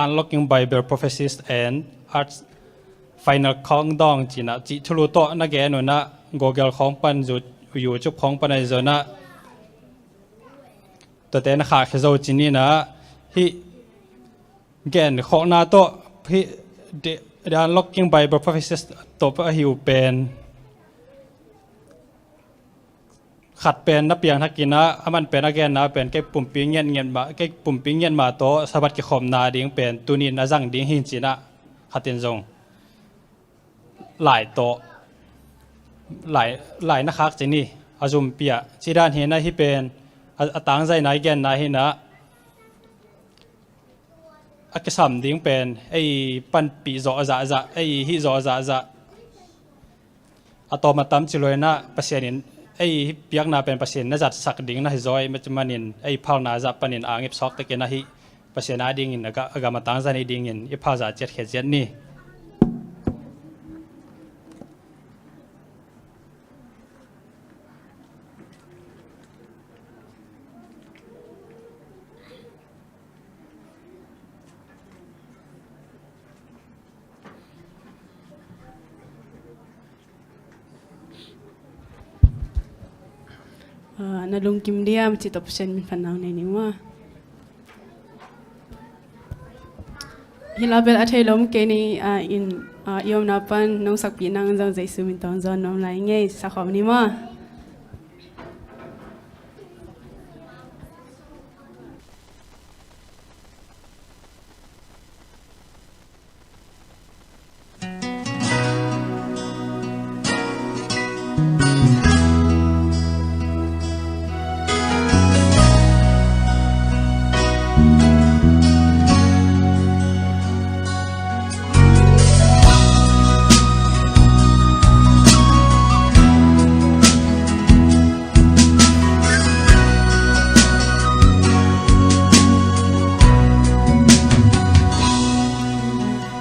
Unlocking Bible Prophecies and Art Final Countdown cinah cih thulu tawh na gen unah Google khawng pan, YouTube khawng pan ahi zonah tuate na khahkhia zo cininah hih gen khawhna tawh hih The, The Unlocking Bible Prophecies tawh ahi uh pen khat pen na piang thakinah a man pen a genna pen kei pumpi ngiatngiat mah, kei pumpi ngiat mah tawh Sabbath kikhopna ding pen tunin a zang ding hi cinah khatin zong lai tawh lai, lai na khak cini a zumpiah cidan hinah hih pen a, a tangzaina i genna hinah a kisam ding pen ei panpih zawh zahzah, ei hih zawh zahzah a tawm a tam ci loinah Pasian in ei hih piakna pen Pasian na zatsak ding na hi zaw ahih manin ei phalna zah panin a ngipsawk takin ahi Pasian a dingin a ga, a gam a tangzan i dingin i phalza ciat khia ciat ni. Ah, na lungkim diam cih tawh Pasian min phatna nei ni maw. Hih la bel a thei lom kei ni, ah, in, ah, i omna pan nong sakpih nang zong Jesu min tawh zon nuam lai ngei, sakhawm ni maw.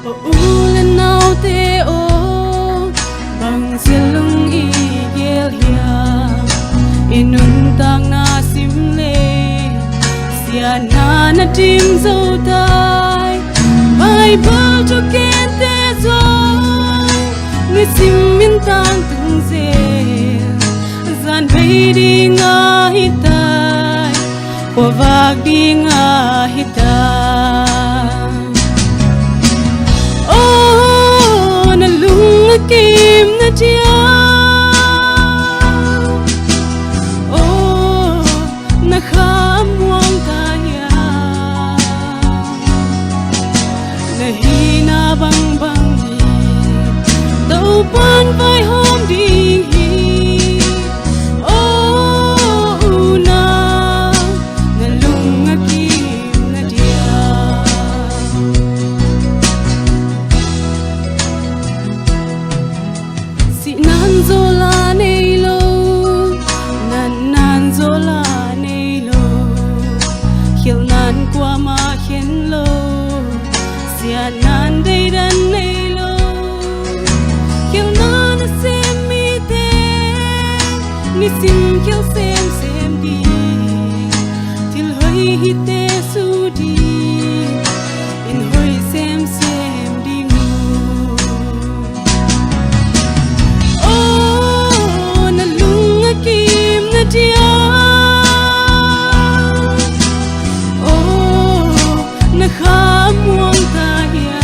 Aw u le naute aw, bang zia lung i gel hiam? I nuntakna sim le siatna na dim zo tai. Baibal thukente zong nisim in tangtung zel. Zan bei ding ahi tai, khuavak ding ahi tai. Aw, na lung a kim na diam? Aw, na kha a muang ta hiam? Na hihna bangbang hi, Topan vaihawm ding hi. Aw unau, na lung a kim na diam? Sihnan zawla nei lo, natnan zawla nei lo, khialhnan kuamah khen lo, siatnan deidan nei lo. Khialhna na sem mite nisim khial semsem ding, thil hoi hite su ding, in hoi semsem ding uh. Aw, na lung a kim na diam? Aw, na kha a muang ta hiam?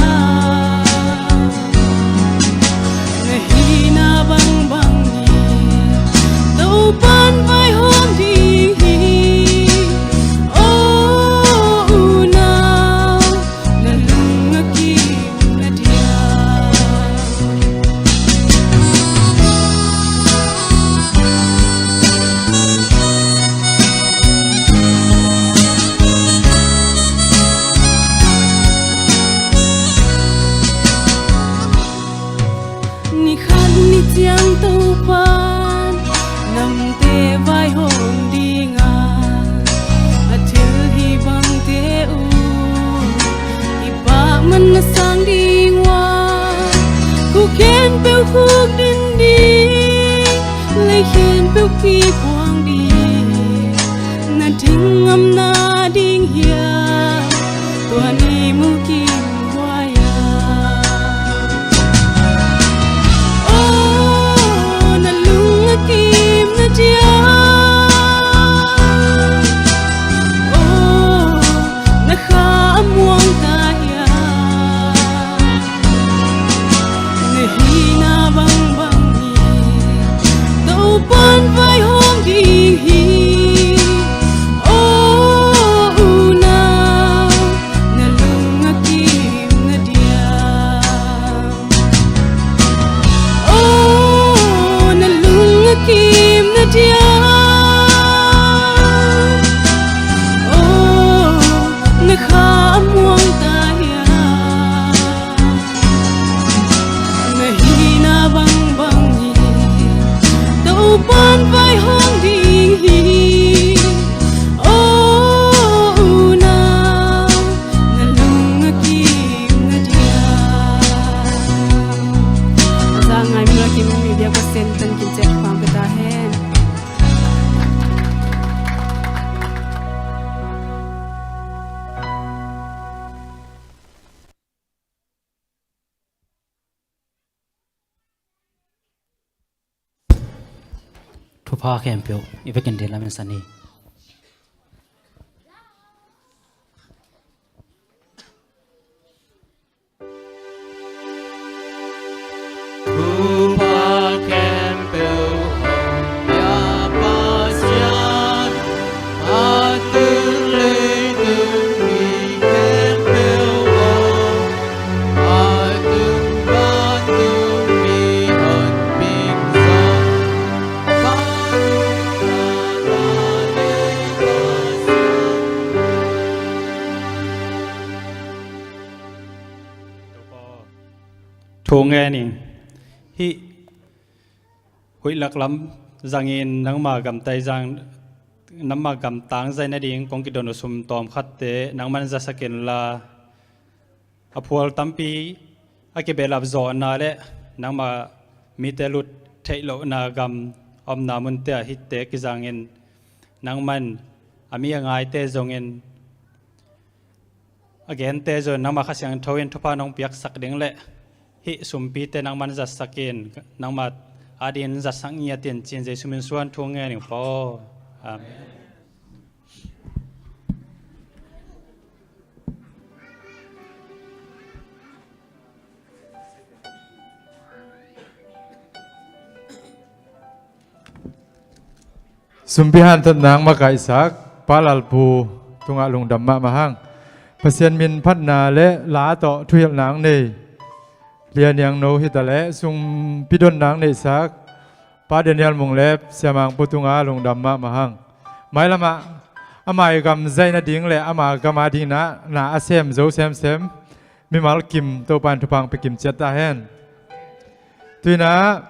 Na hihna bangbang hi, Topa Kiphuang ding na ding ngam na ding hiam, tua ni mu kim huai a. Oh, na lung a kim na diam. Oh, na kha a muang ta hiam. Na hihna bangbang hi, Topa'n vaihawm ding hi. Oh, unau, na lung a kim na diam. Oh, na lung a kim na diam. Oh, na kha a muang ta hiam. Na hihna bangbang hi, Topa'n vaihawm ding hi. Oh, unau, na lung a kim na diam. A za ngai mi la kim mi biak Pasian tan kim ciat pang ka ta hen. Thupha khempeuh i vekin ding lamin san hi. Thupha khempeuh hong pia Pasian, a tung leitung mi khempeuh aw, a tung vantung mi honping zong, vantung tapa le Pasian. Thu ngen ing. Hih huih lak lam zangin nangma gamtai zang, nangma gamtang zai nading kong kidon uh sum tawm khatte nangman zasak inla, a phual tampi a kibehlap zawhna le nangma mite lut theih lohna gam omna munte ah hitte kizangin nangman a mi a ngaite zongin a gente zong nangma Kha Siangtho in thupha nong piaksak ding le hih sumpite nangman zatsak in, nangma adingin zatsak ngiat in ci-in Jesu min suang thu ngen ing po. Amen. Sumpi hanthawnna hong makaihsak Pa Lalpu tungah lungdam mahmah hang. Pasian min phatna le la tawh thuhilhna hong nei Lia Niang No hi ta leh sumpi donna hong neihsak Pa Daniel Mung le Sia Mang Pu tungah lungdam mahmah hang. Mailamah ama gam zai nading le ama gam adingin na a sem zo semsem mimal kim Topa in thupha hong pia kim ciat ta hen. Tuinah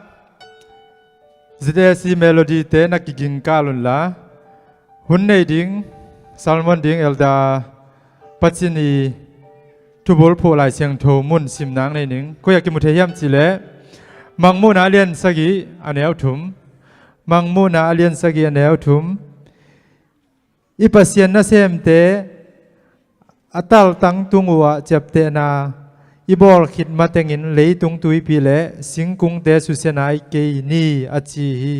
Z A C Melody te na kigingkal unla, hun nei ding, sermon ding Elder Pacini thubul phuh Lai Siangtho mun simna hong nei ning. Koi ah kimu thei hiam cih leh Mangmuhna a lian sagih a neu thum. Mangmuhna a lian sagih a neu thum. I Pasian nasemte a taltang tung uh ah ciaptehna i bawl khit matengin leitung tuipi le singkungte susia nai kei ni a ci hi.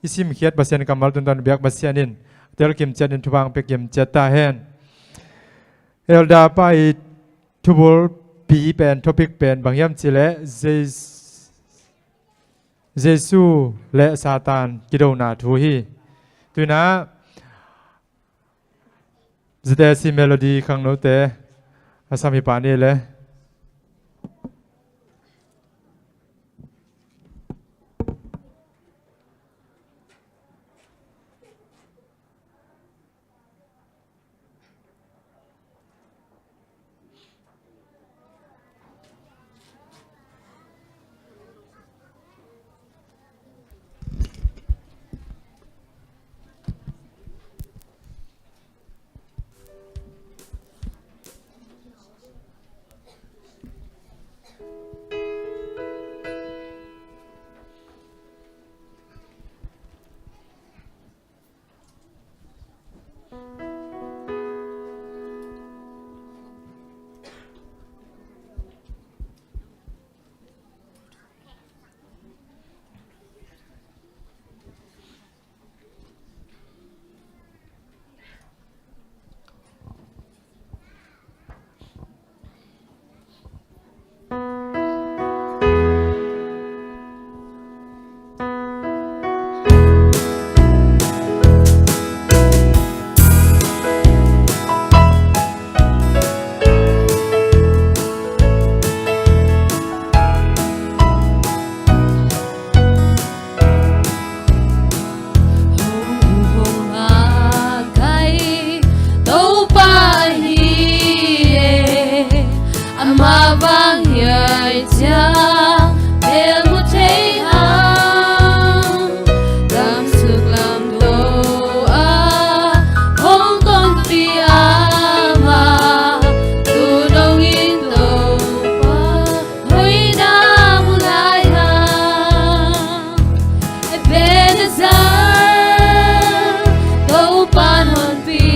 I simkhiat Pasian kammal tungtawn biak Pasian in telkim ciat in thupha hong pia kim ciat ta hen. Elder pa i thubulpi pen, topic pen bang hiam cih leh Jes- Jesu le Satan kidona thu hi. Tuinah Z A C Melody khangnote a sam hi pah ni le. Ciang bel mu thei hang, lam suk lam do a hong tonpi ama, tu dongin Topa hoihna mu lai hang. Ebenezer, Topa honpi.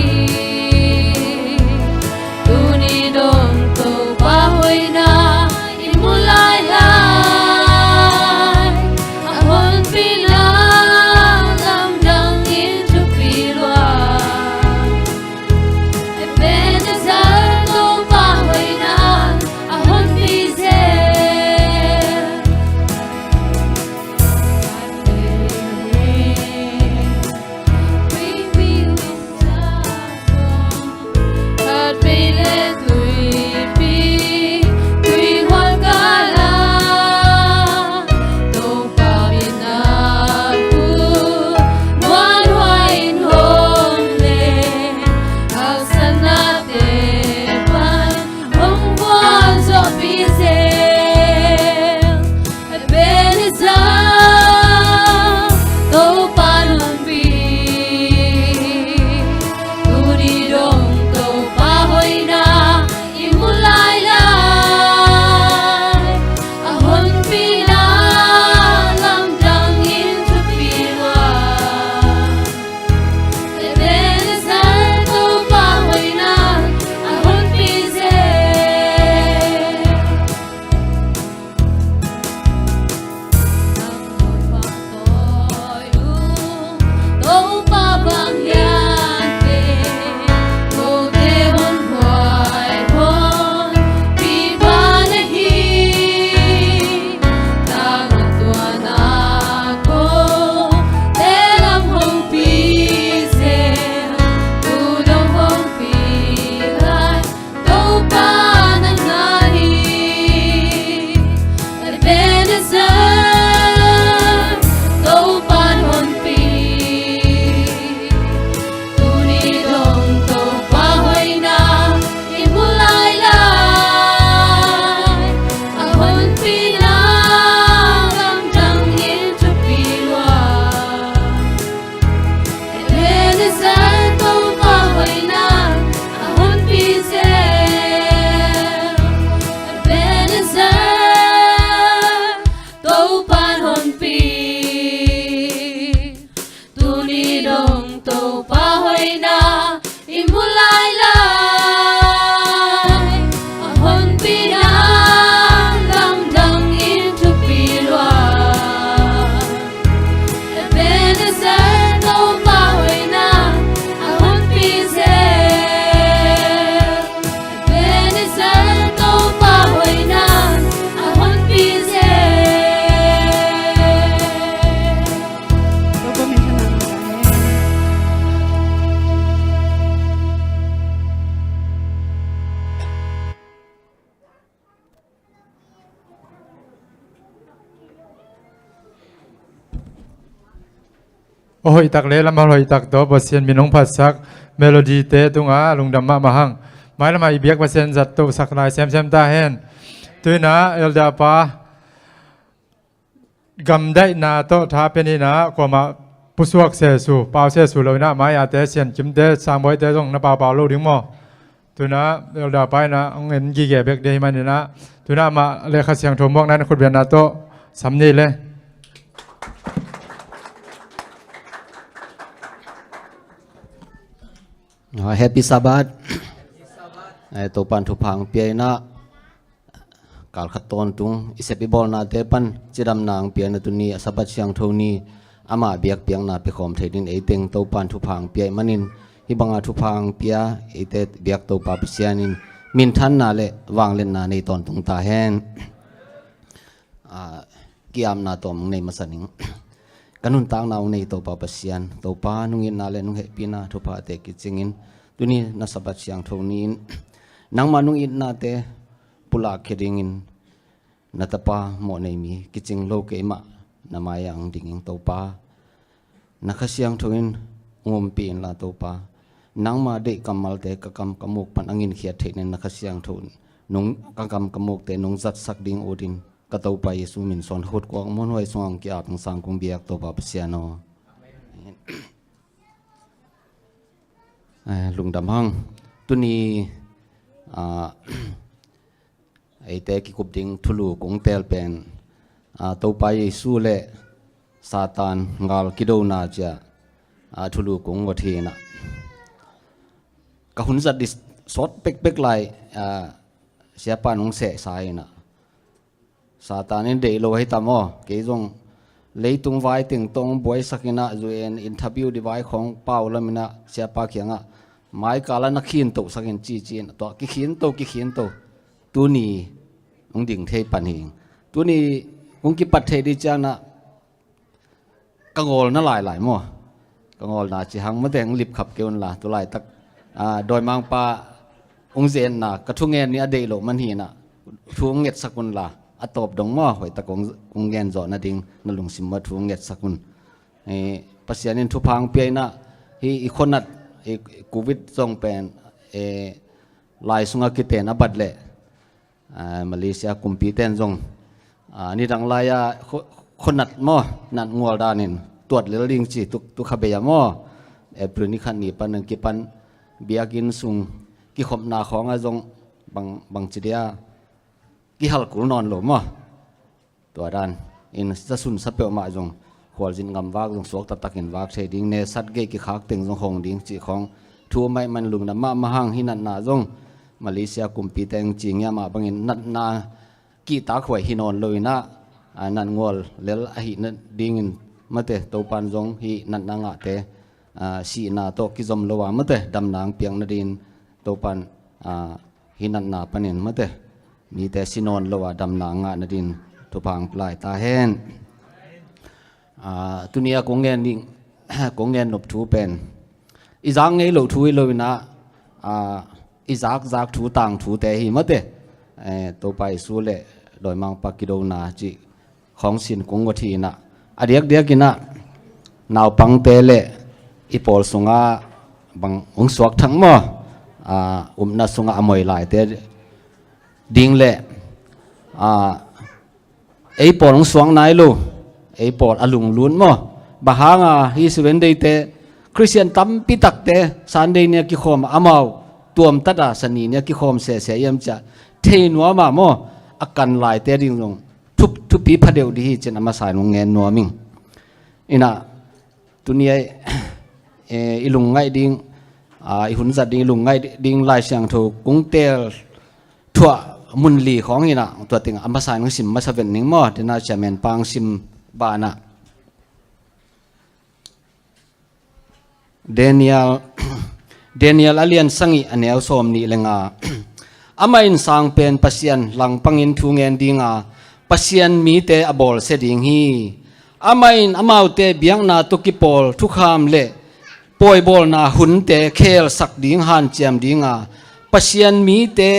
Tuni dong Topa hoihna i mu lai lai. A honpina lamdang in thupi lua. Ebenezer, Topa hoihna a honpi zel. Ebenezer, Topa honpi. Tuni dong Topa hoihna i mu lai lai. A honpina lamdang in thupi lua. Ebenezer, Topa hoihna a honpi zel. Topa nang na hi. Ebenezer, Topa honpi. Tuni dong Topa hoihna i mu lai lai. A honpina lamdang in thupi lua. Ebenezer, Topa hoihna a honpi zel. Ebenezer, Topa honpi. Tuni dong Topa hoihna i mu lai lai. A honpina lamdang in thupi lua. Ebenezer, Topa hoihna a honpi zel. Ebenezer, Topa hoihna a honpi zel. Topa min thang na ta hen. A hoihtak le lam a hoihtak tawh Pasian min hong phatsak Melody te tungah lungdam mahmah hang. Mailamah i biak Pasian zat tohsak lai semsem ta hen. Tuinah Elder pa gamdaihna tawh tha pia inah kuamah pusuak sesu, pau sesu lo inah mai-ate Sian Kimte, Sangbawite zong na paupau lo ding maw? Tunah Elder pa inah hong en gige bek ding hi maninah tunah amah le Kha Siangtho muakna in khutbetna tawh sam ni le. Ah, Happy Sabbath. Eh, Topan thupha hong pia inah kalkhat tawntung i sep i bawlnate pan cidamna hong pia inah tuni a Sabbath siangtho ni amah biakpiakna pia khawm thei dingin eiteng Topan thupha hong pia ih manin hih banga thupha hong pia eite biak Topa Pasian in minthanna le vangliatna nei tawntung ta hen. Ah, ki-apna tawm hong nei masa ning. Ka nuntakna hong nei Topa Pasian, Topa nungitna le nunghehpihna thuphate kicingin tuni na Sabbath siangtho ni-in nangmah nungitnate pulak khia dingin na tapa mawhnei mi kicing lo keimah na mai-ah hong dingin Topa na Kha Siangtho in hong ompih inla Topa, nangma deih kammalte ka kam ka muk pan a nginkhiat theih ning na Kha Siangtho in nong, ka gam ka mukte nong zatsak ding utin ka Topa Jesu min suang khut kuak muanhuai sungah hong ki-ap hong sang kong biak Topa Pasian aw. Eh, lungdam hang. Tuni, ah, eite kikup ding thulu kong teel pen, ah, Topa Jesu le Satan ngal kidona cia, ah, thulu kong ngot hi inah. Ka hun zat di sawt pekpek lai, ah, siapa nong sehsa inah. Satan in deih lo ahi tam aw. Kei zong leitung vai teng tawh hong buaisak inah, U N interview di vai khawng pau lam inah siapa kiangah maikal ah na khintosak in cici inah, tua kikhinto, kikhinto. Tuni hong ding thei pan hi. Tuni hong kipat thei di cianah ka ngawlna lailai maw? Ka ngawlna ci hang mate, hong lipkhap kei unla, tu laitak, ah, dawimangpa hong zenna ka thungen ni a deih loh man hi inah thu hong ngetsak unla, a tawp dong maw, hoihtak hong, hong gen zawh nading na lungsim maw thu hong ngetsak un. Eh, Pasian in thupha hong pia inah, hih i khuanat, i covid zong pen, eh, lai sungah kiten a bat leh, ah, Malaysia kumpite in zong, ah, nidang lai-a khu-, khuanat maw, natngual danin tuat lel ding ci, tu, tu kha bei a maw. April ni khat ni pan hong kipan biakinn sung kikhopna khawngah zong bang, bangci dia kihal kul nawn lo maw. Tua dan in sa sun sa peuhmah zong khualzin ngam vak zong suak taktakin vak thei ding, nesat gei kikhak teng zong hong ding cih khawng thu maimai in lungdam mahmah hang. Hih natna zong Malaysia kumpite hong ci ngiam mah bangin natna kihtak huai hi nawn lo inah, ah, natngual lel ahih nadingin mate, Topan zong hih natna ngahte, ah, sihna tawh kizom lo a mate, damna hong piak nadingin Topan, ah, hih natna panin mate, mite si nawn lo a damna ngah nadin thupha hong pia lai ta hen. Ah, tuni a kong ngen ding, kong ngen nop thu pen i zak ngei loh thu hi lo inah, ah, i zakzak thu tangthute hi mate. Eh, Topa Jesu le dawimangpa kidona cih khawng sin kong ngot hi inah, a diakdiak inah naupangte le i pawl sungah bang hong suak thak maw, ah, upna sungah a moi laite ding le, ah, ei pawl hong suak nai lo, ei pawl a lunglut maw. Bang hanga hih Seven Day-te Khristian tampi takte Sunday ni a kikhawm a, amau tuamtat a Sani ni a kikhawm sehseh hiam ciah thei nuam a maw, a kan laite ding zong thup, thupi phadeuh dih hi cin a masa in hong ngen nuam ing. Inah tuni a, eh, i lungngaih ding, ah, i hun zat ding, i lungngaih ding Lai Siangtho kong teel thuah mun li khawng inah, tua teng a masa in hong sim masa vet ning maw, tena chairman pa hong sim banah. Daniel, Daniel a lian sagih a neu sawm nih le nga. Amah in sang pen Pasian langpangin thu ngen dinga, Pasian mite a bawlsia ding hi. Amah in amaute biakna tawh kipawl thukham le pawibawlna hunte khelsak ding hanciam dinga, Pasian mite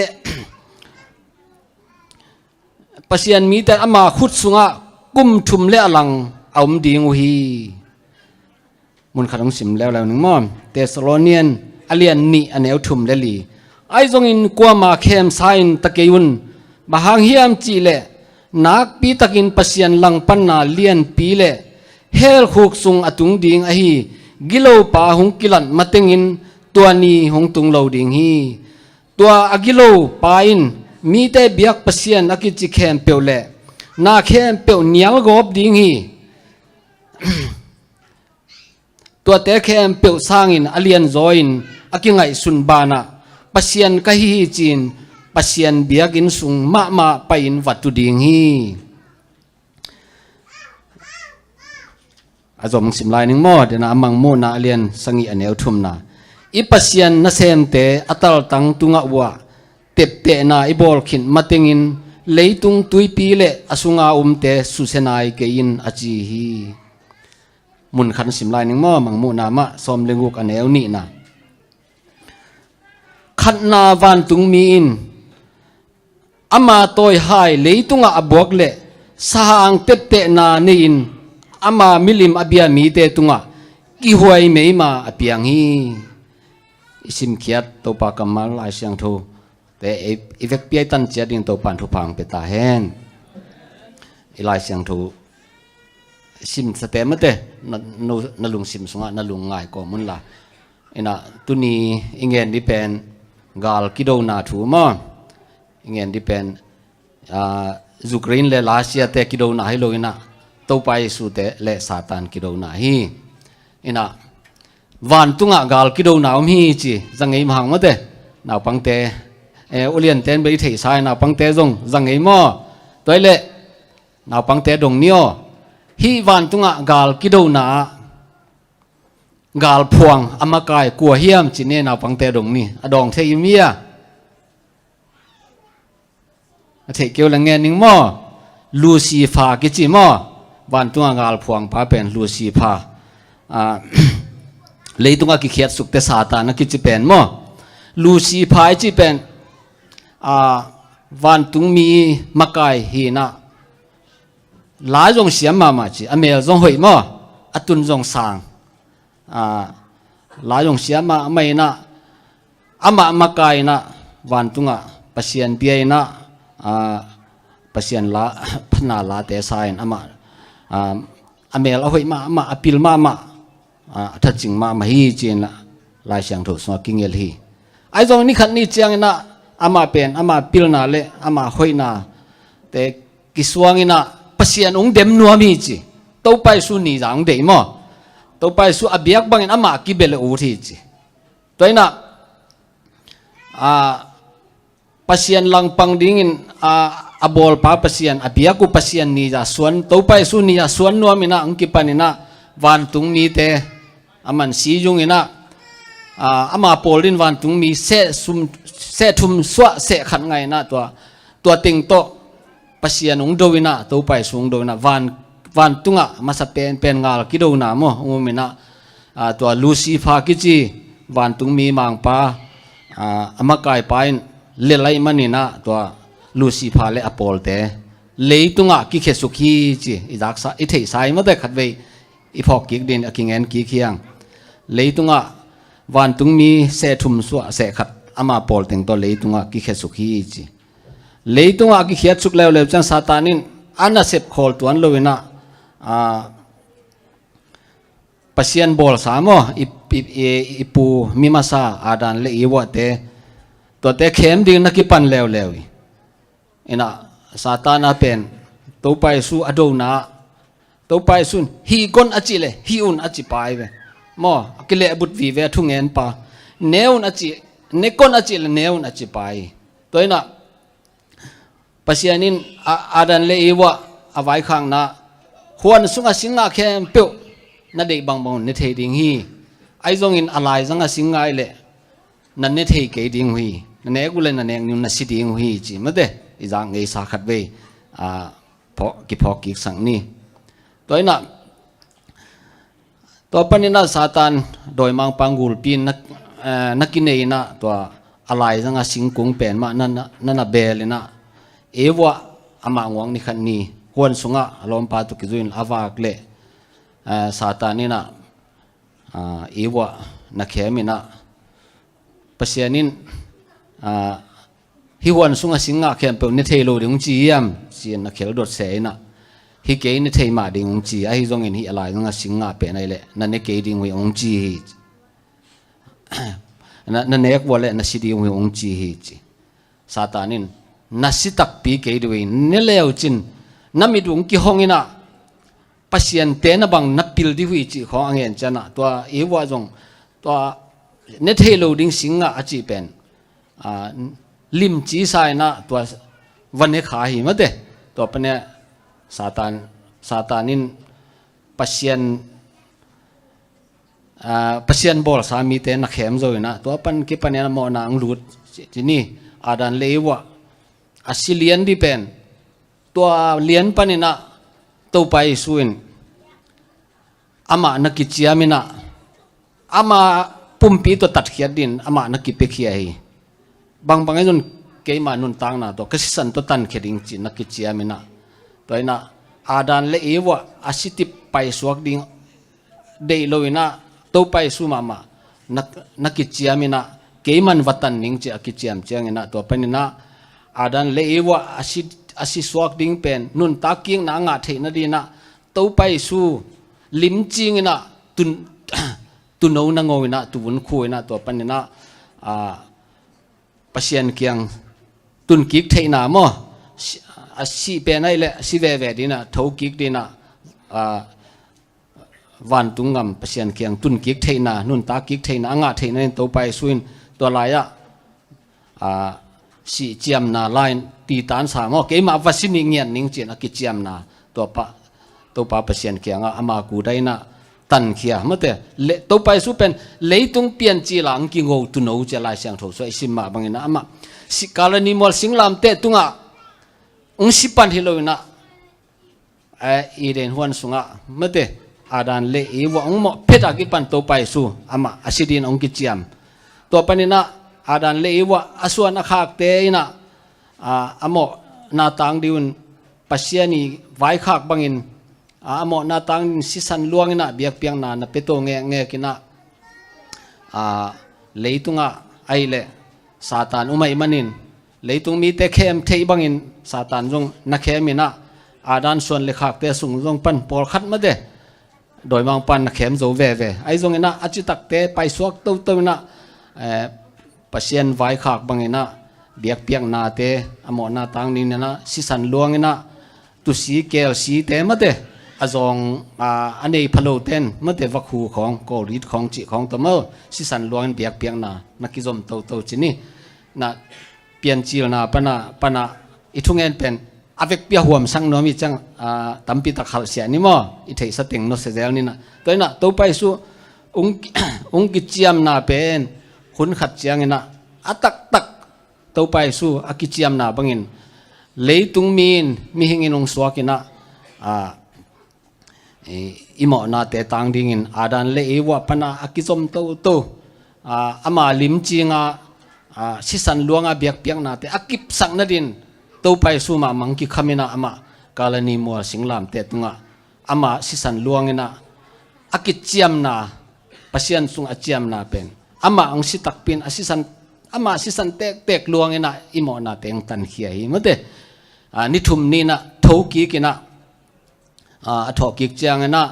Pasian mite ama khut sungah kum thum le a lang a om ding uh hi. Mun khat hong sim leuleu ning maw. Thessalonian a lian nih a neu thum le li. Ahi zongin kuama khemsa-in ta kei un. Bang hang hiam cihleh nakpi takin Pasian langpanna lianpi le hell khuk sung a tung ding ahi gilopa hong kilat matengin tua ni hong tung lo ding hi. Tua a gilopa in mite biak Pasian a kici khempeuh le na khempeuh nialgawp ding hi. Tuate khempeuh sangin a lianzaw in a kingaihsun banah Pasian ka hi hi ci-in Pasian biakinn sung mahmah pai-in va tu ding hi. A zom sim lai ning maw, dena a Mangmuhna a lian sagih a neu thumna. I Pasian nasemte a taltang tungah uh ah teptehna i bawl khit matengin leitung tuipi le a sunga umte susia nai kei in a ci hi. Mun khat sim lai ning maw, Mangmuhna mah sawm le guk a neu nihna. Khatna vantungmi in ama tawihai leitungah a buak le sahang teptehna nei-in ama milim a bia mite tungah kihuai meima a piang hi. I simkhiat Topa kammal Lai Siangtho te i, i vekpi a i tan ciat ding Topan thupha hong pia ta hen. I Lai Siangtho simsate mate, na, na, na lungsim sungah na lungngai kawm unla. Inah tuni i ngen ding pen gal kidona thu maw? I ngen ding pen, ah, Ukraine le Russia te kidona hi lo inah, Topa Jesu te le Satan kidona hi. Inah vantungah gal kidona om hi ci, za ngei mahang mate. Naupangte, eh, uliante in bel i theihsa hi, naupangte zong za ngei maw? Tua hi leh naupangte dong ni aw. Hih vantungah gal kidona ah galphuang a makai kua hiam ci ni, naupangte dong ni. A dawng thei i mi a? A theih keu le ngen ning maw? Lucifer kici maw? Vantungah galphuangpa pen Lucifer. Ah, leitungah kikhiatsukte Satan a kici pen maw? Lucifer i ci pen, ah, vantungmi makai hi inah, la zong siam mahmah ci, a mel zong hoih maw? A tun zong sang. Ah, la zong siam mahmah inah, amah makai inah, vantungah Pasian bia inah, ah, Pasian la, phatna late sa in amah, ah, a mel a hoih mahmah, a pil mahmah, ah, a thacing mahmah hi ci inah Lai Siangtho sungah kingel hi. Ahi zong ni khat ni ciang inah amah pen, amah pilna le amah hoihna te kisuang inah Pasian hong dem nuam hi ci. Topa Jesu ni zah hong deih maw? Topa Jesu a biak bangin amah kibia le ut hi ci. Tua inah, ah, Pasian langpang dingin, ah, a bawlpa Pasian, a biak uh Pasian ni zah suan, Topa Jesu ni zah suan nuam inah hong kipan inah vantungmite a man si zung inah, ah, ama pawl din vantungmi seh sum, seh thum suah seh khat ngai inah tua, tua teng tawh Pasian hong do inah, Topa Jesu hong do inah, van, vantungah masa penpen gal kidona maw, hong um inah, ah, tua Lucifer kici vantungmi mangpa, ah, a makaipa in lel ahih man inah tua Lucifer le a pawlte leitungah kikhesuk hi ci, i zaksa, i theihsa hi mate khatvei i phawk kik din a kingen kik hiang. Leitungah vantungmi seh thum suah seh khat ama pawl teng tawh leitungah kikhesuk hi ci. Leitungah a kikhiatsuk leuleu ciang Satan in a nasep khawl tuan lo inah, ah, Pasian bawlsa maw, i, i, i, i pu mi masa Adam le Eva te, tuate khem ding na kipan leuleu hi. Inah Satan a pen Topa Jesu a dona, Topa Jesu in hih kon a cih le hih un a ci pai ve. Maw, a kilehbut vive a thungen pa. Ne un a cih, ne kon a cih le ne un a ci pai. Tua inah Pasian in, a, Adam le Eva a vaikhakna, huan sunga sing ngah khempeuh na deih bangbang un ne thei ding hi. Ahi zongin a laizanga sing ngah le na ne thei kei ding uh hi. Na nek uh le na nek ni un na si ding uh hi ci mate. I zak ngeisa khatvei, ah, phawk, kiphawk kik sak ni. Tua inah, tua panin ah Satan dawimangpa gulpi in na, eh, na kinei inah tua a laizanga singkung pen mah na, na, na, na bel inah Eva amah nguak ni khat ni huan sungah a lawmpa tawh kizui in a vak leh, eh, Satan inah, ah, Eva na khem inah Pasian in, ah, hih huan sunga sing ngah khempeuh ne thei lo ding hong ci hiam ci-in a khel dot se inah, hi kei, ne thei mah ding hong ci, ahi zongin hih a laizanga sing ngah pen ahih leh na ne kei ding uh hi hong ci hi. Na, na nek uh a le na si ding uh hi hong ci hi ci. Satan in na si takpi kei ding uh hi, ne leu cin na mit uh hong kihong inah Pasian te na bang na pil ding uh hi cih khawng a ngen cianah tua Eva zong tua ne thei lo ding sing ngah a cih pen, ah, limci sa inah tua va ne kha hi mate. Tua panin ah Satan, Satan in Pasian, ah, Pasian bawlsa mite na khem zo inah tua pan kipanin a mawhna hong lut ci, ci ni. Adam le Eva a si lian ding pen tua lian panin ah Topa Jesu in amah na kiciam inah, ama pumpi tawh tatkhiat dingin amah na kipiakhia hi. Bangbang ahi zong keima nuntakna tawh ka sisan tawh tankhia ding ci na kiciam inah, tua inah Adam le Eva a sitip paisuak ding deih lo inah Topa Jesu mahmah na, na kiciam inah keiman va tan ning ci a kiciam cianginah tua paninah Adam le Eva a si, a si suak ding pen nuntak kikna a ngah theih nadinah Topa Jesu limcinginah tun, tuno nango inah tuvun khu inah tua paninah a, Pasian kiang tunkik theihna maw? Si, a sih pen ahih leh si veve dinah thokik dinah a, vantung gam Pasian kiang tunkik theihna, nuntak kik theihna a ngah theihna in Topa Jesu in tua lai-ah a, sih ciamna lai-in titansa maw? Keimah va si nih ngiat ning ci-in a kiciamna tua pa Topa Pasian kiangah ama kuda inah tankhia mate. Le, Topa Jesu pen leitung piancil a ang kingo tuno ci a Lai Siangtho sua i sim mah bangin amah si Kalvari mual singlamteh tungah ang si pan hi lo inah eh, Eden huan sungah mate Adam le Eva ang mawh phet a kipan Topa Jesu amah a si din ang kiciam. Tua paninah Adam le Eva a suan a khakte inah a, a mawhna tang dingin Pasian i vaikhak bangin a, a mawhna tang dingin sisan luanginah biakpiakna na peto ngekngek inah a, leitungah ahih leh Satan um ahih manin leitung mite khem theih bangin Satan zong na khem inah Adam suan le khakte sung zong pan pawlkhat mate dawimangpan na khem zo veve. Ahi zonginah a citakte paisuak toto inah eh, Pasian vaikhak banginah biakpiaknate a mawhna tang dingin inah sisan luanginah tusi kelsite mate a zawng a, a nei phalote in mate vakhu khawng kawlrit khawng cih khawng tawh maw sisan luangin biakpiakna na kizom toto ci ni. Na piancilna pana pana i thungen pen a vekpi a huamsak nuam i ciang a, tampi tak halhsiah ni maw i theihsa teng nusia zel ninah tua inah Topa Jesu ung, ung kiciamna pen hun khat cianginah a taktak Topa Jesu a kiciamna bangin leitung mi in mihing in ung suakinah a, i, i mawhnate tang dingin Adam le Eva pana a kizom toto a, ama limcinga a, sisan luanga biakpiaknate a kipsak nadin Topa Jesu mahmah ang kikhaminah amah Kalvari mual singlamteh tungah ama sisan luanginah a kiciamna Pasian sung a ciamna pen amah ang si takpin a sisan ama sisan tektek luanginah i mawhnate ang tankhia hi mate a, ni thum ninah thokikinah a, a thawhkik cianginah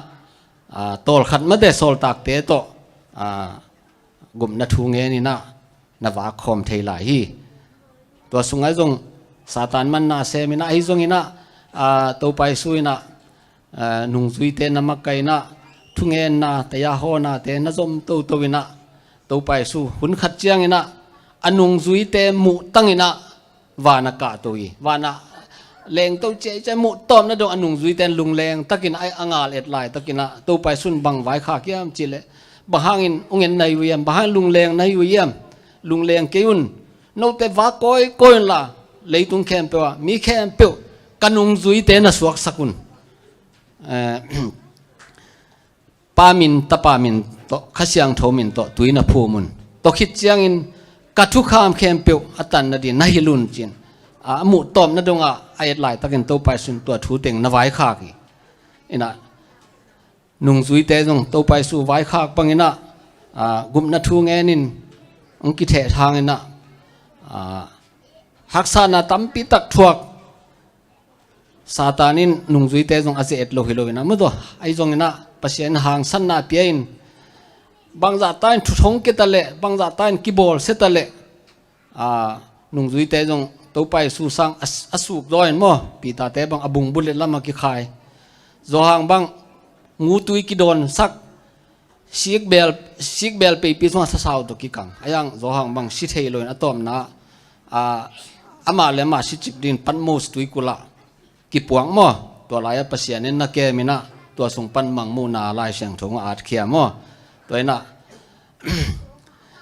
a, tawlkhat mate sawltakte tawh a, gupna thu ngeninah na vak khawm thei lai hi. Tua sungah zong Satan manna seminah ahi zonginah a, Topa Jesu inah a, nungzuite na makainah thungenna taya hawnate na zom toto inah Topa Jesu hun khat cianginah a nungzuite muhtanginah van a kahto hi. Van a lengto ciaicia muhtawm nadong a nungzuite in lungleng takin a, a ngal et laitakinah Topa Jesu in bang vaikhak hiam cihleh bang hangin ung en na hi uh hiam bang hangin lungleng na hi uh hiam lungleng kei un note vak kawikawi unla leitung khempeuh ah mi khempeuh ka nungzuite na suaksak un. Eh, Pa min, Tapa min tawh, Kha Siangtho min tawh, tui na phum un. Tua khit ciangin ka thukham khempeuh a tan nadin na hilh un ci-in a, a muhtawm nadongah a et laitakin Topa Jesu in tua thu teng na vaikhak hi. Inah nungzuite zong Topa Jesu vaikhak banginah a, gupna thu ngenin ang kithehthang inah a, haksatna tampi tak thuak Satan in nungzuite zong a ze-et lo hi lo inah maw tua ahi zonginah Pasian in hangsanna pia in bangzahta in thuthong keta leh bangzahta in kibawlsia ta leh a, nungzuite zong Topa Jesu sang a, a suk zaw in maw Peter-te bang a bung bulet lam a kikhai Johan bang ngutui kidonsak sikbel sikbel peipi sungah sasau tawh kikang a yang Johan bang si thei lo in a tawpna a, amah le amah sicip din Patmos tuikulh ah kipuak maw tua lai-ah Pasian in na keminah tua sung pan mangmuhna Lai Siangtho ah atkhia maw tua inah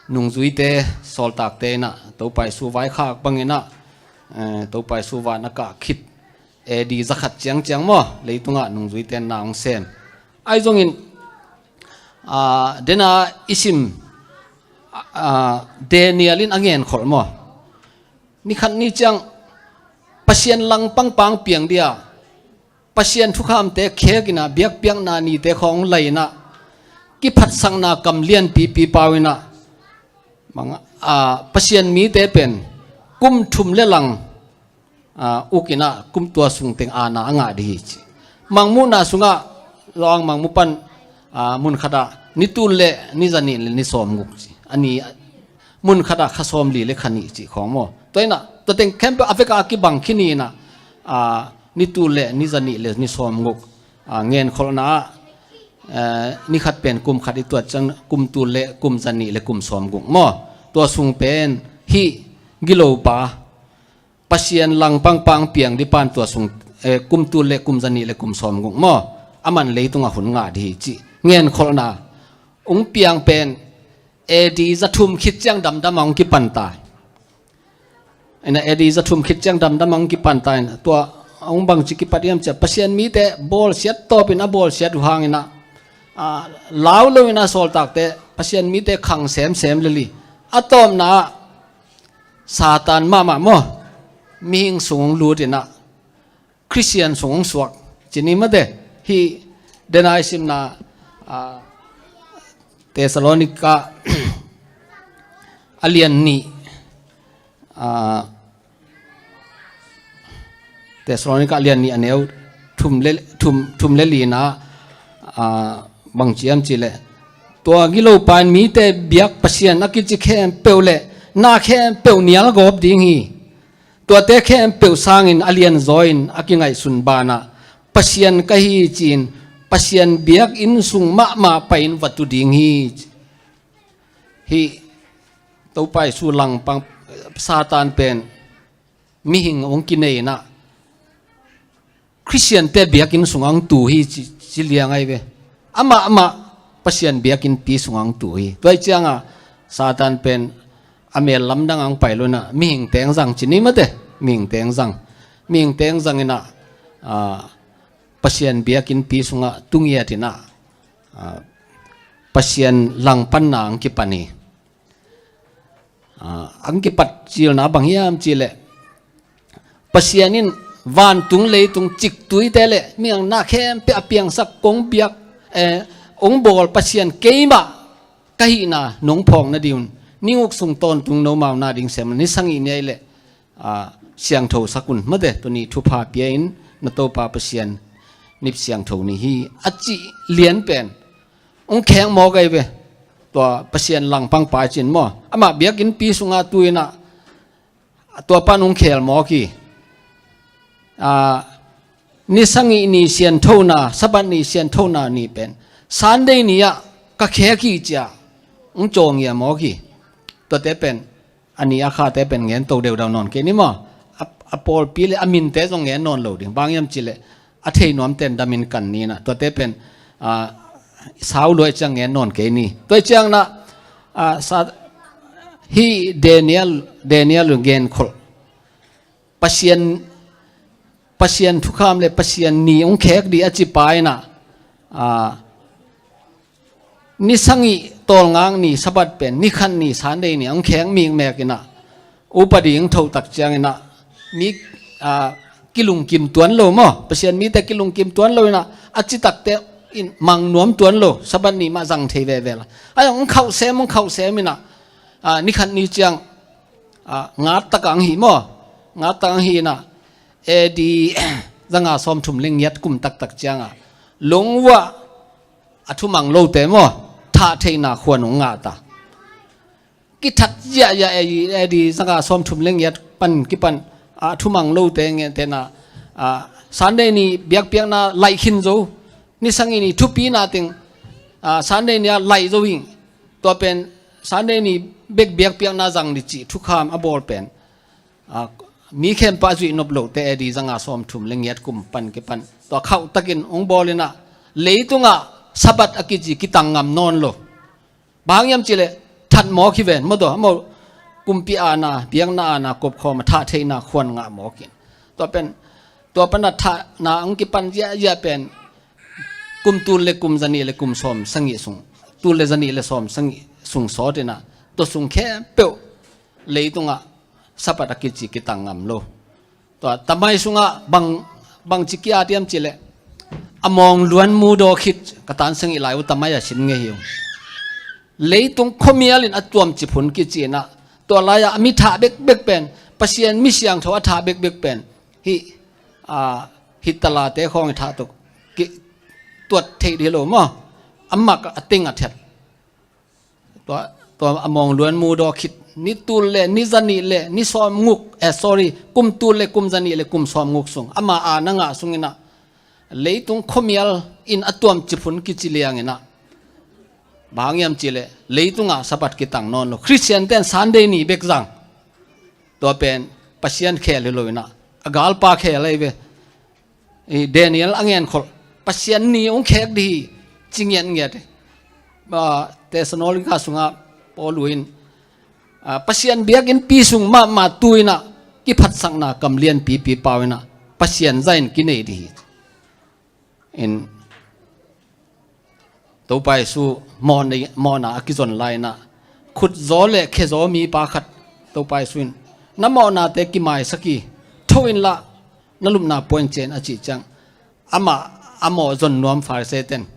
nungzuite sawltakte inah Topa Jesu vaikhak banginah eh, Topa Jesu van a kah khit A D zakhat ciangciang maw leitungah nungzuite na hong sem ahi zongin a, dena i sim a, Daniel in a ngenkholh maw nikhat ni ciang Pasian langpang pang piang dia Pasian thukhamte khekina biakpiakna nite khawng laina kiphatsakna kam lianpipi pau ina manga ah, Pasian mite pen kum thum le lang, ah, uk in ah kum tua sung teng aana a ngah ding hi ci. Mangmuhna sungah, Lawng Mangmu pan, ah, mun khatah ni tul le ni zanih le ni sawmguk ci. A ni mun khatah kha sawmli le kha nih ci khawng maw. Tua in ah, tua teng khempeuh a vekah a kibang khin in ah, ah, ni tul le ni zanih le ni sawmguk, ah, ngenkholhna ah, eh, ni khat pen kum khat i tuat ciang kum tul le kum zanih le kum sawmguk maw. Tua sung pen hih gilopa, Pasian langpangpa hong piang ding pan tua sung, eh, kum tul le kum zanih le kum sawmguk maw, aman leitungah hun ngah ding hi ci. Ngenkholhna hong piang pen A D za thum khit ciang damdam a hong kipan ta. Ina A D za thum khit ciang damdam a hong kipan ta in, tua hong bangci kipat hiam ciah, Pasian mite bawlsiat tawpin a bawlsiat uh hangin ah, ah, lau loin a sawltakte Pasian mite khang semsem lel hi. A tawpna ah Satan mahmah maw, mihing sung hong lut in ah Khristian sung hong suak ci ni mate. Hih denai simna, ah, Thessalonika a lian nih, ah, Thessalonika a lian nih a neu thum le, thum, thum le lina, ah, bang ci hiam cih leh, tua gilopa in mite biak pasian a kici khempeuh le na khempeuh nial gawp ding hi. Tuate khempeuh sangin a lianzaw in a kingaihsun banah Pasian ka hi ci-in Pasian biakinn sung mahmah pai-in va tu ding hi. Hih Topa Jesu langpang Satan pen mihing hong kinei in ah Khristiante biakinn sungah hong tu hi ci, ci liang ahi ve. Amah amah Pasian biakinnpi sungah hong tu hi. Tua hi ciangah Satan pen a mel lamdang ah hong pai lo in ah mihingte hong zang ci ni mate. Mihingte hong zang. Mihingte hong zang in ah, ah, Pasian biakinnpi sungah tu ngiat in ah, ah, Pasian langpanna hong kipan hi. Ah, hong kipat cilna bang hiam cih leh, Pasian in vantung leitung ciktuite le mihing na khempeuh a piangsak kong biak, eh, hong bawl Pasian keimah ka hihna nong phawk nadingun ni guk sung tawntung nomau na ding sem ni sagih ni ahih leh, ah, siangtho sak un mate, tuni thupha pia in na Topa Pasian nip siangtho ni hi a cih lian pen hong khek mawk ahi ve. Tua Pasian langpangpa cin maw, amah biakinnpi sungah tu in ah tua pan hong khel mawk hi. Ah, ni sagih ni sianthona, Sabbath ni sianthona ni pen Sunday ni ah ka khek hi ci-a hong cawngia mawk hi. Tuate pen a ni a khate pen ngen to deudau nawn kei ni maw. A, a pawlpi le a minte zong ngen nawn lo ding. Bang hiam cih leh a thei nuamten damin kan ni in ah. Tuate pen, ah, sau luai ciang ngen nawn kei ni. Tua hi ciang in ah, ah, sa, hih Daniel, Daniel in genkholh. Pasian, Pasian thukham le Pasian ni hong khek ding a cipa in ah, ah, ni sagih tawlngak ni Sabbath pen ni khat ni Sunday ni hong khek mikmek in ah, upadi hong thoh tak ciang in ah mi, ah, kilungkim tuan lo maw, Pasian mite kilungkim tuan lo in ah a citakte in mang nuam tuan lo, Sabbath ni mah zang thei veve la. Ai hong khauh sem, hong khauh sem in ah, ah, ni khat ni ciang, ah, ngat tak ang hi maw, ngat tak ang hi in ah A D zanga sawmthum le ngiat kum taktak ciangah lungwah a thumang lote maw, thah theihna khuan hong ngah ta. Kithat ziahziah A D, A D zanga sawmthum le ngiat pan kipan a thumang lote ngen tena, ah, Sunday ni biakpiakna laih khin zo, ni sagih ni thupina teng, ah, Sunday ni ah laih zo hi. Tua pen Sunday ni bek biakpiakna zang ding cih thukham a bawl pen, ah, mi khempeuh a zuih nop lote A D zanga sawmthum le ngiat kum pan kipan tua khauh takin hong bawl in ah leitungah Sabbath a kici kitang ngam nawn lo. Bang hiam cih leh that mawk hi ven maw, tua maw, kumpi aana, biakna aana kopkhawm a thah theihna khuan ngah mawk in. Tua pen, tua pan a thahna hong kipan ziahziah pen kum tul le kum zanih le kum sawm sagih sung, tul le zanih le sawm sagih sung sawt in ah tua sung khempeuh leitungah Sabbath a kici kitang ngam lo. Tua tamai sungah bang, bangci ki-at hiam cih leh a mawng luan mudaw khit ka tan sagih lai uh tamai a sin ngei hi uh. Leitung khuamial in a tuamcip hun kici in ah Tua lai-ah a mi thah bekbek pen, Pasian mi siangtho a thah bekbek pen, hih, a, hih talate khawng i thah tuk, ki, tuat theih dih lo maw? A mak a teng a thiat. Tua, tua a mawng luan mu daw khit, ni tul le, ni zanih le, ni sawm nguk, eh, sorry, kum tul le, kum zanih le, kum sawm nguk sung. Ama a na ngah sung inah, leitung khuamial in a tuamcip hun kici liang inah. Bang hang hiam cih leh, leitungah Sabbath kitang nawn lo. Khristian ten Sunday ni bek zang. Tua pen Pasian khel hi lo inah. A galpa khel ahi ve. I Daniel a ngenkholh. Pasian ni hong khek dih hi. Ci ngiatngiat hi. Ah, Thessalonica sungah Paul in, ah, Pasian biakinnpi sung mahmah tu inah. Kiphatsakna kam lianpipi pau inah. Pasian zahin kinei dih hi. In Topa Jesu mawhna, mawhna a kizon lai inah, khutzaw le khezaw mipa khat Topa Jesu in, na mawhnate kimaisak hi, tho inla, na lupna puan ciah in a cih ciang, amah a mawh zon nuam Pharisee ten,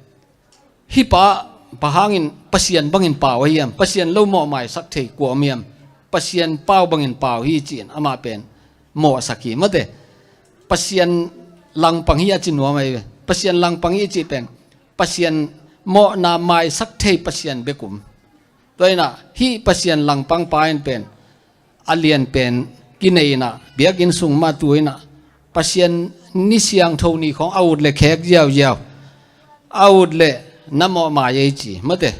hih pa, bang hangin Pasian bangin pau ahi hiam, Pasian lo mawh maisak thei kua om hiam, Pasian pau bangin pau hi ci-in amah pen mawhsak hi mate. Pasian langpang hi a ci nuam ahi ve. Pasian langpang hi cih pen, Pasian mawhna maisak thei Pasian bek um. Tua inah hih Pasian langpang pa in pen, a lian pen kinei inah, biakinn sung mah tu inah, Pasian ni siangtho ni khawng a ut le khek ziauziau, a ut le na mawh mai ei ci mate.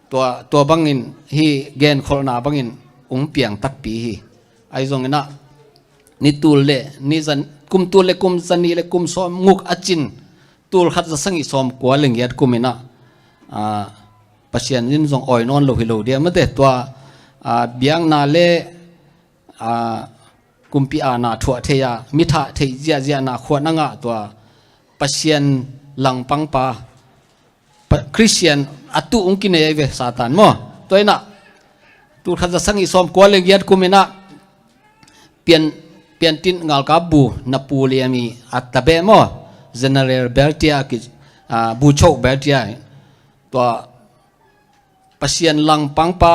Tua, tua bangin hih genkholhna bangin hong piang takpi hi. Ahi zong inah, ni tul le, ni zan, kum tul le, kum zanih le, kum sawm nguk a cin, tul khat za sagih sawm kua le ngiat kum inah, ah, Pasian in zong awi nawn lo hi lo dia mate. Tua, ah, biakna le, ah, kumpi aana thuah thei a, mi thah thei ziahziahna khuan a ngah tua Pasian langpang pa, Pa-, Khristian a tuh hong kinei ahi ve Satan maw? Tua inah, tul khat za sagih sawm kua le giat kum inah, Pian, Piantin ngalkap bu na pu liam i a tabeh maw? General Bertia ki, ah, bu chok Bertia. Tua Pasian langpang pa,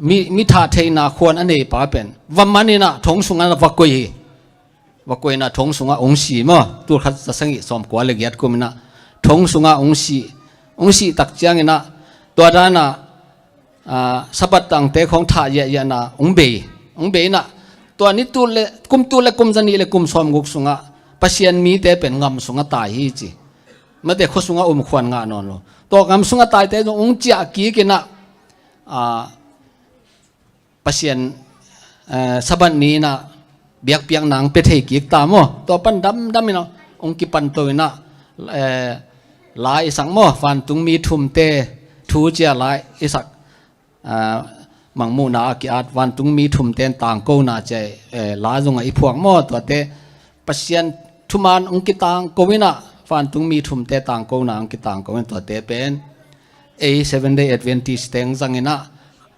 mi, mi thah theihna khuan a nei pa pen, va man inah thong sungah va koih hi. Va koih inah thong sungah hong si maw? Tul khat za sagih sawm kua le giat kum inah thong sungah hong si, hong si tak ciang inah, tua dan ah, ah, Sabbath tangte khawng thah ziahziahna hong bei, hong bei inah, tua ni tul le, kum tul le kum zanih le kum sawm guk sungah Pasian mite pen ngam sungah tai hi ci. Mate, khua sungah um khuan ngah nawn lo. Tua ngam sungah taite zong hong ciah kik inah, ah, Pasian, eh, Sabbath ni inah biakpiakna hong pia thei kik ta maw? Tua pan damdam inah hong kipan to inah, eh, la i sak maw? Vantungmi thumte thu cia la i sak, ah, Mangmuhna a ki-at vantungmi thumte in tangkona cia, eh, la zongah i phuak maw? Tuate Pasian thuman hong kitangko inah, vantungmi thumte tangkona hong kitangko inah tuate pen ei Seventh Day Adventist teng zang inah,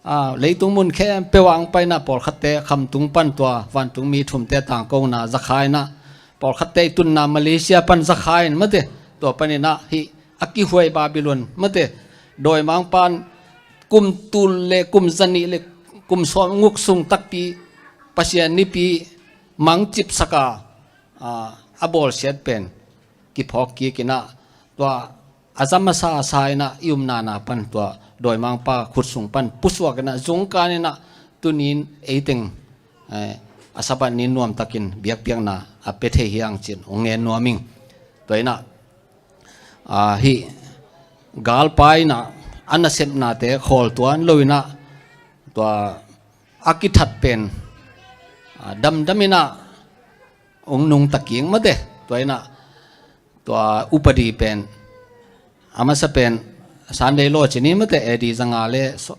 ah, leitung mun khempeuh ah hong pai inah, pawlkhatte Khamtung pan tua vantungmi thumte tangkona zakha inah, pawlkhatte i tunna Malaysia pan zakha in mate, tua pan inah hih a kihuai Babylon mate, dawimangpa in kum tul le kum zanih le kum sawm nguk sung takpi Pasian nipi mangcipsak a, ah, a bawlsiat pen kiphawk kik inah, tua a zam a sa a sa inah i umnana pan tua dawimangpa khut sung pan pusuak inah zungkan inah, tuni in ei teng, eh, a Sabbath ni nuamtakin biakpiakna a pia thei hi hang ci-in hong ngen nuam ing. Tua inah, ah, hih galpa inah a nasepnate khawl tuan lo inah, tua a kithat pen, ah, damdam inah hong nungta kik mate. Tua inah tua upadi pen, a masa pen Sunday law ci ni mate, A D zanga le saw-,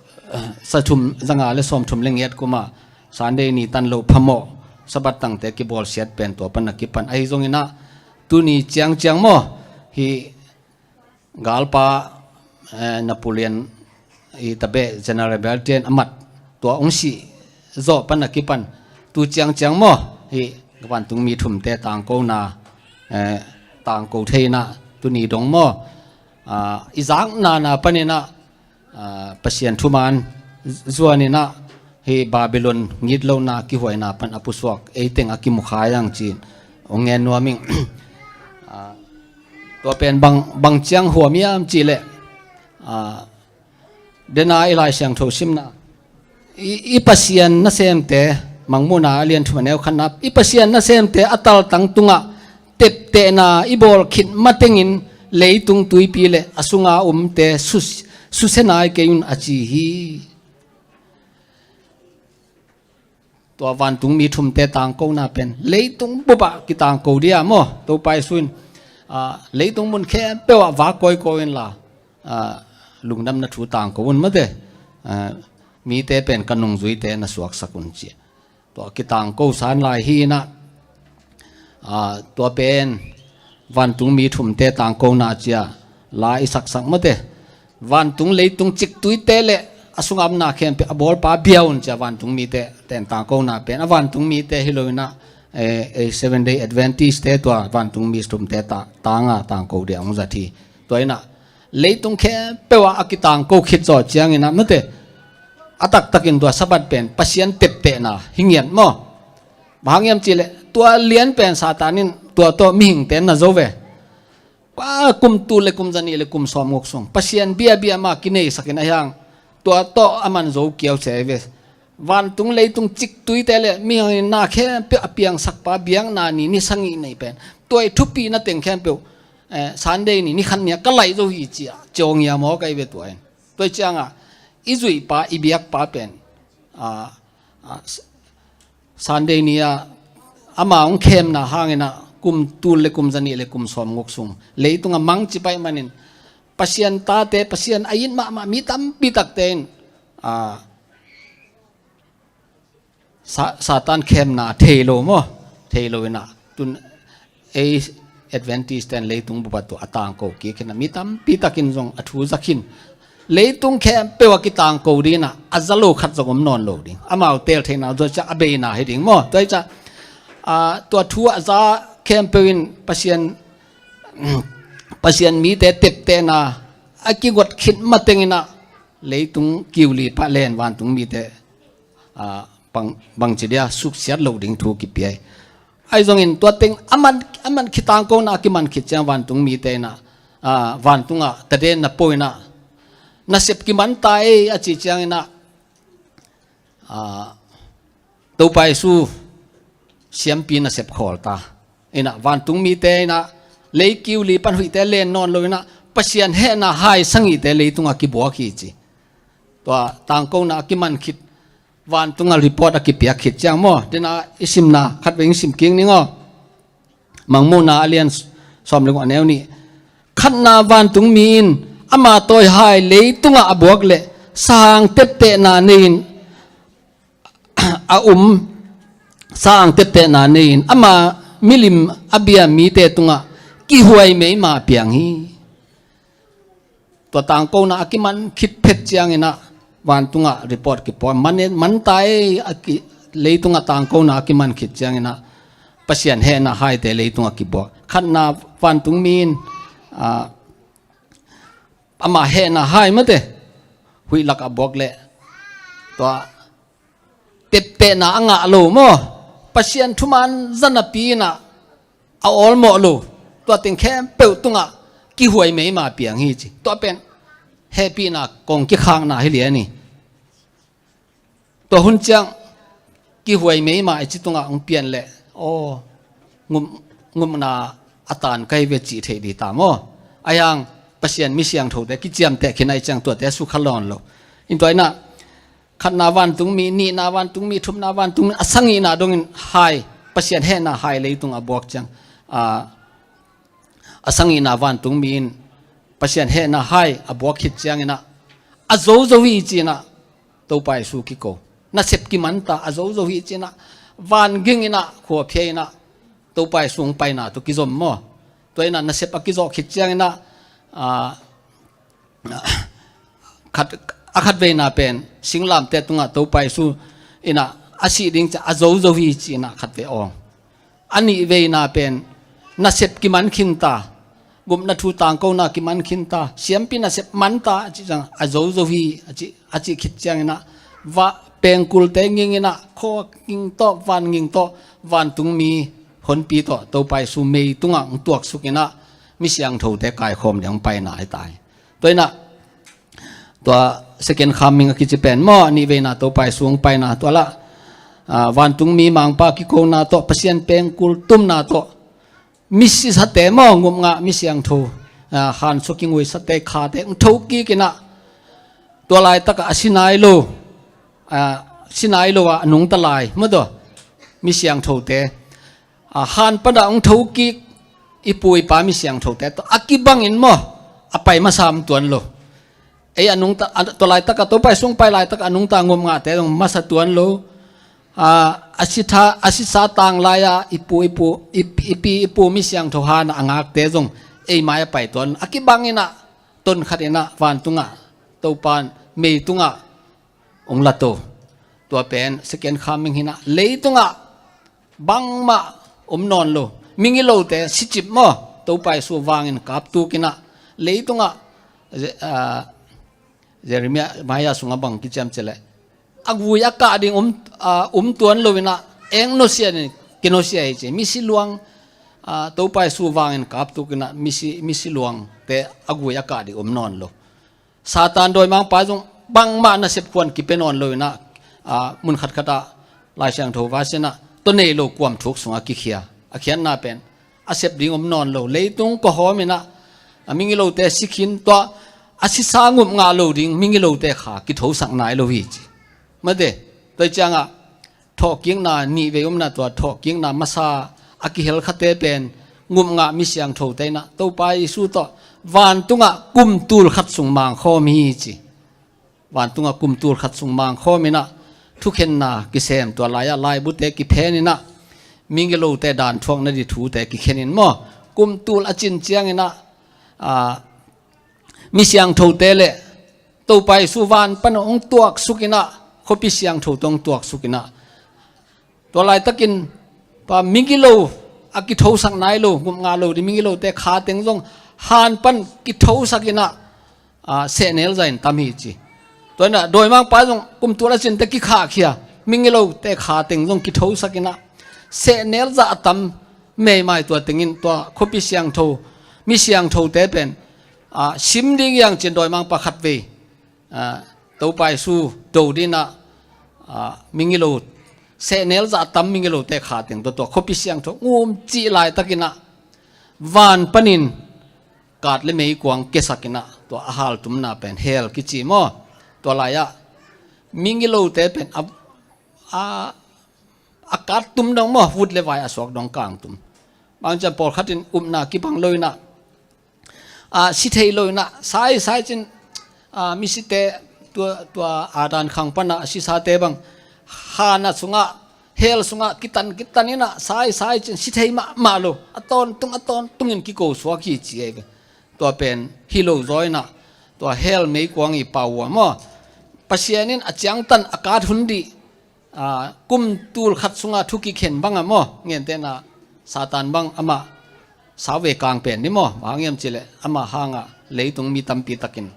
sathum, zanga le sawmthum le ngiat kum ah Sunday ni tan lo phamawh Sabbath tangte kibawlsiat pen tua pan a kipan. Ahi zong inah tuni ciangciang maw, hih galpa, eh, Napoleon i tabeh General Bertin a mat, tua hong sih zawh pan a kipan, tu ciangciang maw, hih vantungmi thumte tangkona, eh, tangko thei inah tuni dong maw, ah, i zaknana pan inah, ah, Pasian thuman zuan inah, hih Babylon ngitlohna kihuaina pan a pusuak eiteng a kimukhai ang ci-in hong ngen nuam ing. Ah, tua pen bang, bang ciang huam hiam cih leh, ah, dena i Lai Siangtho simna, i, i Pasian nasemte, Mangmuhna a lian thum a neu khatna, i Pasian nasemte a taltang tungah teptehna i bawl khit matengin leitung tuipi le a sunga omte sus-, susia nai kei un a ci hi. Tua vantungmi thumte tangkona pen leitung bupah kitangko dia maw? Topa Jesu in, ah, leitung mun khempeuh ah vak kawikawi inla, ah, lungdamna thu tangko un mate. Ah, mite pen ka nungzuite na suaksak un ci. Tua kitangko san lai hi inah, ah, tua pen vantungmi thumte tangkona cia la i saksak mate. Vantung leitung ciktuite le a sunga omna khempeuh a bawlpa bia un cia vantungmite ten tangkona pen a vantungmite hi lo inah, eh, eh, Seven Day Adventist-te tua vantungmi thumte ta, tanga tangko dia hong zat hi. Tua inah leitung khempeuh ah a kitangko khit zawh ciang inah mate, a taktakin tua Sabbath pen Pasian teptehna hi ngiat maw? Bang hang hiam cih leh tua lian pen Satan in tua tawh mihingte na zo ve. Kua kum tul le kum zanih le kum sawmguk sung Pasian biabia mah kineisak in a hiang, tua tawh a man zo kiau cia hi ve. Vantung leitung ciktuite le mihing na khempeuh a piangsakpa biakna ni ni sagih nei pen tua i thupina teng khempeuh, eh, Sunday ni ni khat ni-a ka laih zo hi ci-a ciawngia maw ka hi ve tua in. Tua hi ciangah i zuihpa i biakpa pen, ah, ah, Sunday ni-a ama hong khemna hang inah kum tul le kum zanih le kum sawmguk sung leitungah mangci paih manin Pasian tate, Pasian a it mahmah mi tampi takte in, ah, Sa-, Satan khemna thei lo maw? Thei lo inah tun ei Adventist ten leitung bupah tua a tangko kik inah mi tampi takin zong a thu za khin. Leitung khempeuh a kitangko ding inah a za lo khat zong om nawn lo ding. Amau tel theihna tua ciah a beina hi ding maw? Tua hi ciah, ah, tua thu a za khempeuh in Pasian, Pasian mite teptehna a kigot khit mateng inah leitung kiuli pah len vantung mite, ah, bang, bangci dia suksiat loh ding thu kipia hi. Ahi zongin tua teng a man, a man khit tangkona a kiman khit ciang vantung mite inah, ah, vantungah taden na po inah nasep kiman ta ei a ci ciang inah, ah, Topa Jesu siampi nasep khawl ta inah vantung mite inah lei kiuli pan huihte len nawn lo inah Pasian hehna hai sagihte leitungah kibuak hi ci. Tua tangkona a kiman khit vantungah report a kipiak khit ciang maw? Dena i simna khatvei hong sim kik ning aw. Mangmuhna a lian sawm le guk a neu nih. Khatna vantungmi in ama tawi hai leitungah a buak le sang teptehna nei-in a um, sang teptehna nei-in ama milim a bia mite tungah kihuai meima piang hi. Tua tangkona a kiman khit phet ciang inah vantungah report kipawl, man, man ta ei a ki, leitungah tangkona a kiman khit ciang inah Pasian hehna haite leitungah kibuak. Khatna vantungmi in, ah, ama hehna hai mate huih lakah buak le tua teptehna a ngah lo maw? Pasian thuman za napi inah a awlmawh lo, tua teng khempeuh tungah kihuai meima piang hi ci. Tua pen hehpihna kong kikhakna hi lian hi. Tua hun ciang kihuai meima i ci tungah hong pian leh, aw, ngum, ngumna a tan ka hi ve cih theih dih ta maw? Ahi hang Pasian mi siangthote kiciamteh khin ahih ciang tuate sukha lawn lo. In tua inah khatna vantungmi, nihna vantungmi, thumna vantungmi, a sagihna dongin hai, Pasian hehna hai leitung a buak ciang, a, a sagihna vantungmi in Pasian hehna hai a buak khit ciang inah a zozo hi ci inah Topa Jesu kiko. Nasep kiman ta a zozo hi ci inah van ging inah khua phia inah Topa Jesu hong paina tawh kizom maw? Tua inah nasep a kizawh khit ciang inah, a, khat, a khatveina pen singlamteh tungah Topa Jesu inah a sih ding ciah a zozo hi ci inah khatvei awng. A nihveina pen nasep kiman khin ta, gupna thu tangkona kiman khin ta, siampi nasep man ta a cih ciang a zozo hi a cih, a cih khit ciang inah va, pengkulte nging in ah, khua nging tawh, van nging tawh, vantungmi honpi tawh Topa Jesu mei tungah hong tuaksuk in ah, mi siangthote kaikhawm ding hong paina hi ta hi. Tua in ah, tua second coming a kici pen maw, a nihveina Topa Jesu hong paina, tua lah, ah, vantungmi mangpa kikona tawh, Pasian pengkul tumna tawh, mi sisate maw, ngupngah mi siangtho, ah, han sua kinguisate khate hong thokik in ah, tua laitakah a si nai lo, ah, si nai lo ah a nungta lai maw, tua mi siangthote, ah, han panah hong thokik i pu i pa mi siangthote tawh a kibangin maw, a pai masa om tuan lo. Ei, a nungta, a, tua laitakah, Topa Jesu hong pai laitakah a nungta ngupngahte zong masa tuan lo. Ah, a sitha, a sisa tang lai-a i pu, i pu, i, i pi, i pu mi siangtho han a ngakte zong ei mai a pai tuan lo. A kibangin ah, ton khat in ah vantungah, Topa in mei tungah hong la to. Tua pen second coming hi in ah, leitungah bangmah om nawn lo. Migilote sicip maw, Topa Jesu vangin kaptuk in ah, leitungah, Je-, ah, Jeremiah, Maya sungah bang kiciam cih leh, a gui a kah ding om, ah, om tuan lo in ah, eng nusia in, kinusia hi ci. Misi luang, ah, Topa Jesu vangin kaptuk in ah, misi, misi luangte a gui a kah ding om nawn lo. Satan dawimangpa zong bangmah nasep khuan kipia nawn lo in ah, ah, mun khatkhat ah Lai Siangtho va sin ah, tua nei lo kuam thuk sungah kikhia. A khiatna pen, a sep ding om nawn lo. Leitung kawhawm in ah, a migilote si khin, tua a sisa ngupngah lo ding migilote kha kithosak nai lo hi ci. Mate, tua ciangah, thawhkikna nihvei omna, tua thawhkikna masa a kihel khate pen, ngupngah mi siangthote in ah, Topa Jesu tawh vantungah kum tul khat sung mangkhawm hi ci. Vantungah kum tul khat sung mangkhawm in ah, thukhenna kisem, tua lai-ah laibute kiphen in ah, migilote dan thuak nading thute kikhen in maw, kum tul a cin ciangin ah, ah, mi siangthote le Topa Jesu van pan hong tuaksuk in ah, khuapi siangtho tawh hong tuaksuk in ah, tua laitakin, pa, migilo a kithosak nai lo, ngupngah lo ding migilote kha teng zong han pan kithosak in ah, ah, sehnel zah in tam hi ci. Tua in ah dawimangpa zong kum tul a cinte kikhahkhia, migilote kha teng zong kithosak in ah, sehnel zah a tam meimai. Tua tengin tua khuapi siangtho, mi siangthote pen, ah, sim ding hi hang ci-in dawimangpa khatvei, ah, Topa Jesu do ding in ah, ah, migilo, sehnel zah a tam migilote kha teng tawh tua khuapi siangtho ngum cih laitakin ah, van panin kat le meikuang kiasak in ah, tua a haltumna pen hell kici maw. Tua lai-ah migilote pen a, a, a kat tum dong maw, vut le vai a suak dong kang tum. Bang ciang pawlkhat in upna kibang lo in ah, ah, si thei lo in ah, sai sai cin, ah, misite, tua, tua Adam khang pan ah sisate bang, han ah sungah, hell sungah kitan kitan in ah, sai sai cin si thei mahmah lo, a tawntung, a tawntungin kiko suak hi ci ei ve. Tua pen hi lo zaw in ah, tua hell meikuang i pau uh ah maw, Pasian in a ciangtan a kat hun dih, ah, kum tul khat sungah thu kikhen bang ah maw, gentehna Satan bang amah sauvei kang pen ni maw, bang hang hiam cih leh amah hangah leitung mi tampi takin,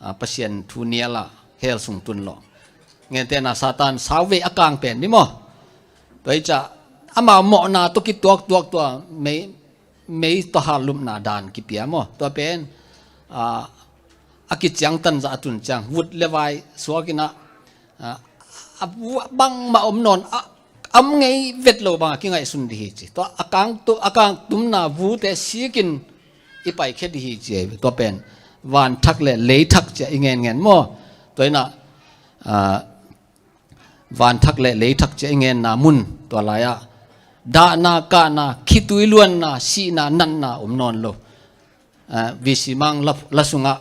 ah, Pasian thu nial ah hell sung tun lo. Gentehna Satan sauvei a kang pen ni maw. Tua hi ciah amah mawhna tawh kituaktuak tua mei, mei tawh hal lupna dan kipia maw. Tua pen, ah, a kiciangtan zah a tun ciang, vut le vai suak in ah, ah, a vu-, bangmah om nawn, a, a om ngei vet lo bang a kingaihsun dih hi ci. Tua a kang tu-, a kang tumna vute sikin i paikhia dih hi ci ei ve. Tua pen van thak le lei thak ci-a i ngen ngen maw. Tua in ah, ah, van thak le lei thak ci-a i ngenna mun, tua lai-ah dahna, kahna, khitui luanna, sihna, natna om nawn lo. Ah, V C Mang la, la sungah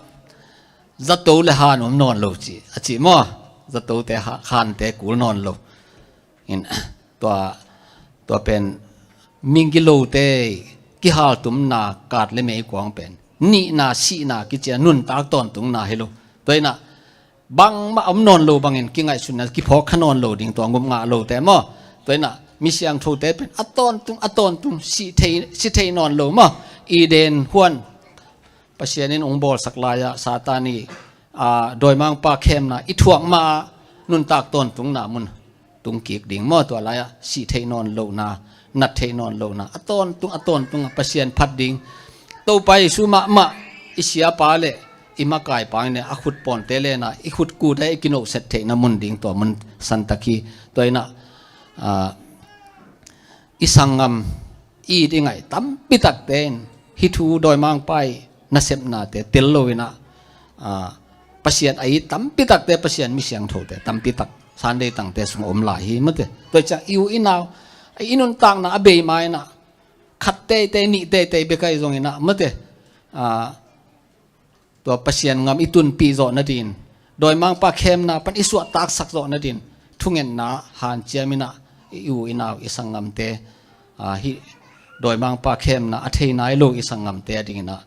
zato le han om nawn lo ci, a ci maw. Zatote ha-, hante kul nawn lo. In, tua, tua pen migilote kihaltumna kat le meikuang pen nihna, sihna kici-a nuntak tawntungna hi lo. Tua in ah bangmah om nawn lo bangin kingaihsunna kiphawk kha nawn lo ding, tua ngupngah lote maw. Tua in ah mi siangthote pen a tawntung, a tawntung si thei, si thei nawn lo maw. Eden huan Pasian in hong bawlsak lai-ah Satan i, ah, dawimangpa khemna i thuak ma-ah, nuntak tawntungna mun tung kik ding maw. Tua lai-ah sih theih nawn lohna, nat theih nawn lohna, a tawntung a tawntung a Pasian phat ding, Topa Jesu mahmah i siapa le i makaipa in a khut pawnte lena i khut kut a i kinohset theihna mun ding tua mun santak hi. Tua in ah, ah, i sanggam i it i ngaih tampi takte in hih thu dawimangpa i nasepnate tel lo in ah, ah, Pasian a it tampi takte, Pasian mi siangthote tampi tak Sunday tangte sung a om lai hi mate. Tua ciang i u i nau, i nuntakna a bei ma in ah khat teitei, nih teitei bek ahi zongin ah mate, ah, tua Pasian gam i tunpih zawh nadin, dawimangpa khemna pan i suahtaksak zawh nadin, thungetna hanciam in ah i u i nau i sanggamte, ah, hih dawimangpa khemna a thei nai lo i sanggamte a dingin ah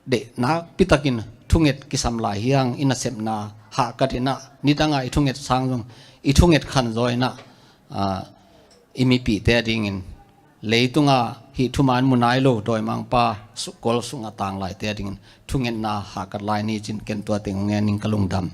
deih nakpi takin thunget kisam lai hi hang. I nasepna hahkat in ah nidang a i thunget sang zong i thunget khanzaw in ah, ah, i mipihte a dingin, leitunga hih thuman mu nai lo dawimangpa su-, kol sungah tang laite a dingin thungetna hahkat lai ni cin ken tua teng hong ngen ning ka lungdam.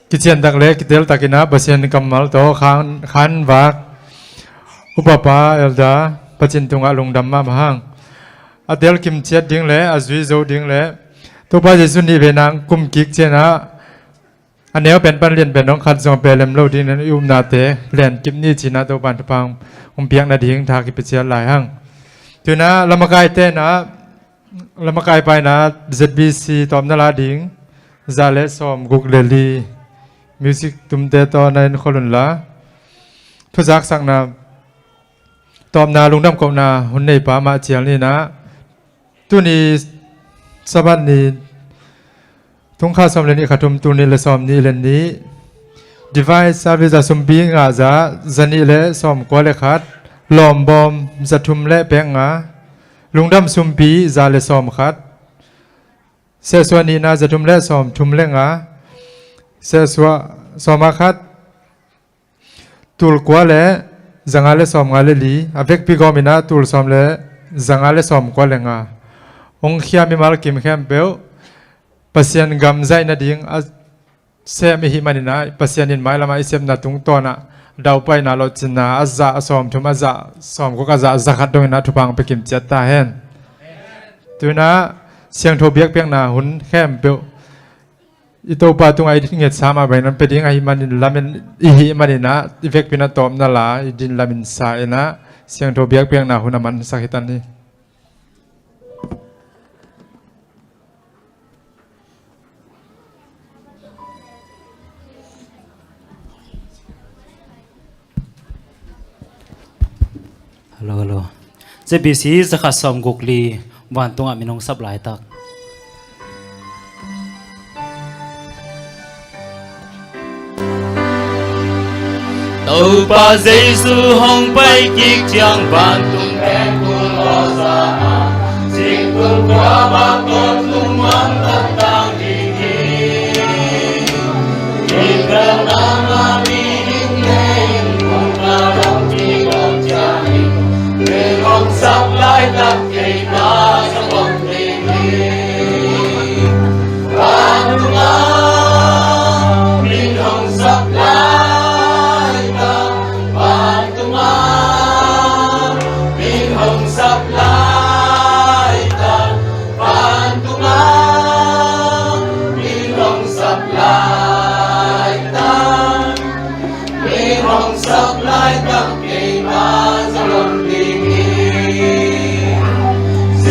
Kiciantak le kiteltakin ah Pasian kammal tawh khan, khanvak upapa Elder Pacin tungah lungdam mahmah hang. A tel kimciat ding le a zui zo ding le Topa Jesu nih vei nang kum kik ciangin ah a neu pen pan lian pen dong khat zong pelem lo ding in i upnate len kip ni cin ah Topa in thupha hong piak nading tha kipia ciat lai hang. Tu in ah lamakaite in ah, lamakaipa in ah Z B C tawpna la ding za le sawm guk le li, music tumte tawh na en khol un la. Thuzaksakna tawpna lungdam kohna hun neipa mah cial ni in ah, tuni Sabbath ni, Thungkha sawm le nih kha thum, tul nih le sawm nih le nih. Divine Service a sumpi ngah za, za nih le sawm kua le khat. Lawmbawm za thum le pek nga. Lungdam sumpi za le sawm khat. Sehsuah nihna za thum le sawm thum le nga. Sehsuah sawm a khat. Tul kua le za nga le sawm nga le li, a vekpi gawm in ah tul sawm le za nga le sawm kua le nga. Hong khia mimal kim khempeuh Pasian gam zaih nading a sem i hih manin ah, Pasian in mailam ah i sepna tungtawn ah daupai na lawhcinna a zah a sawm thum, a zah sawm guk, a zah za khat dong in ah thupha hong pia kim ciat ta hen. Tu in ah siangtho biakpiakna hun khempeuh i Topa tungah i ngetsa mah bangin hong pia ding ahih manin, lamen i hih manin ah, i vekpi in ah tawpna la i din lamin sa in ah, siangtho biakpiakna hun a mansak hi tan hi. Hello, hello. Z B C za khat sawm guk li, vantungah min hong sap laitak. Topa Jesu hong pai kik ciang vantung pek kul aw za a, singkung kua bang tawh tung mang tantang ding hi. Min hong sap laitak keima zalon ding hi. Z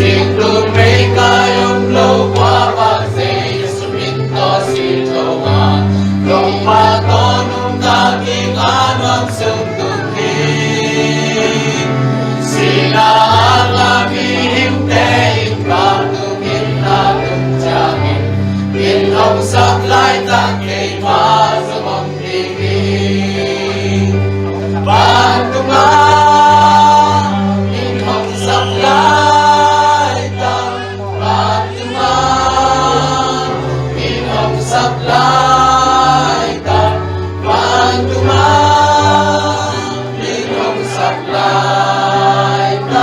Laitak,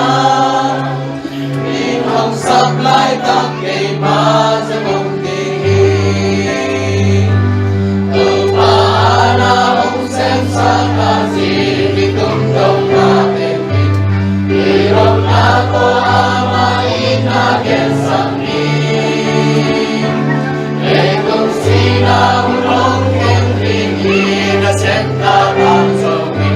min hong sap laitak keima zong om ding hi. Topa na hong semsak a zi hi tung dong na teng hi. Hi dong na ko ama i na gensak ni. Leitung sina hun hong khen ding hi na sem ta bang zong hi.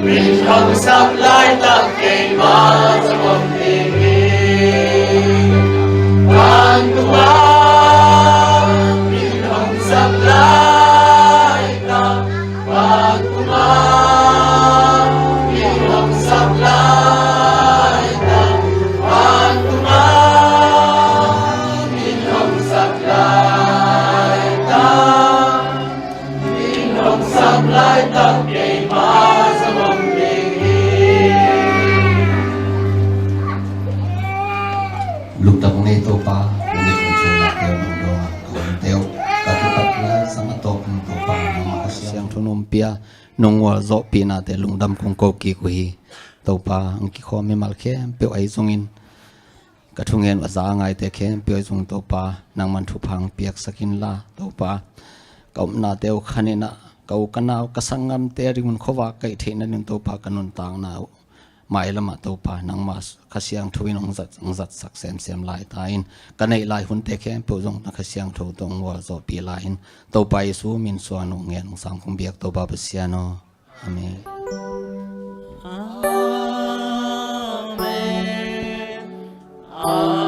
Min hong sap laitak keima zong om ding hi. Vantung a min hong sap laitak, vantung a min hong sap laitak, vantung a min hong sap laitak. Min hong sap laitak keima zong om ding hi. Lungdam ung ei Topa, lungdam ung ei Topa, lungdam ung ei Topa, ka kipat lai sang a tawp ung Topa, nangmah ka siangtho nong pia, nong gualzawhpihnate lungdam kong ko kik uh hi. Topa, ang kikhawm mimal khempeuh ahi zongin, ka thungen uh a za a ngaite khempeuh zong Topa, nangman thupha hong piaksak inla Topa, ka upnate uh khanin ah, ka u ka nau ka sanggamte a ding un khuavak kaih theih nading Topa, ka nuntakna uh mailam ah Topa, nangmah Kha Siangtho in hong zat, hong zatsak semsem lai ta in, ka neih lai hunte khempeuh zong na Kha Siangtho tawh hong gualzawhpih lai in, Topa Jesu min suang nong ngen hong sang kong biak Topa Pasian aw. Amen. Amen. Amen.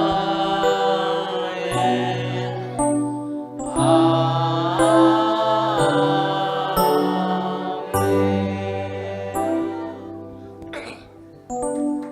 Amen.